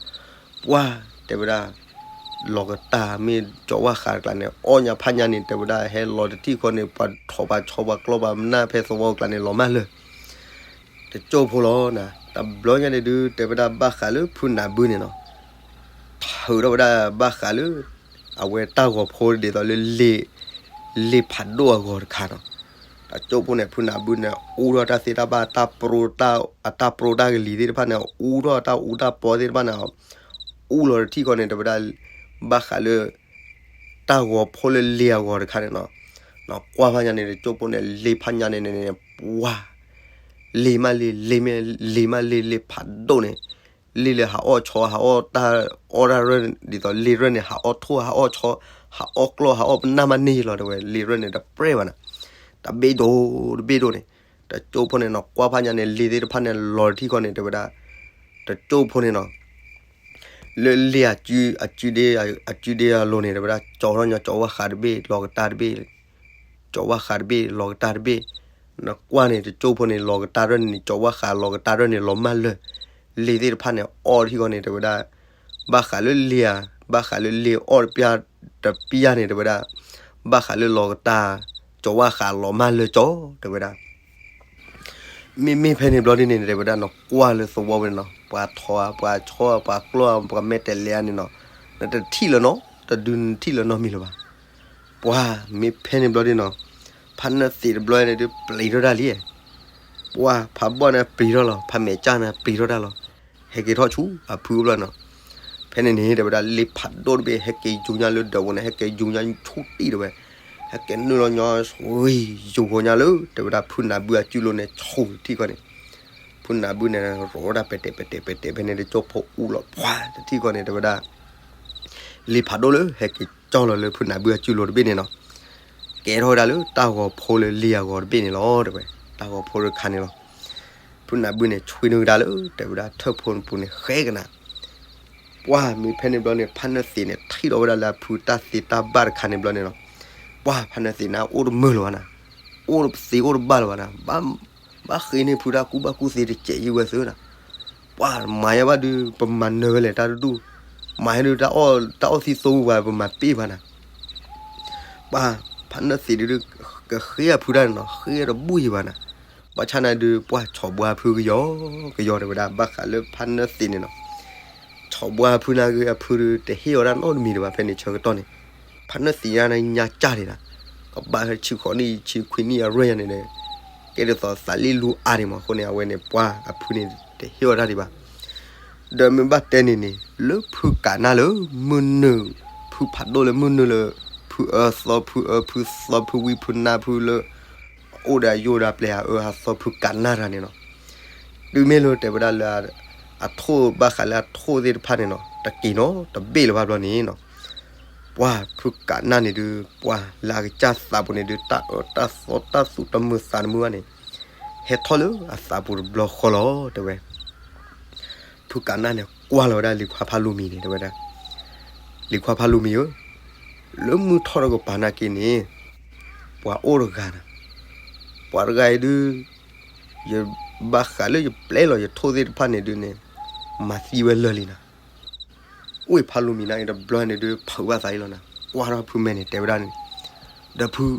ပှၤ တဲဝဲဒၣ် လီၤကတၢ်မ့ၢ်ကၠီၤဝၣ်ဃးတကျါန့ၣ် အီၣ်ညါဖးညါန့ၣ် တဲဝဲဒၣ်ဟဲလီၤတထံၣ်ဃီန့ၣ် ပှၤထိၣ်ပှၤဆီပှၤကျီပှၤမနၢ်ဖဲသဝီတကျါန့ၣ် လီၤမၢ်လၢာ် တကၠိၢ်ဖိလီၤနၤ, တဘျီညါန့ၣ်ဒုး တဲဝဲဒၣ်ဘၣ်ဃးလၢဖုနၢ်ဘုန့ၣ်နီၤ, ထုးထီၣ်ဝဲဒၣ်ဘၣ်ဃးလၢ အဝဲတၢ်ဂီၤဖိဒ်သိးလၢ လ့ၣ်ဖးဒိၣ်အဂီၤတခါနီၤ, တကၠိဖိန့ၣ် ဖုနၢ်ဘုန့ၣ် အူထီၣ်တၢ်သ့တၢ်ဘၣ် တၢ်ပြိတၢ် အတၢ်ပြိတၢ်ကလံၤသ့ၣ်တဖၣ်န့ၣ် အူထီၣ်တၢ်အူတၢ်ပီသ့ၣ်တဖၣ်န့ၣ် အူလီၤတထံၣ်ဃီန့ၣ် တဲဝဲဒၣ် ဘၣ်ဃးလၢ တၢ်ဂီၤဖိလၢလ့ၤအဂီၤတခါန့ၣ်နီၤ, နကွၢ်ဖးညါန့ၣ် တကၠိဖိန့ၣ် လ့ၤဖးညါန့ၣ်န့ၣ် ပှၤ လ့ၤမးလ့ၤ လ့ၤမး လ့ၤမးလ့ၤ လ့ၤဖးဒိၣ်န့ၣ် လ့ၤလၢဟးအီၣ်ဆီ ဟးအီၣ်တၢ်အီၣ်တၢ်ရၢၢ် ဒ်သိးလ့ၤရၢၢ်န့ၣ် ဟးအီၣ်ထိၣ် ဟးအီၣ်ဆီ ဟးအီၣ်ကျီၢ် ဟးအီၣ်ပနၢ်မးန့ၢ်လီၤ တဲဝဲ လ့ၤရၢၢ်န့ၣ် တပြဲၢ်ဘၣ်နၤ, တဘ့ၣ်ဒိၣ်တဘ့ၣ်ဒိၣ်န့ၣ်, တကၠိဖိန့ၣ်နီၤ ကွၢ်ဖးညါန့ၣ် လ့ၤသ့ၣ်တဖၣ်န့ၣ် လီၤတထံၣ်ဃီန့ၣ် တဲဝဲဒၣ် တကၠိဖိန့ၣ်နီၤ လၢလ့ၤအကု အကုဒ့ အကုဒ့အလိၤန့ၣ် တဲဝဲဒၣ် ကၠီထီၣ်ညီ ကၠီဝၣ်ဃးတဘ့ၣ် လီၤကတၢ်တဘ့ၣ် ကၠီဝၣ်ဃးတဘ့ၣ် လီၤကတၢ်တဘ့ၣ်, နကွၢ်န့ၣ် တကၠိဖိန့ၣ် လီၤကတၢ်ရၢၢ်န့ၣ် ကၠီဝၣ်ဃး လီၤကတၢ်ရၢၢ်န့ၣ် လီၤမၢ်လၢာ်, လ့ၤသ့ၣ်တဖၣ်န့ၣ် အီၣ်တထံၣ်ဃီန့ၣ် တဲဝဲဒၣ် ဘၣ်ဃးလၢလ့ၤဧါ, ဘၣ်ဃးလၢလ့ၤအီၣ်တပျၢ် တပျၢ်န့ၣ် တဲဝဲဒၣ် ဘၣ်ဃးလၢလီၤကတၢ် ကၠီဝၣ်ဃး လီၤမၢ်လၢာ်ကၠီ တဲဝဲဒၣ် မ့မ့ၢ်ဖဲန့ၣ်ဘျီဒ်န့ၣ် တဲဝဲဒၣ် နကွၢ်လၢသဝီဝဲန့ၣ်နီၤ ပှၤထိၣ်ဧါ ပှၤဆီဧါ ပှၤကျီၢ်ဧါ ပှၤမဲာ်တဲးလဲးဧါန့ၣ်နီၤ, နတထံၣ်လၢၤနီၤ တဒုနထံၣ်လၢၤနီတမံၤလၢၤဘၣ်. ပှၤမ့ၢ်ဖဲန့ၣ်ဘျီဒ်နီၤ ဖးနၢသံးတဘျီန့ၣ်ဒုး ပျံၤထီၣ်တၢ်လံ, ပှၤဖးဘီၣ်န့ၣ်ပျံၤထီၣ်လီၤ ဖးမဲာ်ကၠၢ်န့ၣ် ပျံၤထီၣ်တၢ်လီၤ, ဟဲက့ၤထီၣ်ဆူအဖုအဖျၢၣ်နီၤ. ဖဲန့ၣ်န့ၣ် တဲဝဲဒၣ် လ့ၤဖးဒိၣ်တဘ့ၣ် ဟဲက့ၤယူၤညါလၢဒၢးပူၤန့ၣ် ဟဲက့ၤယူၤညါဆူတံၢ်တဲဝဲ, ဟဲက့ၤနုာ်လီၤညီ ယူၤဃီၤညါလၢ တဲဝဲဒၣ် ဖုနၢ်ဘုအစုလိၤန့ၣ် ဆူတထံၣ်ဃီန့ၣ်, ဖုနၢ်ဘုန့ၣ် ရိးဝဲဒၣ်ပဲာ်တဲာ်ပဲာ်တဲာ်ပဲာ်တဲာ် ဖဲန့ၣ် တကၠိဖိအူလီၤ ပှၤတထံၣ်ဃီန့ၣ် တဲဝဲဒၣ် လ့ၤဖးဒိၣ်လၢ ဟဲက့ၤကၠီလီၤလၢ ဖုနၢ်ဘုအစုလိၤတဘ့ၣ်န့ၣ်နီၤ, ကဲထီၣ်ဝဲဒၣ်လၢ တၢ်ဂီၤဖိလၢလ့ၤအဂီၤတဘ့ၣ်န့ၣ်လီၤ တဲဝဲ, တၢ်ဂီၤဖိတခါန့ၣ်လီၤ. ဖုနၢ်ဘုန့ၣ် ဆွံနုာ်ဝဲဒၣ်လၢ တဲဝဲဒၣ် ထၢၣ်ဖိပူၤန့ၣ် ဃဲကနၤ ပှၤမ့ၢ်ဖဲန့ၣ်ဘျီန့ၣ် ဖးနၢသံးန့ၣ် ထံၣ်လီၤဝဲဒၣ်လၢအဖုတၢ်သ့တၢ်ဘၣ်တခါန့ၣ်ဘျီန့ၣ်နီၤ, ပှၤဖးနၢသံးန့ၣ် အိၣ်တမုာ်လၢၤဘၣ်နၤ, အိၣ်တသ့အိၣ်တဘၣ်လၢၤဘၣ်နၤ, ဘၣ်ဃ့န့ၢ်ဖုတၢ်ကူၣ်ဘၣ်ကူၣ်သ့တစဲးယံၤဝဲသ့နၤ, ပှၤမၤယါဘၣ်ဒုး ပမၤနၢၤဝဲလဲၣ်တၢ်တဒူၣ်, မၤဟဲဒုး တၢ်အီၣ်သံသိဝဲပမၤပ့ၢ်ဘၣ်နၤ ပှၤဖးနၢသံးဒုး ကဃ့အဖုတၢ်န့ၣ်နီၤ ဃ့တဘူၣ်ယံၤဘၣ်နၤ, ဘၣ်ဆၣ်နၤဒုး ပှၤဆီၣ်ဘှါဖုကယီကယီတဲဝဲဒၣ် ဘၣ်ဃးလၢဖးနၢသံးန့ၣ်နီၤ, ဆီၣ်ဘှါဖုနၤဂ့ၤ အဖုဒုး တဟ့ၣ်အီၤတၢ်နီတမံၤဒံးဘၣ် ဖဲန့ၣ်ဆၢကတီၢ်န့ၣ်, ဖးနၢသံးညါန့ၣ် ညါကၢ်ဒံးနၤ, ကဘၣ်ဆံဃိးနံၣ် ဆံခွံနံၣ်အရွဲၣ်ညါန့ၣ်ဒီး ကဲဒ်သိးသးလံလူအါဒံးမး အဃိန့ၣ် အဝဲန့ၣ် ပှၤအဖုန့ၣ် တဟ့ၣ်အီၤတၢ်ဒံးဘၣ် ဒီးမ့ၢ်ဘၣ်တဲန့ၣ်န့ၣ် လၢဖုကးနၢ်လၢ မုၢ်နုာ် ဖုဖးဒိၣ်လၢမုၢ်နုာ်လၢ ဖုအၢသီဖုအၢဖုသီဖုဝံဖုနါဖုလၢ အိၣ်ဒီးယိၣ်ဒီးပျဲၢ်အအၢအသီဖုကးနၢ်တဂၤန့ၣ်လီၤ. တုၤမ့ၢ်လၢတဲဝဲဒၣ်လၢ အထိၣ်ဘၣ်ဃးလၢအထိၣ်သ့ၣ်တဖၣ်န့ၣ်နီၤ တက့ၤနီၤ တဘ့ၣ်လၢၤဘၣ်ဘျီန့ၣ်နီၤ ပှၤဖုကးနၢ်န့ၣ်ဒုး ပှၤလၢအကစၢ်သးပူၤန့ၣ်ဒုး တၢ်အၢတၢ်သီတၢ်သူၣ်တမုာ်သးတမုာ်ဘၣ်န့ၣ် ဟဲထီၣ်လၢအသးပူၤတဘျီဃီလီၤ တဲဝဲ. ဖုကးနၢ်န့ၣ် ကွၢ်လီၤဝဲဒၣ်လံၤခွါဖးလူၤမံၤန့ၣ် တဲဝဲဒၣ်, လံၤခွါဖးလူၤမံၤဧၢ, လၢမုၢ်ထီၣ်တကပၤနာ်က့န့ၣ် ပှၤအိၣ်တဂၤနၤ, ပှၤတဂၤအံၤဒုး ယဘၣ်ဃးလၢယပျဲလီၤယထိၣ်သ့ၣ်တဖၣ်န့ၣ်ဒုးန့ၣ် မၤသံဝဲလၢာ်လံနၤ. အိၣ်ဖးလူၤမံၤနာ်က့တဘျီန့ၣ်ဒုး ဖုးဘၣ်သးအံၤလီၤနၤ, ကွၢ်ထီၣ်ဖုမဲာ်န့ၣ် တဲဝဲဒၣ်န့ၣ်, ဒီးဖု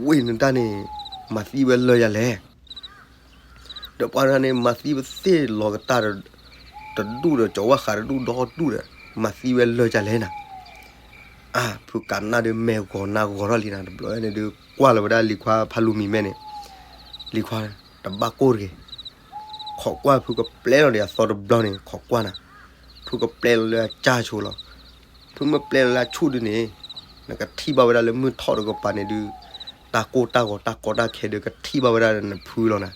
ဝ့ၢ်နတၢ်န့ၣ် မၤသံဝဲလၢာ်ယၤလဲၣ် ဒီးပှၤတဂၤန့ၣ် မၤသံဝဲသ့ၣ်လီၤကတၢ်ဒီး တဒူၣ်ဒီး ကၠီၤဝၣ်ဃးတဒူၣ်ဒီဒူၣ်ဒီး မၤသံဝဲလၢာ်ယၤလဲၣ်နၤ. အါ ဖုကးနၢ်ဒုး မဲာ်ဂီၤနါဂီၤထီၣ်လံနၤ တဘျီန့ၣ်ဒုး ကွၢ်လီၤဝဲဒၣ်လံၤခွါဖးလူၤမံၤမဲာ်န့ၣ်, လံၤခွါ တဘၣ်ကိၢ်တဂ့ၤ, ခိးကွၢ်ဖုကပျဲလီၤဒီးအသီတဘျီန့ၣ် ခိးကွၢ်နၤ, ဖုကပျဲလီၤလၢအကၢ်ဆိလီၤ. ဖုမ့ၢ်ပျဲလီၤလၢအဆူၣ်ဒုးန့ၣ် နကထံၣ်ဘၣ်ဝဲဒၣ်လၢမုၢ်ထီၣ်တကပၤန့ၣ်ဒုး တၢ်ကိၢ်တၢ်ဂီၤတၢ်ကီတၢ်ခဲဒုး ကထံၣ်ဘၣ်ဝဲဒၣ်နဖုလီၤနၤ.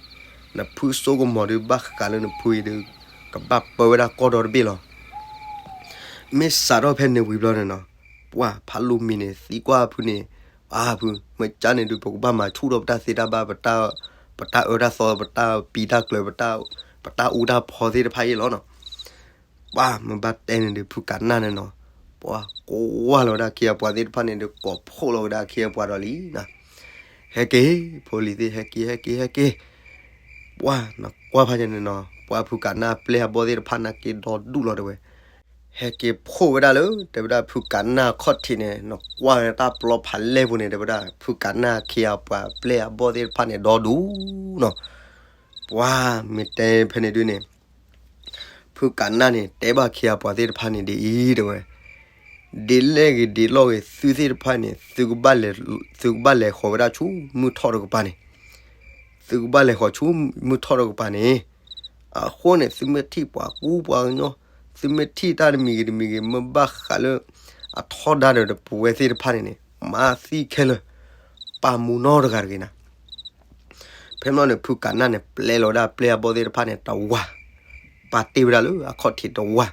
နဖုစိကမီၤဒုး ဘၣ်ဃးလၢနဖုအံၤဒုး ကဘၣ်ပၢဝဲဒၣ်ကီၢ်ဒီတဘ့ၣ်လီၤ. မ့ၢ်စးထီၣ်ဖဲန့ၣ်ဝံၤဘျီန့ၣ်နီၤ ပှၤဖးလူၤမံၤန့ၣ် သံကွၢ်ဖုန့ၣ်, အါဖု မ့ၢ်ကၢ်န့ၣ်ဒုး ပကဘၣ်မၤဆူၣ်ထီၣ်ပတၢ်သ့တၢ်ဘၣ် ပတၢ်အၢတၢ်သီ ပတၢ်ပံၤတၢ်ကျၢၤ ပတၢ်အူတၢ်ဖီသ့ၣ်တဖၣ်အံၤလီၤနီၤ. ပှၤမ့ၢ်ဘၣ်တဲန့ၣ်ဒုး ဖုကးနၢ်န့ၣ်နီၤ ပှၤကွၢ်လီၤဝဲဒၣ်ခ့အပှၤသ့ၣ်တဖၣ်န့ၣ်ဒုး ကိးဖှိၣ်လီၤဝဲဒၣ်ခ့အပှၤဒီးလံနၤ. ဟဲက့ၤ ဖိလံၤသ့ၣ် ဟဲက့ၤ ဟဲက့ၤ ဟဲက့ၤ. ပှၤနကွၢ်ဖးယံၤန့ၣ်နီၤ ပှၤဖုကးနၢ်ပျဲအဘီၣ်သ့ၣ်တဖၣ်နာ်က့ဒီဒူၣ်လီၤတဲဝဲ. ဟဲက့ၤဖှိၣ်ဝဲဒၣ်လၢ တဲဝဲဒၣ်ဖုကးနၢ်ခီၣ်ထံးန့ၣ် နကွၢ်ဝဲတၢ်ပျီဖးလဲၢ်ပူၤန့ၣ် တဲဝဲဒၣ် ဖုကးနၢ်ခ့အပှၤပျဲအဘီၣ်သ့ၣ်တဖၣ်န့ၣ်ဒီဒူၣ်နီၤ. ပှၤမ့ၢ်တဲဖဲန့ၣ်ဒုးန့ၣ် ဖုကးနၢ်န့ၣ် တဲဘၣ်ခ့အပှၤသ့ၣ်တဖၣ်န့ၣ်ဒ်အံၤတဲဝဲ, ဒ်လဲၣ်ဂ့ၤဒ်လဲၣ်ဂ့ၤ သုသ့ၣ်တဖၣ်န့ၣ် သုကဘၣ်လဲၤဃီၤဝဲဒၣ်ဆူမုၢ်ထီၣ်တကပၤန့ၣ်, သုကဘၣ်လဲၤဃီၤဆူမုၢ်ထီၣ်တကပၤန့ၣ်. အဃိန့ၣ် သုမ့ၢ်ထံၣ်ပှၤကူပှၤကညီ, သုမ့ၢ်ထံၣ်တၢ်တမံၤဂ့ၤတမံၤဂ့ၤ မ့ၢ်ဘၣ်ဃးလၢအထီဒါဒီးပဝဲသ့ၣ်တဖၣ်န့ၣ်န့ၣ် မၤသံခဲလၢာ်, ပာ်မူနီတဂၤတဂ့ၤနၤ. ဖဲမ့ၢ်န့ၣ် ဖုကးနၢ်န့ၣ် ပျဲလီၤဝဲဒၣ်ပျဲၢ်အဘီၣ်သ့ၣ်တဖၣ်န့ၣ်တဝၤ, ပာ်တ့ၢ်ဝဲဒၣ်လၢအခီၣ်ထံးတဝၤ.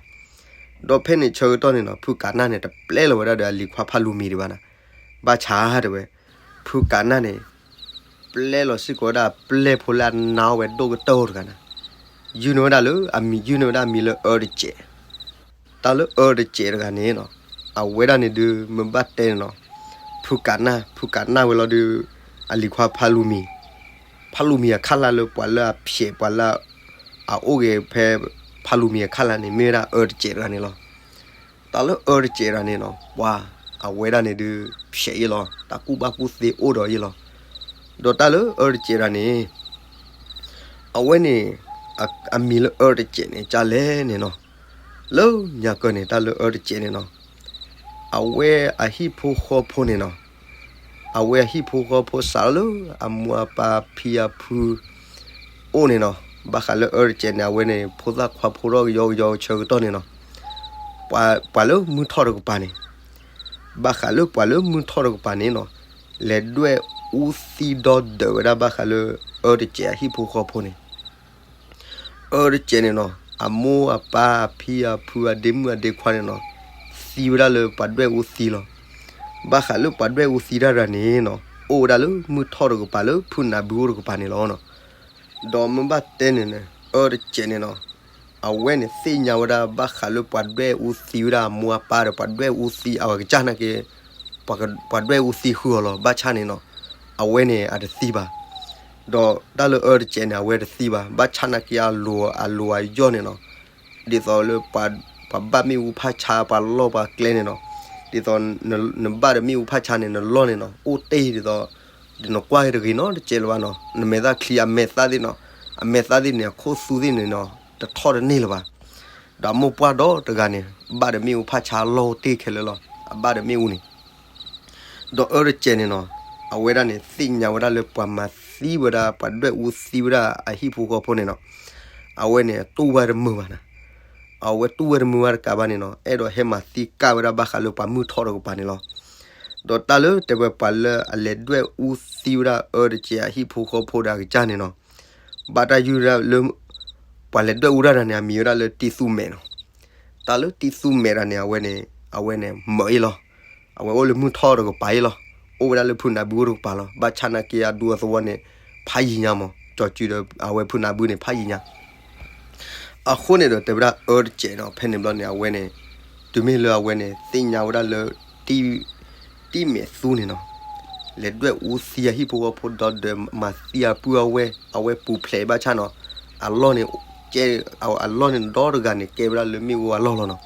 ဒီးဖဲန့ၣ်ဆၢကတီၢ်န့ၣ်နီၤ ဖုကးနၢ်န့ၣ် တပျဲလီၤဝဲဒၣ်ဒီးအလံၤခွါဖးလူၤမံၤဒံးဘၣ်နၤ. ဘၣ်ဆၣ်တဲဝဲ, ဖုကးနၢ်န့ၣ် ပျဲလီၤစ့ၢ်ကီးဝဲဒၣ်ပျဲၢ်ဖိလၢအနါအီၣ်ဝဲဒိၣ်ကတၢၢ်တဂၤနၤ, ယုၢ်န့ၢ်ဝဲဒၣ်လၢအမံၤ ယုၢ်န့ၢ်ဝဲဒၣ်အမံၤလၢအၢတစဲး. တၢ်လၢအၢတစဲးတဂၤန့ၣ်နီၤ, အဝဲဒၣ်န့ၣ်ဒုး မ့ၢ်ဘၣ်တဲန့ၣ်နီၤ, ဖုကးနၢ်, ဖုကးနၢ်ဝဲလီၤဒုး အလံၤခွါဖးလူၤမံၤ, ဖးလူၤမံၤအခါလၢ်လၢပှၤလၢအဖျဲး ပှၤလၢအအိၣ်ဂ့ၤဖဲဖးလူၤမံၤအခါလၢ်န့ၣ် မ့ၢ်ဝဲဒၣ်အၢတစဲးတဂၤန့ၣ်လီၤ. တၢ်လၢအၢတစဲးတဂၤန့ၣ်နီၤ, ပှၤအဝဲဒၣ်န့ၣ်ဒုး ဖျဲးအံၤလီၤ, တၢ်ကူၣ်ဘၣ်ကူၣ်သ့အိၣ်ဒီးအံၤလီၤ. ဒီးတၢ်လၢအၢတစဲးတဂၤန့ၣ် အဝဲန့ၣ် အမံၤလၢအၢတစဲးန့ၣ် ကၢ်လဲၣ်န့ၣ်နီၤ, လၢညါကၢၢ်န့ၣ် တၢ်လၢအၢတစဲးန့ၣ်နီၤ, အဝဲအဟံၣ်ဖိဃီဖိန့ၣ်နီၤ, အဝဲအဟံၣ်ဖိဃီဖိစးထီၣ်လၢအမိၢ်အပၢ်အဖံအဖု အိၣ်န့ၣ်နီၤ, ဘၣ်ဃးလၢအၢတစဲးန့ၣ် အဝဲန့ၣ် ဖိသၣ်ခွါဖိထီၣ်ကယီကယီဆၢကတီၢ်န့ၣ်နီၤ, ပှၤလၢမုၢ်ထီၣ်တကပၤန့ၣ်, ဘၣ်ဃးလၢပှၤလၢမုၢ်ထီၣ်တကပၤန့ၣ်နီၤ, လဲၤဒွဲၣ်အူသံဒီဒၢးဝဲဒၣ်ဘၣ်ဃးလၢအၢတစဲးအဟံၣ်ဖိဃီဖိန့ၣ် အၢတစဲးန့ၣ်နီၤ, အမိၢ်အပၢ်အဖံအဖုအဒ့မုၣ်အဒ့ခွါန့ၣ်နီၤ, သံဝဲဒၣ်လၢပှၤဒွဲၣ်အူသံလီၤ. ဘၣ်ဃးလၢပှၤဒွဲၣ်အူသံတၢ်တဂၤန့ၣ်နီၤ, အိၣ်ဝဲဒၣ်လၢမုၢ်ထီၣ်တကပၤလၢဖုနၢ်ဘုအိၣ်တကပၤန့ၣ်လီၤ. ဒီးမ့ၢ်ဘၣ်တဲန့ၣ်န့ၣ် အၢတစဲးန့ၣ်နီၤ, အဝဲန့ၣ်သ့ၣ်ညါဝဲဒၣ်ဘၣ်ဃးလၢပှၤဒွဲၣ်အူသံဝဲဒၣ်အမိၢ်အပၢ်ဒီး ပှၤဒွဲၣ်အူသံအဝဲကစၢ်နာ်က့ ပှၤဒွဲၣ်အူသံဃုာ်အီၤလီၤ. ဘၣ်ဆၣ်န့ၣ်နီၤ, အဝဲန့ၣ်အတသံဘၣ်. ဒီးတၢ်လၢအၢတစဲးန့ၣ် အဝဲတသံဘၣ်. ဘၣ်ဆၣ်နာ်က့ အလိၤအယီၢ်န့ၣ်နီၤ, ဒ်သိးလၢ ပှၤဘၣ်မ့ၣ်အူဖးဆါ ပှၤလီၢ်ပှၤကျဲန့ၣ်နီၤ, ဒ်သိးနဘၣ်ဒီးမ့ၣ်အူဖးဆါန့ၣ် နလီၢ်န့ၣ်နီၤ အိၣ်တ့ၢ်ဒ်သိး ဒီးနကွၢ်က့ၤတဂ့ၤနီတစဲးလၢၤဘၣ်နီၤ. နမဲာ်သၣ်ချံအမဲာ်သၣ်သ့ၣ်နီၤ, အမဲာ်သၣ်သ့ၣ်န့ၣ် အခိၣ်သူသ့ၣ်န့ၣ်နီၤ တထီၣ်တန့ၢ်လၢၤဘၣ်. ဒီးမိၢ်ပှၢ်ဒီတဂၤန့ၣ် ဘၣ်ဒီးမ့ၣ်အူဖးဆါလီၢ်အိၣ်တ့ၢ်ခဲလၢာ်လီၤ. အဘၣ်ဒီးမ့ၣ်အူန့ၣ် ဒီးအၢတစဲးန့ၣ်နီၤ, အဝဲဒၣ်န့ၣ် သ့ၣ်ညါဝဲဒၣ်လၢပှၤမၤသံဝဲဒၣ် ပှၤဒွဲၣ်အူသံဝဲဒၣ်အဟံၣ်ဖိဃီဖိန့ၣ်နီၤ, အဝဲန့ၣ်တူၢ်ဝဲတမုာ်ဘၣ်နၤ. အဝဲတူၢ်ဝဲတမုာ်ဘၣ်တကးဘၣ်န့ၣ်နီၤ, အဲၣ်ဒိးဟဲမၤသံကၢ်ဝဲဒၣ်ဘၣ်ဃးလၢပှၤမုၢ်ထီၣ်တကပၤန့ၣ်လီၤ. ဒီးတၢ်လၢတဲဝဲပှၤလၢအလဲၤဒွဲၣ်အူသံဝဲဒၣ်အၢတစဲးအဟံၣ်ဖိဃီဖိဒီးအကစၢ်န့ၣ်နီၤ, ဘၣ်တၢ်ယုၢ်ဒၣ်လၢ ပှၤလဲၤဒွဲၣ်အူဒၣ်တၢ်န့ၣ် အမံၤဝဲဒၣ်လၢတံသူမဲာ်နီၤ. တၢ်လၢတံသူမဲာ်တၢ်န့ၣ် အဝဲန့ၣ် အဝဲန့ၣ်မၢအံၤလီၤ. အဝဲအိၣ်လၢမုၢ်ထီၣ်တကပၤအံၤလီၤ. အိၣ်ဝဲဒၣ်လၢဖုနၢ်ဘုအိၣ်တကပၤလီၤ. ဘၣ်ဆၣ်နာ်က့အဒူအသဝီန့ၣ် ဖးယံာ်ညါမး, ကၠီၤစုၤဒီးအဝဲဖုနၢ်ဘုန့ၣ် ဖးယံာ်ညါ. အဃိန့ၣ်ဒီးတဲဝဲဒၣ်အၢတစဲးနီၤ, ဖဲန့ၣ်ဘျီန့ၣ် အဝဲန့ၣ် တုၤမ့ၢ်လၢအဝဲန့ၣ် သ့ၣ်ညါဝဲဒၣ်လၢ တံၢ်မဲာ်သူန့ၣ်နီၤ, လဲၤဒွဲၣ်အူသံအဟံၣ်ဖိဃီဖိဒီး ဒီးမၤသံအပုၢ်အဝဲၢ် အဝဲပူၤဖျဲးဘၣ်ဆၣ်နီၤ, အလီၢ်န့ၣ် ကဲ အလီၢ်န့ၣ်ဒီတဂၤန့ၣ် ကဲဝဲဒၣ်လၢမ့ၣ်အူအလီၢ်လီၤနီၤ.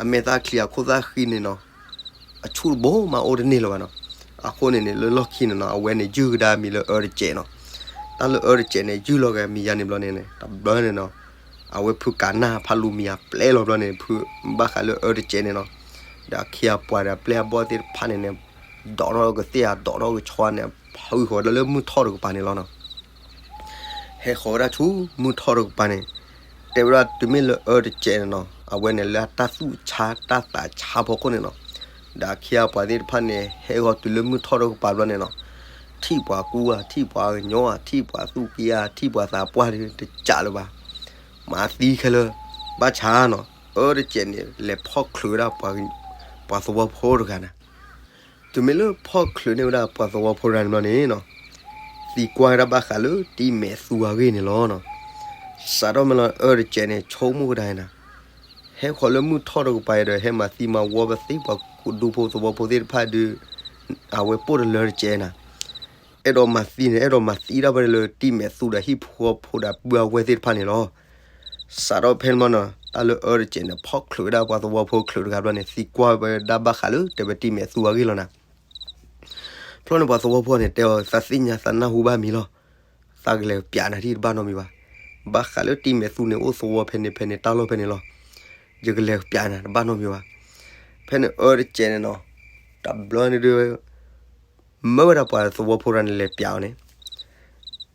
အမဲာ်သၣ်ချံအခိၣ်သၣ်ဃံန့ၣ်နီၤ အဆူၣ်တဘိမးအိၣ်တန့ၢ်လၢၤဘၣ်နီၤ. အဃိန့ၣ်န့ၣ် လၢလီၢ်ခံန့ၣ်နီၤ အဝဲန့ၣ်ယုၢ်ကဒါအမံၤလၢအၢတစဲးနီၤ. တၢ်လၢအၢတစဲးန့ၣ် ယုၢ်လီၤက့ၤအမံၤယါန့ၣ်ဘျီန့ၣ် တဘျီန့ၣ်နီၤ အဝဲဖုကးနၢ်ဖးလူၤမံၤအပျဲၢ်လီၤဘျီန့ၣ် ဖုဘၣ်ဃးလၢအၢတစဲးန့ၣ်နီၤ ဒီးအခ့အပှၤဒီးအပျဲၢ်အဘီၣ်သ့ၣ်တဖၣ်န့ၣ်န့ၣ် ဒိးထီၣ်ကသ့ၣ်ဧါ ဒိးထီၣ်ကဆီန့ၣ် ဖုဃီၤဝဲဒၣ်လၢမုၢ်ထီၣ်တကပၤန့ၣ်လီၤနီၤ. ဟဲဃီၤဝဲဒၣ်ဆူမုၢ်ထီၣ်တကပၤန့ၣ် တဲဝဲဒၣ်တုၤမ့ၢ်လၢအၢတစဲးန့ၣ်နီၤ အဝဲန့ၣ်လၢအတၢ်သူၣ်ဆါတၢ်သးဆါဖီခိၣ်န့ၣ်နီၤ ဒီးအခ့အပှၤသ့ၣ်တဖၣ်န့ၣ် ဟဲဃီၤတုၤလၢမုၢ်ထီၣ်တကပၤဘျီန့ၣ်နီၤ ထံၣ်ပှၤကူဧါ ထံၣ်ပှၤကညီဧါ ထံၣ်ပှၤသူၣ်က့ဧါ ထံၣ်ပှၤသးပှၢ်တကးလၢၤဘၣ်. မၤသံခဲလၢာ် ဘၣ်ဆၣ်နီၤ အၢတစဲးန့ၣ် လဲၤဖီၣ်ချုးဝဲဒၣ် ပှၤသဝီဖိတဂၤန့ၣ် တုၤမ့ၢ်လၢဖီၣ်ချုးန့ၢ်ဝဲဒၣ်ပှၤသဝီဖိတဂၤန့ၣ်ဘျီန့ၣ်နီၤ သံကွၢ်ဝဲဒၣ်ဘၣ်ဃးလၢတံၢ်မဲာ်သူအဂ့ၢ်န့ၣ်လီၤနီၤ. စးထီၣ်မ့ၢ်လီၤအၢတစဲးန့ၣ် ဆိကမိၣ်ကဒါနၤ ဟဲဃီၤလၢမုၢ်ထီၣ်တကပၤဒီး ဟဲမၤသံမၤဝီပသ့ၣ်ပှၤဒူဖိသဝီဖိသ့ၣ်တဖၣ်ဒုး အဝဲပိၢ်တလၢတစဲးနၤ အဲၣ်ဒိးမၤသံန့ၣ် အဲၣ်ဒိးမၤသံဒၣ်ဝဲလၢတံၢ်မဲာ်သူဒီးဟံၣ်ဖိဃီဖိဒီးပုၢ်အဝဲၢ်သ့ၣ်တဖၣ်န့ၣ်လီၤ. စးထီၣ်ဖဲန့ၣ်မ့ၢ်နီၤ တၢ်လၢအၢတစဲးန့ၣ် ဖီၣ်ချုးဝဲဒၣ်ပှၤသဝီဖိချုးတဂၤဘျီန့ၣ် သံကွၢ်ဝဲဒၣ်ဘၣ်ဃးလၢတဲဝဲတံၢ်မဲာ်သူအဂ့ၢ်လီၤနၤ. ဖျီန့ၣ်ပှၤသဝီဖိန့ၣ် တဲအီၤ သးသ့ၣ်ညါသးနၢ်ဟူဘၣ်မံၤလီၤ. သးကလဲၤပျးနၤထံၣ်တဘၣ်နီတမံၤဘၣ်. ဘၣ်ဃးလၢတံၢ်မဲာ်သူန့ၣ် အိၣ်သဝီဖဲန့ၣ်ဖဲန့ၣ် တၢ်လီၢ်ဖဲန့ၣ်လီၤ. ယကလဲၤပျးနၤတဘၣ်နီတမံၤဘၣ်. ဖဲန့ၣ်အၢတစဲးန့ၣ်နီၤ, တဘျီန့ၣ်ဒုး မၢဝဲဒၣ်ပှၤသဝီဖိတဂၤန့ၣ်လဲၤပျးအီၤန့ၣ်,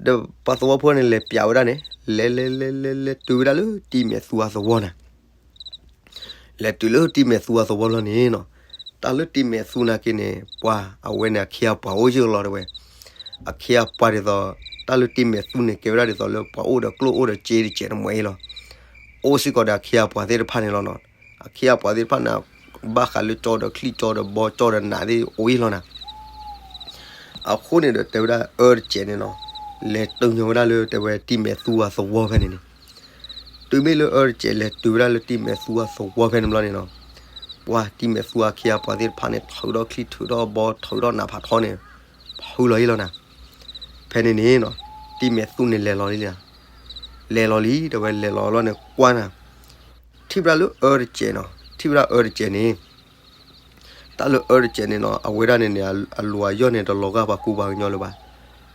ဒီးပှၤသဝီဖိန့ၣ်လဲၤပျးဝဲဒၣ်န့ၣ် လဲၤလဲၤလဲၤလဲၤလဲၤတုၤဝဲဒၣ်လၢတံၤမဲာ်သူအသဝီနၤ. လဲၤတုၤလၢတံၤမဲာ်သူအသဝီဘျီန့ၣ်နီၤ, တၢ်လၢတံၤမဲာ်သူနာ်က့န့ၣ် ပှၤအဝဲန့ၣ် အခ့အပှၤအိၣ်ယၢၢ်လီၤတဲဝဲ, အခ့အပှၤဒ်သိး တၢ်လၢတံၤမဲာ်သူန့ၣ် ကဲဝဲဒၣ်ဒ်သိးလၢပှၤအိၣ်ဒီးကျိၣ်အိၣ်ဒီးစ့တစဲးတမှဲအံၤလီၤ. အိၣ်စ့ၢ်ကီးဒီးအခ့အပှၤသ့ၣ်တဖၣ်န့ၣ်လီၤနီၤ. အခ့အပှၤသ့ၣ်တဖၣ်န့ၣ် ဘၣ်ဃးလၢကၠီဒီးချံၣ်ကၠီဒီးဘီကၠီဒီးနးသ့ၣ်အိၣ်အံၤလီၤနၤ. အဃိန့ၣ်ဒီးတဲဝဲဒၣ်အၢတစဲးန့ၣ်နီၤ, လဲၤတုၤညီဝဲဒၣ်လၢတဲဝဲတံၤမဲာ်သူအသဝီဖဲန့ၣ်န့ၣ်, တုၤမ့ၢ်လၢအၢတစဲးလဲၤတုၤဝဲဒၣ်လၢတံၤမဲာ်သူအသဝီဖဲန့ၣ်ဘျီန့ၣ်နီၤ, ပှၤတံၤမဲာ်သူအခ့အပှၤသ့ၣ်တဖၣ်န့ၣ် ထုးထီၣ်ချံထုးထီၣ်ဘီထုးထီၣ်နးဖးထီန့ၣ် ဖုလီၤအံၤလီၤနၤ. ဖဲန့ၣ်န့ၣ်နီၤ, တံၤမဲာ်သူန့ၣ်လဲၤလီၤလံ, လဲၤလီၤလံ တဲဝဲလဲၤလီၤလီၤန့ၣ်ကွၢ်နၤ, ထံၣ်ဝဲဒၣ်လၢအၢတစဲးနီၤ, ထံၣ်ဝဲဒၣ်အၢတစဲးန့ၣ် တၢ်လၢအၢတစဲးန့ၣ်နီၤ အဝဲဒၣ်န့ၣ်န့ၣ် အလိၤအယီၢ်န့ၣ် တလီၤဂာ်ပှၤကူပှၤကညီလၢၤဘၣ်.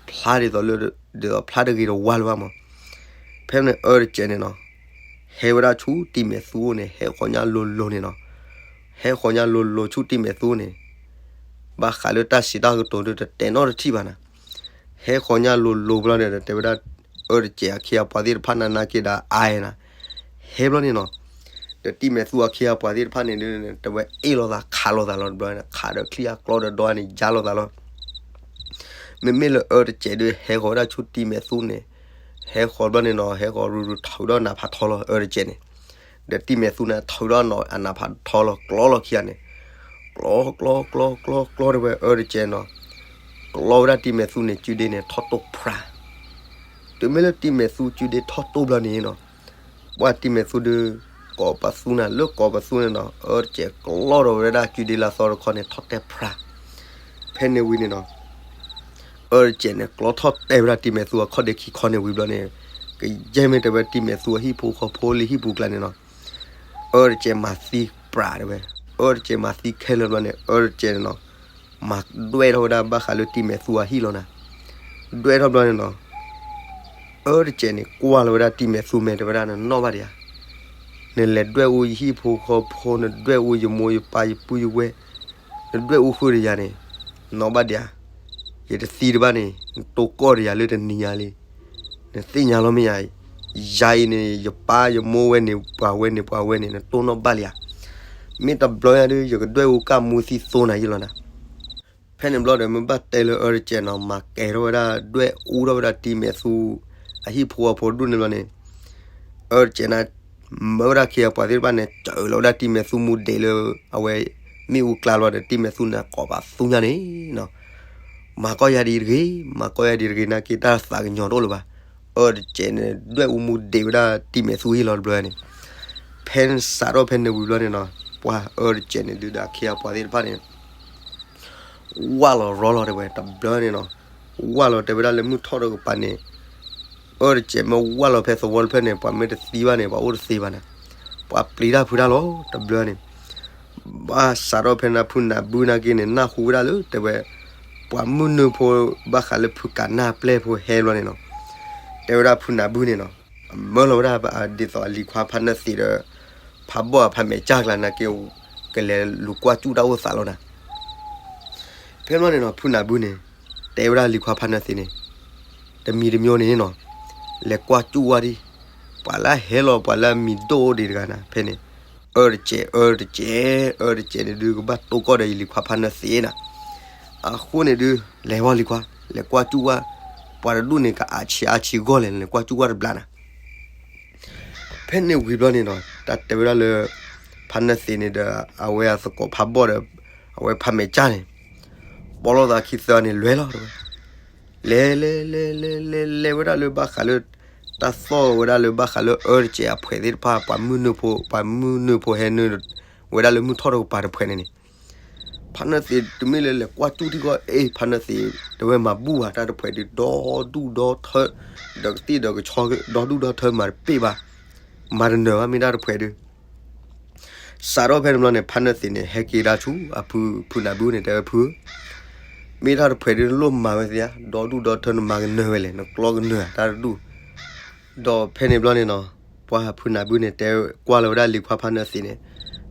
ဖျါဒ်သိးလၢ ဒ်သိးဖျါတဂ့ၤတဝါလၢၤဘၣ်မး. ဖဲန့ၣ်အၢတစဲးန့ၣ်နီၤ, ဟဲဝဲဒၣ်ဆူတံၤမဲာ်သူန့ၣ် ဟဲဃီၤညါလိၤလိၤန့ၣ်နီၤ, ဟဲဃီၤညါလိၤလိၤဆူတံၤမဲာ်သူန့ၣ်, ဘၣ်ဃးလၢတၢ်စံးတၢ်ကတိၤဒုးတတဲနီတထံၣ်ဘၣ်နၤ. ဟဲဃီၤညါလိၤလိၤဘျီန့ၣ်ဒီး တဲဝဲဒၣ် အၢတစဲးအခ့အပှၤသ့ၣ်တဖၣ်နၤနာ်က့ဒီးအါနၤ, ဟဲဘျီန့ၣ်နီၤ, ဒီးတံၤမဲာ်သူအခ့အပှၤသ့ၣ်တဖၣ်န့ၣ်ဒုး တဲဝဲအ့ၣ်လိာ်သးခးလိာ်သးလီၤတဘျီန့ၣ်, ခးဒီးချံအကျီဒီးဒီန့ၣ်ယါလိာ်သးလီၤ. မ့မ့ၢ်လၢအၢတစဲးဒုးဟဲဃီၤဝဲဒၣ်ဆူတံၤမဲာ်သူန့ၣ်, ဟဲဃီၤဘျီန့ၣ်နီၤ ဟဲဃီၤရူၤရူၤထုးထီၣ်နးဖးထီလီၤ အၢတစဲးန့ၣ်, ဒီးတံၤမဲာ်သူန့ၣ်ထုးထီၣ်နီၤအနးဖးထီလီၤ ကျီလီၤခံဂၤန့ၣ်, ကျီကျီကျီကျီကျီတဲဝဲအၢတစဲးနီၤ, ကျီဝဲဒၣ်တံၤမဲာ်သူန့ၣ် ကုဒ့န့ၣ်ထီၣ်တိၢ်ဖြါ တုၤမ့ၢ်လၢတံၤမဲာ်သူကုဒ့ထီၣ်တိၢ်ဘျီန့ၣ်နီၤ, ပှၤတံၤမဲာ်သူဒုး ကိးပသူနၤ လၢကိးပသူန့ၣ်နီၤ အၢတစဲးကျီထီၣ်ဝဲဒၣ်ကုဒ့လၢအသီတခီန့ၣ် ထီၣ်တဲဖြါ. ဖဲန့ၣ်ဝံၤန့ၣ်နီၤ, အၢတစဲးန့ၣ် ကျီထီၣ်တဲဝဲဒၣ်တံၤမဲာ်သူအခီၣ်ဒ့ခံခီန့ၣ်ဝံၤဘျီန့ၣ်, ကယဲၢ်မ့ၢ်တဲဝဲတံၤမဲာ်သူအဟံၣ်ဖိဃီဖိလၢဟံၣ်ပူၤကျါန့ၣ်နီၤ, အၢတစဲးမၤသံပြးတဲဝဲ, အၢတစဲးမၤသံခဲလၢာ်ဘျီန့ၣ် အၢတစဲးန့ၣ်နီၤ မၤဒွဲၣ်ထီၣ်ဝဲဒၣ်ဘၣ်ဃးလၢတံၤမဲာ်သူအဟံၣ်လီၤနၤ. ဒွဲၣ်ထီၣ်ဘျီန့ၣ်နီၤ, အၢတစဲးန့ၣ် ကွၢ်လီၤဝဲဒၣ်တံၤမဲာ်သူမဲာ်တဲဝဲဒၣ် နနီၣ်ဘၣ်ဒံးဧါ, နလဲၤဒွဲၣ်အူယဟံၣ်ဖိဃီဖိ နဒွဲၣ်အူယမိၢ်ယပၢ်ယပုၢ်ယဝဲၢ်, နဒွဲၣ်အူဃုာ်ဒီးယၤန့ၣ်, နီၣ်ဘၣ်ဒံးဧါ, ယတသံတဘၣ်န့ၣ် နတိၢ်ကီၢ်ဒီးယၤလၢတနံၤညါလံ. နသ့ၣ်ညါလီၤမ့ၢ်ဧါ, ယၤအံၤန့ၣ် ယပၢ်ယမိၢ်ဝဲန့ၣ် ပှၤဝဲန့ၣ်ပှၤဝဲန့ၣ် နတိၢ်နီၣ်ဘၣ်လံဧါ. မ့ၢ်တဘျီညါဒုး ယကဒွဲၣ်အူကၢ်မူသံသိနၤယံလီၤနၤ. ဖဲန့ၣ်ဘျီဒီး မ့ၢ်ဘၣ်တဲလၢအၢတစဲးနီၤ မၤကဲၤထီၣ်ဝဲဒၣ် ဒွဲၣ်အူထီၣ်ဝဲဒၣ်တံၤမဲာ်သူ အဟံၣ်ဖိဃီဖိဒူၣ်န့ၣ်ဘျီန့ၣ်, အၢတစဲးန့ၣ် မၢဝဲဒၣ်ခ့အပှၤသ့ၣ်တဖၣ်န့ၣ် စၢလီၤဝဲဒၣ်တံၤမဲာ်သူမူဒံးလၢ အဝဲ မ့ၣ်အူကျါလီၤဒီး တံၤမဲာ်သူန့ၣ် ကိးပသူညါန့ၣ်နီၤ, မၤကီၢ်ယၤဒ်တဂ့ၤ, မၤကီၢ်ယၤဒ်တဂ့ၤ နာ်က့တၢ်သးကညီၤတအိၣ်လၢၤဘၣ်. အၢတစဲးန့ၣ် ဒွဲၣ်အူမူဒံးဝဲဒၣ်တံၤမဲာ်သူဟံၣ်လီၤတဘျီန့ၣ်, ဖဲစးထီၣ်ဖဲန့ၣ်ဝံၤဘျီန့ၣ်နီၤ, ပှၤအၢတစဲးန့ၣ် ဒုးဒီးခ့အပှၤသ့ၣ်တဖၣ်န့ၣ် ဝၢ်လီၤရီလီၤတဲဝဲ တဘျီန့ၣ်နီၤ, ဝၢ်လီၤတဲဝဲဒၣ်လၢမုၢ်ထီၣ်တကပၤန့ၣ်, အၢတစဲးမ့ၢ်ဝၢ်လီၤဖဲသဝီတဖျၢၣ်န့ၣ် ပှၤမ့ၢ်တသံဘၣ်န့ၣ် ပှၤအိၣ်တသ့ဘၣ်န့ၣ်, ပှၤပျံၤတၢ်ဖုးတၢ်လီၤ တဘျီန့ၣ်, ဘၣ်စးထီၣ်ဖဲန့ၣ်ဖုနၢ်ဘုနာ်က့န့ၣ် နၢ်ဟူဝဲဒၣ်လၢတဲဝဲ, ပှၤမုၢ်နုာ်ဖိ ဘၣ်ဃးလၢဖုကးနၢ်ပျဲၢ်ဖိဟဲဘျီန့ၣ်နီၤ, တဲဝဲဒၣ်ဖုနၢ်ဘုန့ၣ်နီၤ, အမၢလီၤဝဲဒၣ်ဒ်သိးအလံၤခွါဖါနၢသ့းဒီး ဖးဘီၣ်အဖးမဲာ်ကၢ်ကျါနာ်က့ ကလဲၤလူၤကွၢ်စူၣ်တၢ်အိၣ်သးလီၤနၤ. ဖဲဘျီန့ၣ်နီၤ ဖုနၢ်ဘုန့ၣ် တဲဝဲဒၣ်လံၤခွါဖါနၢသ့းန့ၣ်, တမံၤတမံၤန့ၣ်နီၤ, လဲၤကွၢ်စူၣ်ဝဲဒၣ်, ပှၤလၢဟဲလီၤ ပှၤလၢအမံၤဒိၣ်အိၣ်ဒံးတဂၤနၤ ဖဲန့ၣ်, အၢတစဲး အၢတစဲး, အၢတစဲးန့ၣ်ဒုးကဘၣ်တိၢ်ကီၢ်ဒီးယလံၤခွါဖါနၢသ့းနၤ. အဃိန့ၣ်ဒုး လဲၤဝဲလံၤခွါ လဲၤကွၢ်စူၣ်ဝဲ, ပှၤတဒူၣ်န့ၣ် ကအါဆံးအါဆံးဂီၢ်လဲၣ် လဲၤကွၢ်စူၣ်ဝဲတဘျီနၤ. ဖဲန့ၣ်ဝံၤဘျီန့ၣ်နီၤ တၢ်တဲဝဲဒၣ်လၢ ဖါနၢသ့းန့ၣ်ဒီး အဝဲအသကိးဖးဘီၣ်ဒီး အဝဲဖးမဲာ်ကၢ်န့ၣ် ပိာ်လိာ်သးခံသၢန့ၣ် လဲၤလီၤတဲဝဲ, လဲၤလဲၤလဲၤလဲၤလဲၤလဲၤဝဲဒၣ်လၢဘၣ်ဃးလၢ တၢ်သီၣ်ဝဲဒၣ်လၢဘၣ်ဃးလၢအၢတစဲးအဖှဲးသ့ၣ်တဖၣ် ပှၤမုၢ်နုာ်ဖိ ပှၤမုၢ်နုာ်ဖိဟဲနုာ် ဝဲဒၣ်လၢမုၢ်ထီၣ်တကပၤတဖှဲးန့ၣ်န့ၣ် ဖါနၢသ့းတမ့ၢ်လၢလဲၤကွၢ်စူၣ်ထံကီၢ်အ့ၣ် ဖါနၢသ့း တဲဝဲမၤဘူၣ်ဘၣ်တၢ်တဖှဲးဒုး ဒီဒူၣ်ဒီထၢ ဒီးကသ့ၣ်ဒီးကဆီ ဒီဒူၣ်ဒီထၢ မၤတပ့ၢ်ဘၣ် မၤတနၢၤဘၣ် မ့ၢ်တၢ်တဖှဲးဒုး စးထီၣ်ဖဲန့ၣ်ဘျီန့ၣ် ဖါနၢသ့းန့ၣ် ဟဲက့ၤဒၣ်ဆူအဖု ဖုနၢ်ဘုန့ၣ် တဲဝဲဖုဧၢ, မ့ၢ်တၢ်တဖှဲးဒုးနလိၣ်မၤဝဲသ့ဧါ, ဒီဒူၣ်ဒီထၢနမၤကနၢၤဝဲလဲၣ်, နကျီကနၢၤဧါ တၢ်တဒူၣ် ဒီးဖဲန့ၣ်ဘျီန့ၣ်နီၤ ပှၤဖုနၢ်ဘုန့ၣ် တဲကွၢ်လီၤဝဲဒၣ်လံၤခွါဖါနၢသ့းန့ၣ်,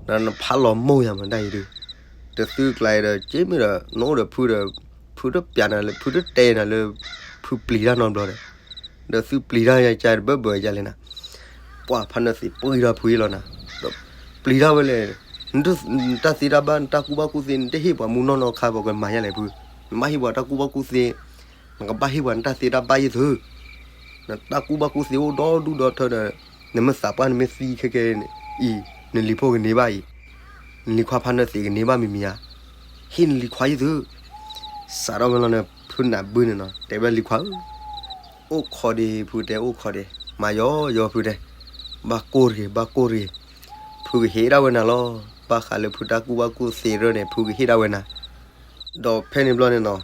ဒီးနဖးလီၤမိၢ်ယၤမးတၢ်အံၤဒုး, ဒီးသုကျါအံၤဒီး က့မ့ၢ်ဒီး နအိၣ်ဒီးဖုဒီး ဖုတပျးနၤလၢ ဖုတတဲနၤလၢ ဖုပျံၤတၢ်နီတဘျီဒီး, ဒီးသုပျံၤတၢ်ယၤကါတဘၢဘၢယၤလဲၣ်နၤ, ပှၤဖါနၢသံးပှံၢ်ထီၣ်ဖုအံၤလီၤနၤ, ဒီးပျံၤတၢ်ဝဲလဲၣ်, နတၢ်သ့တၢ်ဘၣ် နတၢ်ကူၣ်ဘၣ်ကူၣ်သ့ နတဟ့ၣ်ပှၤမူနီၢ်နီၢ်ခါ ပှၤကမၤယၤလဲၣ်ဖု, နမ့ၢ်ဟ့ၣ်ပှၤတၢ်ကူၣ်ဘၣ်ကူၣ်သ့ နကဘၣ်ဟ့ၣ်ပှၤနတၢ်သ့တၢ်ဘၣ်ယဲၢ်သု, နတၢ်ကူၣ်ဘၣ်ကူၣ်သ့အိၣ်ဒီဒူၣ်ဒီထၢဒီး နမ့ၢ်သးပှၢ်နမ့ၢ်သံခဲကဲအံၤ နလံၤဖိကန့ၢ်ဘၣ်အံၤ, နလံၤခွါဖါနၢသံးကန့ၢ်ဘၣ်မံၤမံၤဧါ, ဟ့ၣ်နလံၤခွါယဲၢ်သု, စးထီၣ်ဝဲလီၤန့ၣ် ဖုနၢ်ဘုန့ၣ်နီၤ တဲဝဲဒၣ်လံၤခွါဧၢ, အိၣ်ခိးဒံး ဖုတဲအိၣ်ခိးဒံး, မၤယီယီဖုတဲ, ဘၣ်ကိၢ်တဂ့ၤ ဘၣ်ကိၢ်တဂ့ၤ, ဖုကဟ့ၣ်ဒၣ်ဝဲနၤလီၤ, ဘၣ်ဃးလၢဖုတၢ်ကူၣ်ဘၣ်ကူၣ်သ့တရၢၢ်န့ၣ် ဖုကဟ့ၣ်ဒၣ်ဝဲနၤ ဒီးဖဲန့ၣ်ဘျီန့ၣ်နီၤ,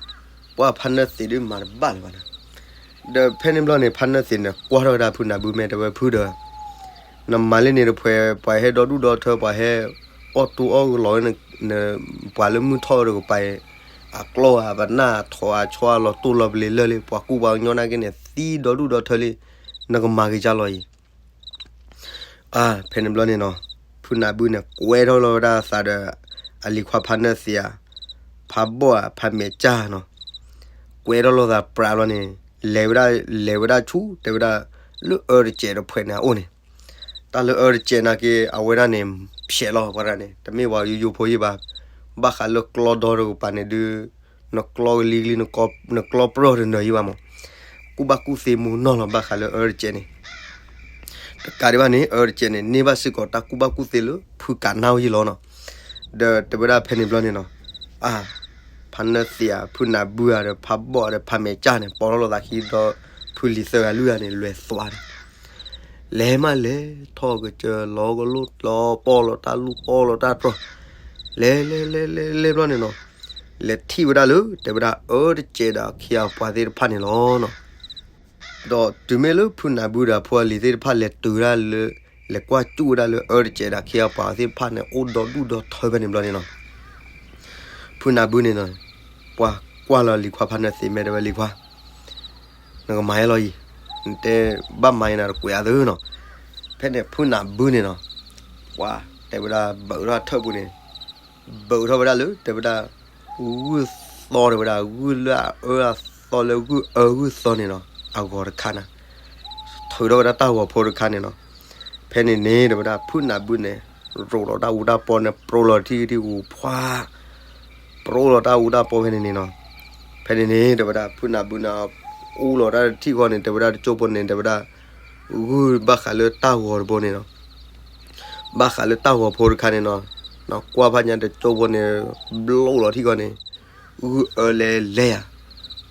ပှၤဖါနၢသံးဒုးမၤတဘၣ်လၢၤဘၣ်နၤ, ဒီးဖဲန့ၣ်ဘျီန့ၣ် ဖါနၢသံးန့ၣ် ကွၢ်ထီၣ်ဝဲဒၣ်ဖုနၢ်ဘုမဲာ် တဲဝဲဖုဒီး, နမၤလၢန့ၣ်တဖှဲး ပှၤဟဲဒီဒူၣ်ဒီထၢ ပှၤဟဲအီၣ်တူအီၣ်ကလီၤဝဲ ပှၤလၢမုၢ်ထီၣ်တကပၤအံၤ, အကျီၢ်အပနၢ်အထိးအဆီအလီၤတိၢ်လီၤပလ့ၤလၢာ်လံ ပှၤကူၣ်ပှၤကညီနာ်က့န့ၣ် သံဒီဒူၣ်ဒီထၢလံ, နကမၤက့ၤကၢ်လီၤအံၤ အါ ဖဲန့ၣ်ဘျီန့ၣ်နီၤ, ဖုနၢ်ဘုန့ၣ် ကွဲထီၣ်လီၤဝဲဒၣ်အသးဒီး အလံၤခွါဖါနၢသံးဧါ, ဖးဘီၣ်ဧါ ဖးမဲာ်ကၢ်နီၤ, ကွဲထီၣ်လီၤသးပြးဘျီန့ၣ်, လဲၤဝဲဒၣ် လဲၤဝဲဒၣ်ဆူ တဲဝဲဒၣ် လၢအၢတစဲးတဖှဲးန့ၣ်အအိၣ်န့ၣ်, တၢ်လၢအၢတစဲးနာ်က့ အဝဲဒၣ်န့ၣ် ဖျဲးလီၤပှၤတဂၤန့ၣ် တမ့ၢ်ပှၤယိယိဖိယံၤဘၣ်, ဘၣ်ဃးလၢကျီဒီတကပၤန့ၣ်ဒုး နကျီကလံၤကလံၤ နကျီပြီၢ်တနၢၤယံၤဘၣ်မး, ကူၣ်ဘၣ်ကူၣ်သ့မူနီၢ်လီၤဘၣ်ဃးလၢအၢတစဲးန့ၣ်, တကးဒံးဘၣ်န့ၣ် အၢတစဲးန့ၣ် န့ၢ်ဘၣ်စ့ၢ်ကီးတၢ်ကူၣ်ဘၣ်ကူၣ်သ့လၢဖုကးနၢ်ဝဲယံၤလီၤနီၤ, ဒီးတဲဝဲဒၣ်ဖဲန့ၣ်ဘျီန့ၣ်နီၤ, အါ ဖါနၢသံးဧါ ဖုနၢ်ဘုဧါဒီး ဖးဘီၣ်ဒီး ဖးမဲာ်ကၢ်န့ၣ် ပိာ်ထီၣ်လိာ်သးခံဒီး ဖုလံၤသၢဂၤလွံၢ်ဂၤန့ၣ် လဲၤသွါန့ၣ်, လဲၤမးလဲၤထီၣ်ကစၢၢ်လီၤကလိၣ်လီၤ ပိာ်လီၤတၢ်လူၢ်ပိာ်လီၤတၢ်တြီၤ, လဲၤလဲၤလဲၤလဲၤလဲၤဘျီန့ၣ်နီၤ, လဲၤထံၣ်ဝဲဒၣ်လၢ တဲဝဲဒၣ်အၢတစဲးဒီးအခ့အပှၤသ့ၣ်တဖၣ်န့ၣ်လီၤနီၤ. ဒီးတုၤမ့ၢ်လၢဖုနၢ်ဘုဒီးအဖိအလံၤသ့ၣ်တဖၣ်လဲၤတုၤဝဲဒၣ်လၢ လဲၤကွၢ်စူၣ်ဝဲဒၣ်လၢအၢတစဲးဒီးအခ့အပှၤသ့ၣ်တဖၣ်န့ၣ် အိၣ်ဒီဒူၣ်ဒီထၢဖဲန့ၣ်ဘျီန့ၣ်နီၤ, ဖုနၢ်ဘုန့ၣ်နီၤ, ပှၤကွၢ်လီၤလံၤခွါဖါနၢသံးမဲာ် တဲဝဲလံၤခွါ နကမၤယဲလီၤအံၤ, နတဲဘၣ်မၤယဲနၤတကွဲးအါသုနီၤ. ဖဲန့ၣ်ဖုနၢ်ဘုန့ၣ်နီၤ, ပှၤတဲဝဲဒၣ်ဘၢးထီၣ်ထၢၣ်ပူၤန့ၣ်, ဘၢးထီၣ်ဝဲဒၣ်လၢ တဲဝဲဒၣ် ဂုၢ်သီ တဲဝဲဒၣ် ဂုၢ်လၢအအၢအသီလၢဂုၢ်အၢဂုၢ်သီန့ၣ်နီၤ အဂီၤတခါနၤ, ထုးထီၣ်ဝဲဒၣ်တၢ်ဂီၤဖိတခါန့ၣ်နီၤ. ဖဲန့ၣ်န့ၣ် တဲဝဲဒၣ် ဖုနၢ်ဘုန့ၣ် ရိးလီၤတၢ်အူတၢ်ပီန့ၣ် ပြီလီၤထံထံဂူၤ ဖှါ ပြီလီၤတၢ်အူတၢ်ပီဖဲန့ၣ်န့ၣ်နီၤ. ဖဲန့ၣ်န့ၣ် တဲဝဲဒၣ် ဖုနၢ်ဘုန့ၣ် အူလီၤတၢ်တထံၣ်ဃီန့ၣ် တဲဝဲဒၣ်တကၠိဖိန့ၣ် တဲဝဲဒၣ် ဂုၢ်ဘၣ်ဃးလၢတၢ်ဂီၤတဘိန့ၣ်နီၤ, ဘၣ်ဃးလၢတၢ်ဂီၤဖိတခါန့ၣ်နီၤ, ကွၢ်ဖးညါတကၠိဖိန့ၣ် ဘျိလီၤထံၣ်ဃီန့ၣ် ဂုၢ်အၢလဲၤလဲၤဧါ,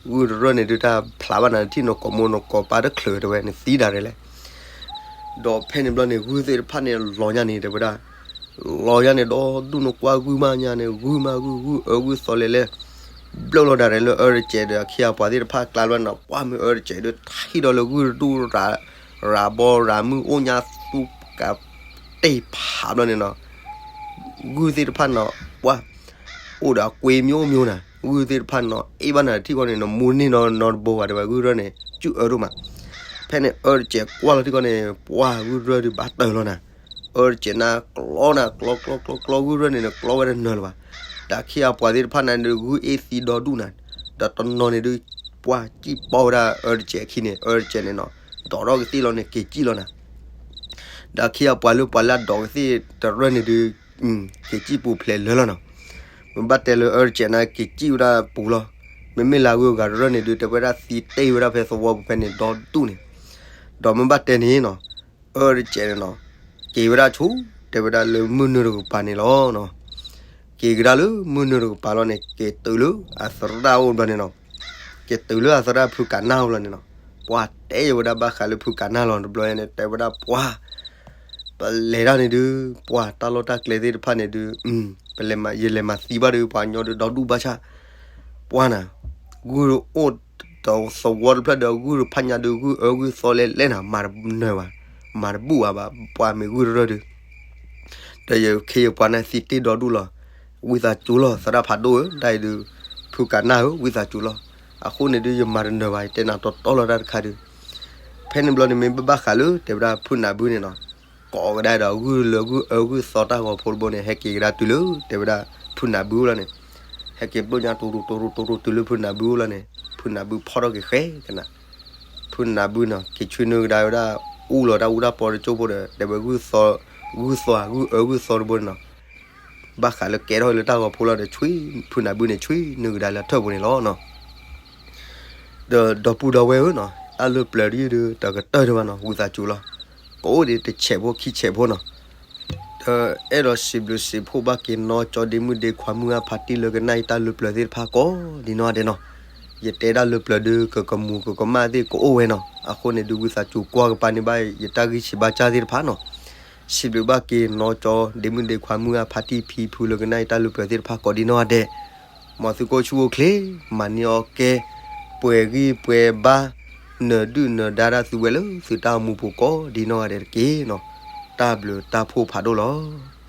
ဂုၢ်တရၢၣ်န့ၣ်ဒုး တၢ်ဖျးဘၣ်နၤ နထံၣ်နကိာ်မိၢ်နကိာ်ပၢ်တချုးတဲဝဲ နသံဒၣ်ရဲၣ်လဲၣ်. ဒီးဖဲန့ၣ်ဘျီန့ၣ် ဂုၢ်သ့ၣ်တဖၣ်န့ၣ် လီၤညါန့ၣ် တဲဝဲဒၣ် လီၤညါန့ၣ် ဒီဒူၣ်နကွၢ်ဂုၢ်မးညါန့ၣ် ဂုၢ်မးဂုၢ် ဂုၢ်အၢဂုၢ်သီလဲၤလဲၤ ဘျိလီၤဒၣ်ရဲၣ်လၢအၢတစဲးဒီးအခ့အပှၤသ့ၣ်တဖၣ်ကျါဘျီန့ၣ်နီၤ, ကွၢ်မ့ၢ်အၢတစဲးဒုး ထံၣ်ဒီးလၢဂုၢ်တဒူၣ်ရၤ ရၤဘီရၤမုၢ်အိၣ်ညါသူကတ့ၢ်ဖးဘျီန့ၣ်နီၤ, ဂုၢ်သ့ၣ်တဖၣ်န့ၣ်နီၤ ပှၤ အိၣ်ဒီးအကွ့မံၤအိၣ်မံၤနၤ, ဂုၢ်သ့ၣ်တဖၣ်န့ၣ်နီၤ အ့ၣ်ဘၣ်နၤထံၣ်ဃီန့ၣ် နမူန့ၢ်နီၤနီတဘိဘၣ် တဲဝဲ ဂုၢ်တရၢၣ်န့ၣ် စုၣ်အၢဒိၣ်မး. ဖဲန့ၣ်အၢတစဲးကွၢ်လီၤထံၣ်ဃီန့ၣ် ပှၤဂုၢ်တရၢၣ်ဒုးဘၣ်တၢၢ်လီၤနၤ, အၢတစဲးနၤကျီနၤ ကျီကျီကျီကျီ ဂုၢ်တရၢၣ်န့ၣ် နကျီဝဲတနၢၤလၢၤဘၣ်. ဒီးအခ့အပှၤသ့ၣ်တဖၣ်န့ၣ်ဒုး ဂုၢ်အ့ၣ်သံဒီဒူၣ်နၤ, ဒီးတနီၤန့ၣ်ဒုး ပှၤစံၣ်ပီဝဲဒၣ်အၢတစဲးအခံန့ၣ် အၢတစဲးန့ၣ်နီၤ ဒိးထီၣ်ကသ့ၣ်လီၤန့ၣ် က့ၤစံၣ်လီၤနၤ ဒီးအခ့အပှၤလၢပှၤလၢအဒိးကသ့ၣ်တရၢၣ်န့ၣ်ဒုး က့ၤစံၣ်ပူၤဖျဲးလၢာ်လီၤနီၤ. မ့ၢ်ဘၣ်တဲလၢအၢတစဲးန့ၣ် က့ၤစံၣ်ဝဲဒၣ်ပူၤလီၤ. မ့မ့ၢ်လၢဂုၢ်အဂၤတရၢၣ်န့ၣ်ဒုး တဲဝဲဒၣ်သံတ့ၢ်ဝဲဒၣ်ဖဲသဝီပူၤဖဲန့ၣ်ဒီဒူၣ်န့ၣ်. ဒီးမ့ၢ်ဘၣ်တဲန့ၣ်နီၤ အၢတစဲးန့ၣ်နီၤ က့ၤဝဲဒၣ်ဆူ တဲဝဲဒၣ်လၢမုၢ်နုာ်တကပၤန့ၣ်လီၤနီၤ. က့ၤကဒါလၢမုၢ်နုာ်တကပၤလီၤန့ၣ် က့ၤတုၤလၢအသရၣ်အိၣ်ဘျီန့ၣ်နီၤ. က့ၤတုၤလၢအသရၣ်ဖုကးနၢ်အိၣ်ဘျီန့ၣ်နီၤ. ပှၤတဲယဝဲဒၣ်ဘၣ်ဃးလၢဖုကးနၢ်လီၤတဘျီန့ၣ် တဲဝဲဒၣ်ပှၤ ပလဲၤတၢ်န့ၣ်ဒုး ပှၤတၢ်လီၢ်တၢ်ကျဲသ့ၣ်တဖၣ်န့ၣ်ဒုး ပလဲၤမၤ ယလဲၤမၤသံဘၣ်ဒုး ပှၤကညီဒုးဒီဒူၣ်ဘၣ်ဆၣ် ပှၤနၤ ဂုၢ်အိၣ်ဒီးသဝီတဖျၢၣ်ဒီး ဂုၢ်တဖၣ်ညါဒုး ဂုၢ်အၢဂုၢ်သီလဲၤလဲၤနၤ မၤတနၢၤဘၣ် မၤတဘူၣ်ဘၣ်ဘၣ် ပှၤမ့ၢ်ဂုၢ်တရၢၣ်ဒုး ဒီးယခ့ယပှၤန့ၣ်သံတ့ၢ်ဒီဒူၣ်လီၤ. ဝံသးစူၤလီၤ သရၣ်ဖးဒိၣ်ဧၢ ဒ်အံၤဒုး ဖုကးနၢ်ဧၢ ဝံသးစူၤလီၤ. အဃိန့ၣ်ဒုး ယမၤတနၢၤဘၣ် ယတဲနၤတီတီလီၤတၢ်တခါဒုး ဖဲန့ၣ်ဘျီန့ၣ်မ့ၢ်ဘၣ်ဘၣ်ဃးလၢ တဲဝဲဒၣ်ဖုနၢ်ဘုန့ၣ်နီၤ ကိးကဒါဒီး ဂုၢ်လၢဂုၢ်အၢဂုၢ်သီတၢ်ဂီၤဖိတဘိန့ၣ် ဟဲက့ၤကဒါတုၤလၢ တဲဝဲဒၣ် ဖုနၢ်ဘုအိၣ်လီၤန့ၣ်, ဟဲက့ၤပျိညါတိၤတိၤတိၤတိၤတိၤတုၤလၢဖုနၢ်ဘုအိၣ်လီၤန့ၣ်, ဖုနၢ်ဘုဖီၣ်ထီၣ်က့ၤဃဲကနၣ်, ဖုနၢ်ဘုနီၤ က့ၤဆွံနုာ်ကဒါဝဲဒၣ် အူလီၤတၢ်အူတၢ်ပီတကၠိဖိဒီး တဲဝဲ ဂုၢ်သီ ဂုၢ်သီ ဂုၢ်အၢဂုၢ်သီတဘိန့ၣ်နီၤ ဘၣ်ဃးလၢကဲထီၣ်လၢတၢ်ဂီၤဖိလီၤဒီး ဆွံ ဖုနၢ်ဘုန့ၣ် ဆွံနုာ်ကဒါလၢထၢၣ်ပူၤန့ၣ်လီၤနီၤ. ဒီးဒီပုၢ်ဒီဝဲၢ်ဧၢနီၤ, တၢ်လၢပျၢၤတယုၢ်ဒီး တကတၢၢ်ဒံးဘၣ်နီၤ, ဝံသးစူၤလီၤ. ကအိၣ်ဒံးတဆဲးဖိခံဆဲးဖိနီၤ. ဒီးအဲၣ်ဒိးစံးဘျုးစံးဖှိၣ်ဘၣ်က့ၤနီၢ်ကၠီဒ့မုၣ်ဒ့ခွါမုၢ်အါဖါတံၢ်လၢကနၣ်အံၤတၢ်လၢပျၢၤသ့ၣ်တဖၣ်ကိးဒ်နီၢ်ဂၤဒဲးနီၤ. ယတဲတၢ်လၢပျၢၤဒီး ကကမူၤကကမၣ်သ့ၣ်ကအိၣ်ဝဲနီၤ. အဃိန့ၣ်ဒုး ဝံသးစူၤကွၢ်ကပၤန့ၢ်ဘၣ် ယတၢ်ဂံၢ်ဆံးဘါစၢ်သ့ၣ်တဖၣ်နီၤ. စံးဘျုးဘၣ်က့ၤနီၢ်ကၠီဒ့မုၣ်ဒ့ခွါမုၢ်အါဖါတံၢ်ဖံဖုလၢကနၣ်အံၤတၢ်လၢပျၢၤသ့ၣ်တဖၣ်ကိးဒ်နီၢ်ဂၤဒဲး, မ်သုကအိၣ်ဆူၣ်အိၣ်ချ့, မၤန့ၢ်အီၣ်ကဲ, ပှဲၤဂံၢ်ပှဲၤဘါ, နၢၤဒုၣ်နၢၤဒါဒၣ်သုဝဲလၢသုတၢ်အိၣ်မူပူၤကိးဒ်နီၢ်ဂၤဒဲးတက့ၢ်နီၤ. တၢ်ဘျုးတၢ်ဖှိၣ်ဖးဒိၣ်လီၤ.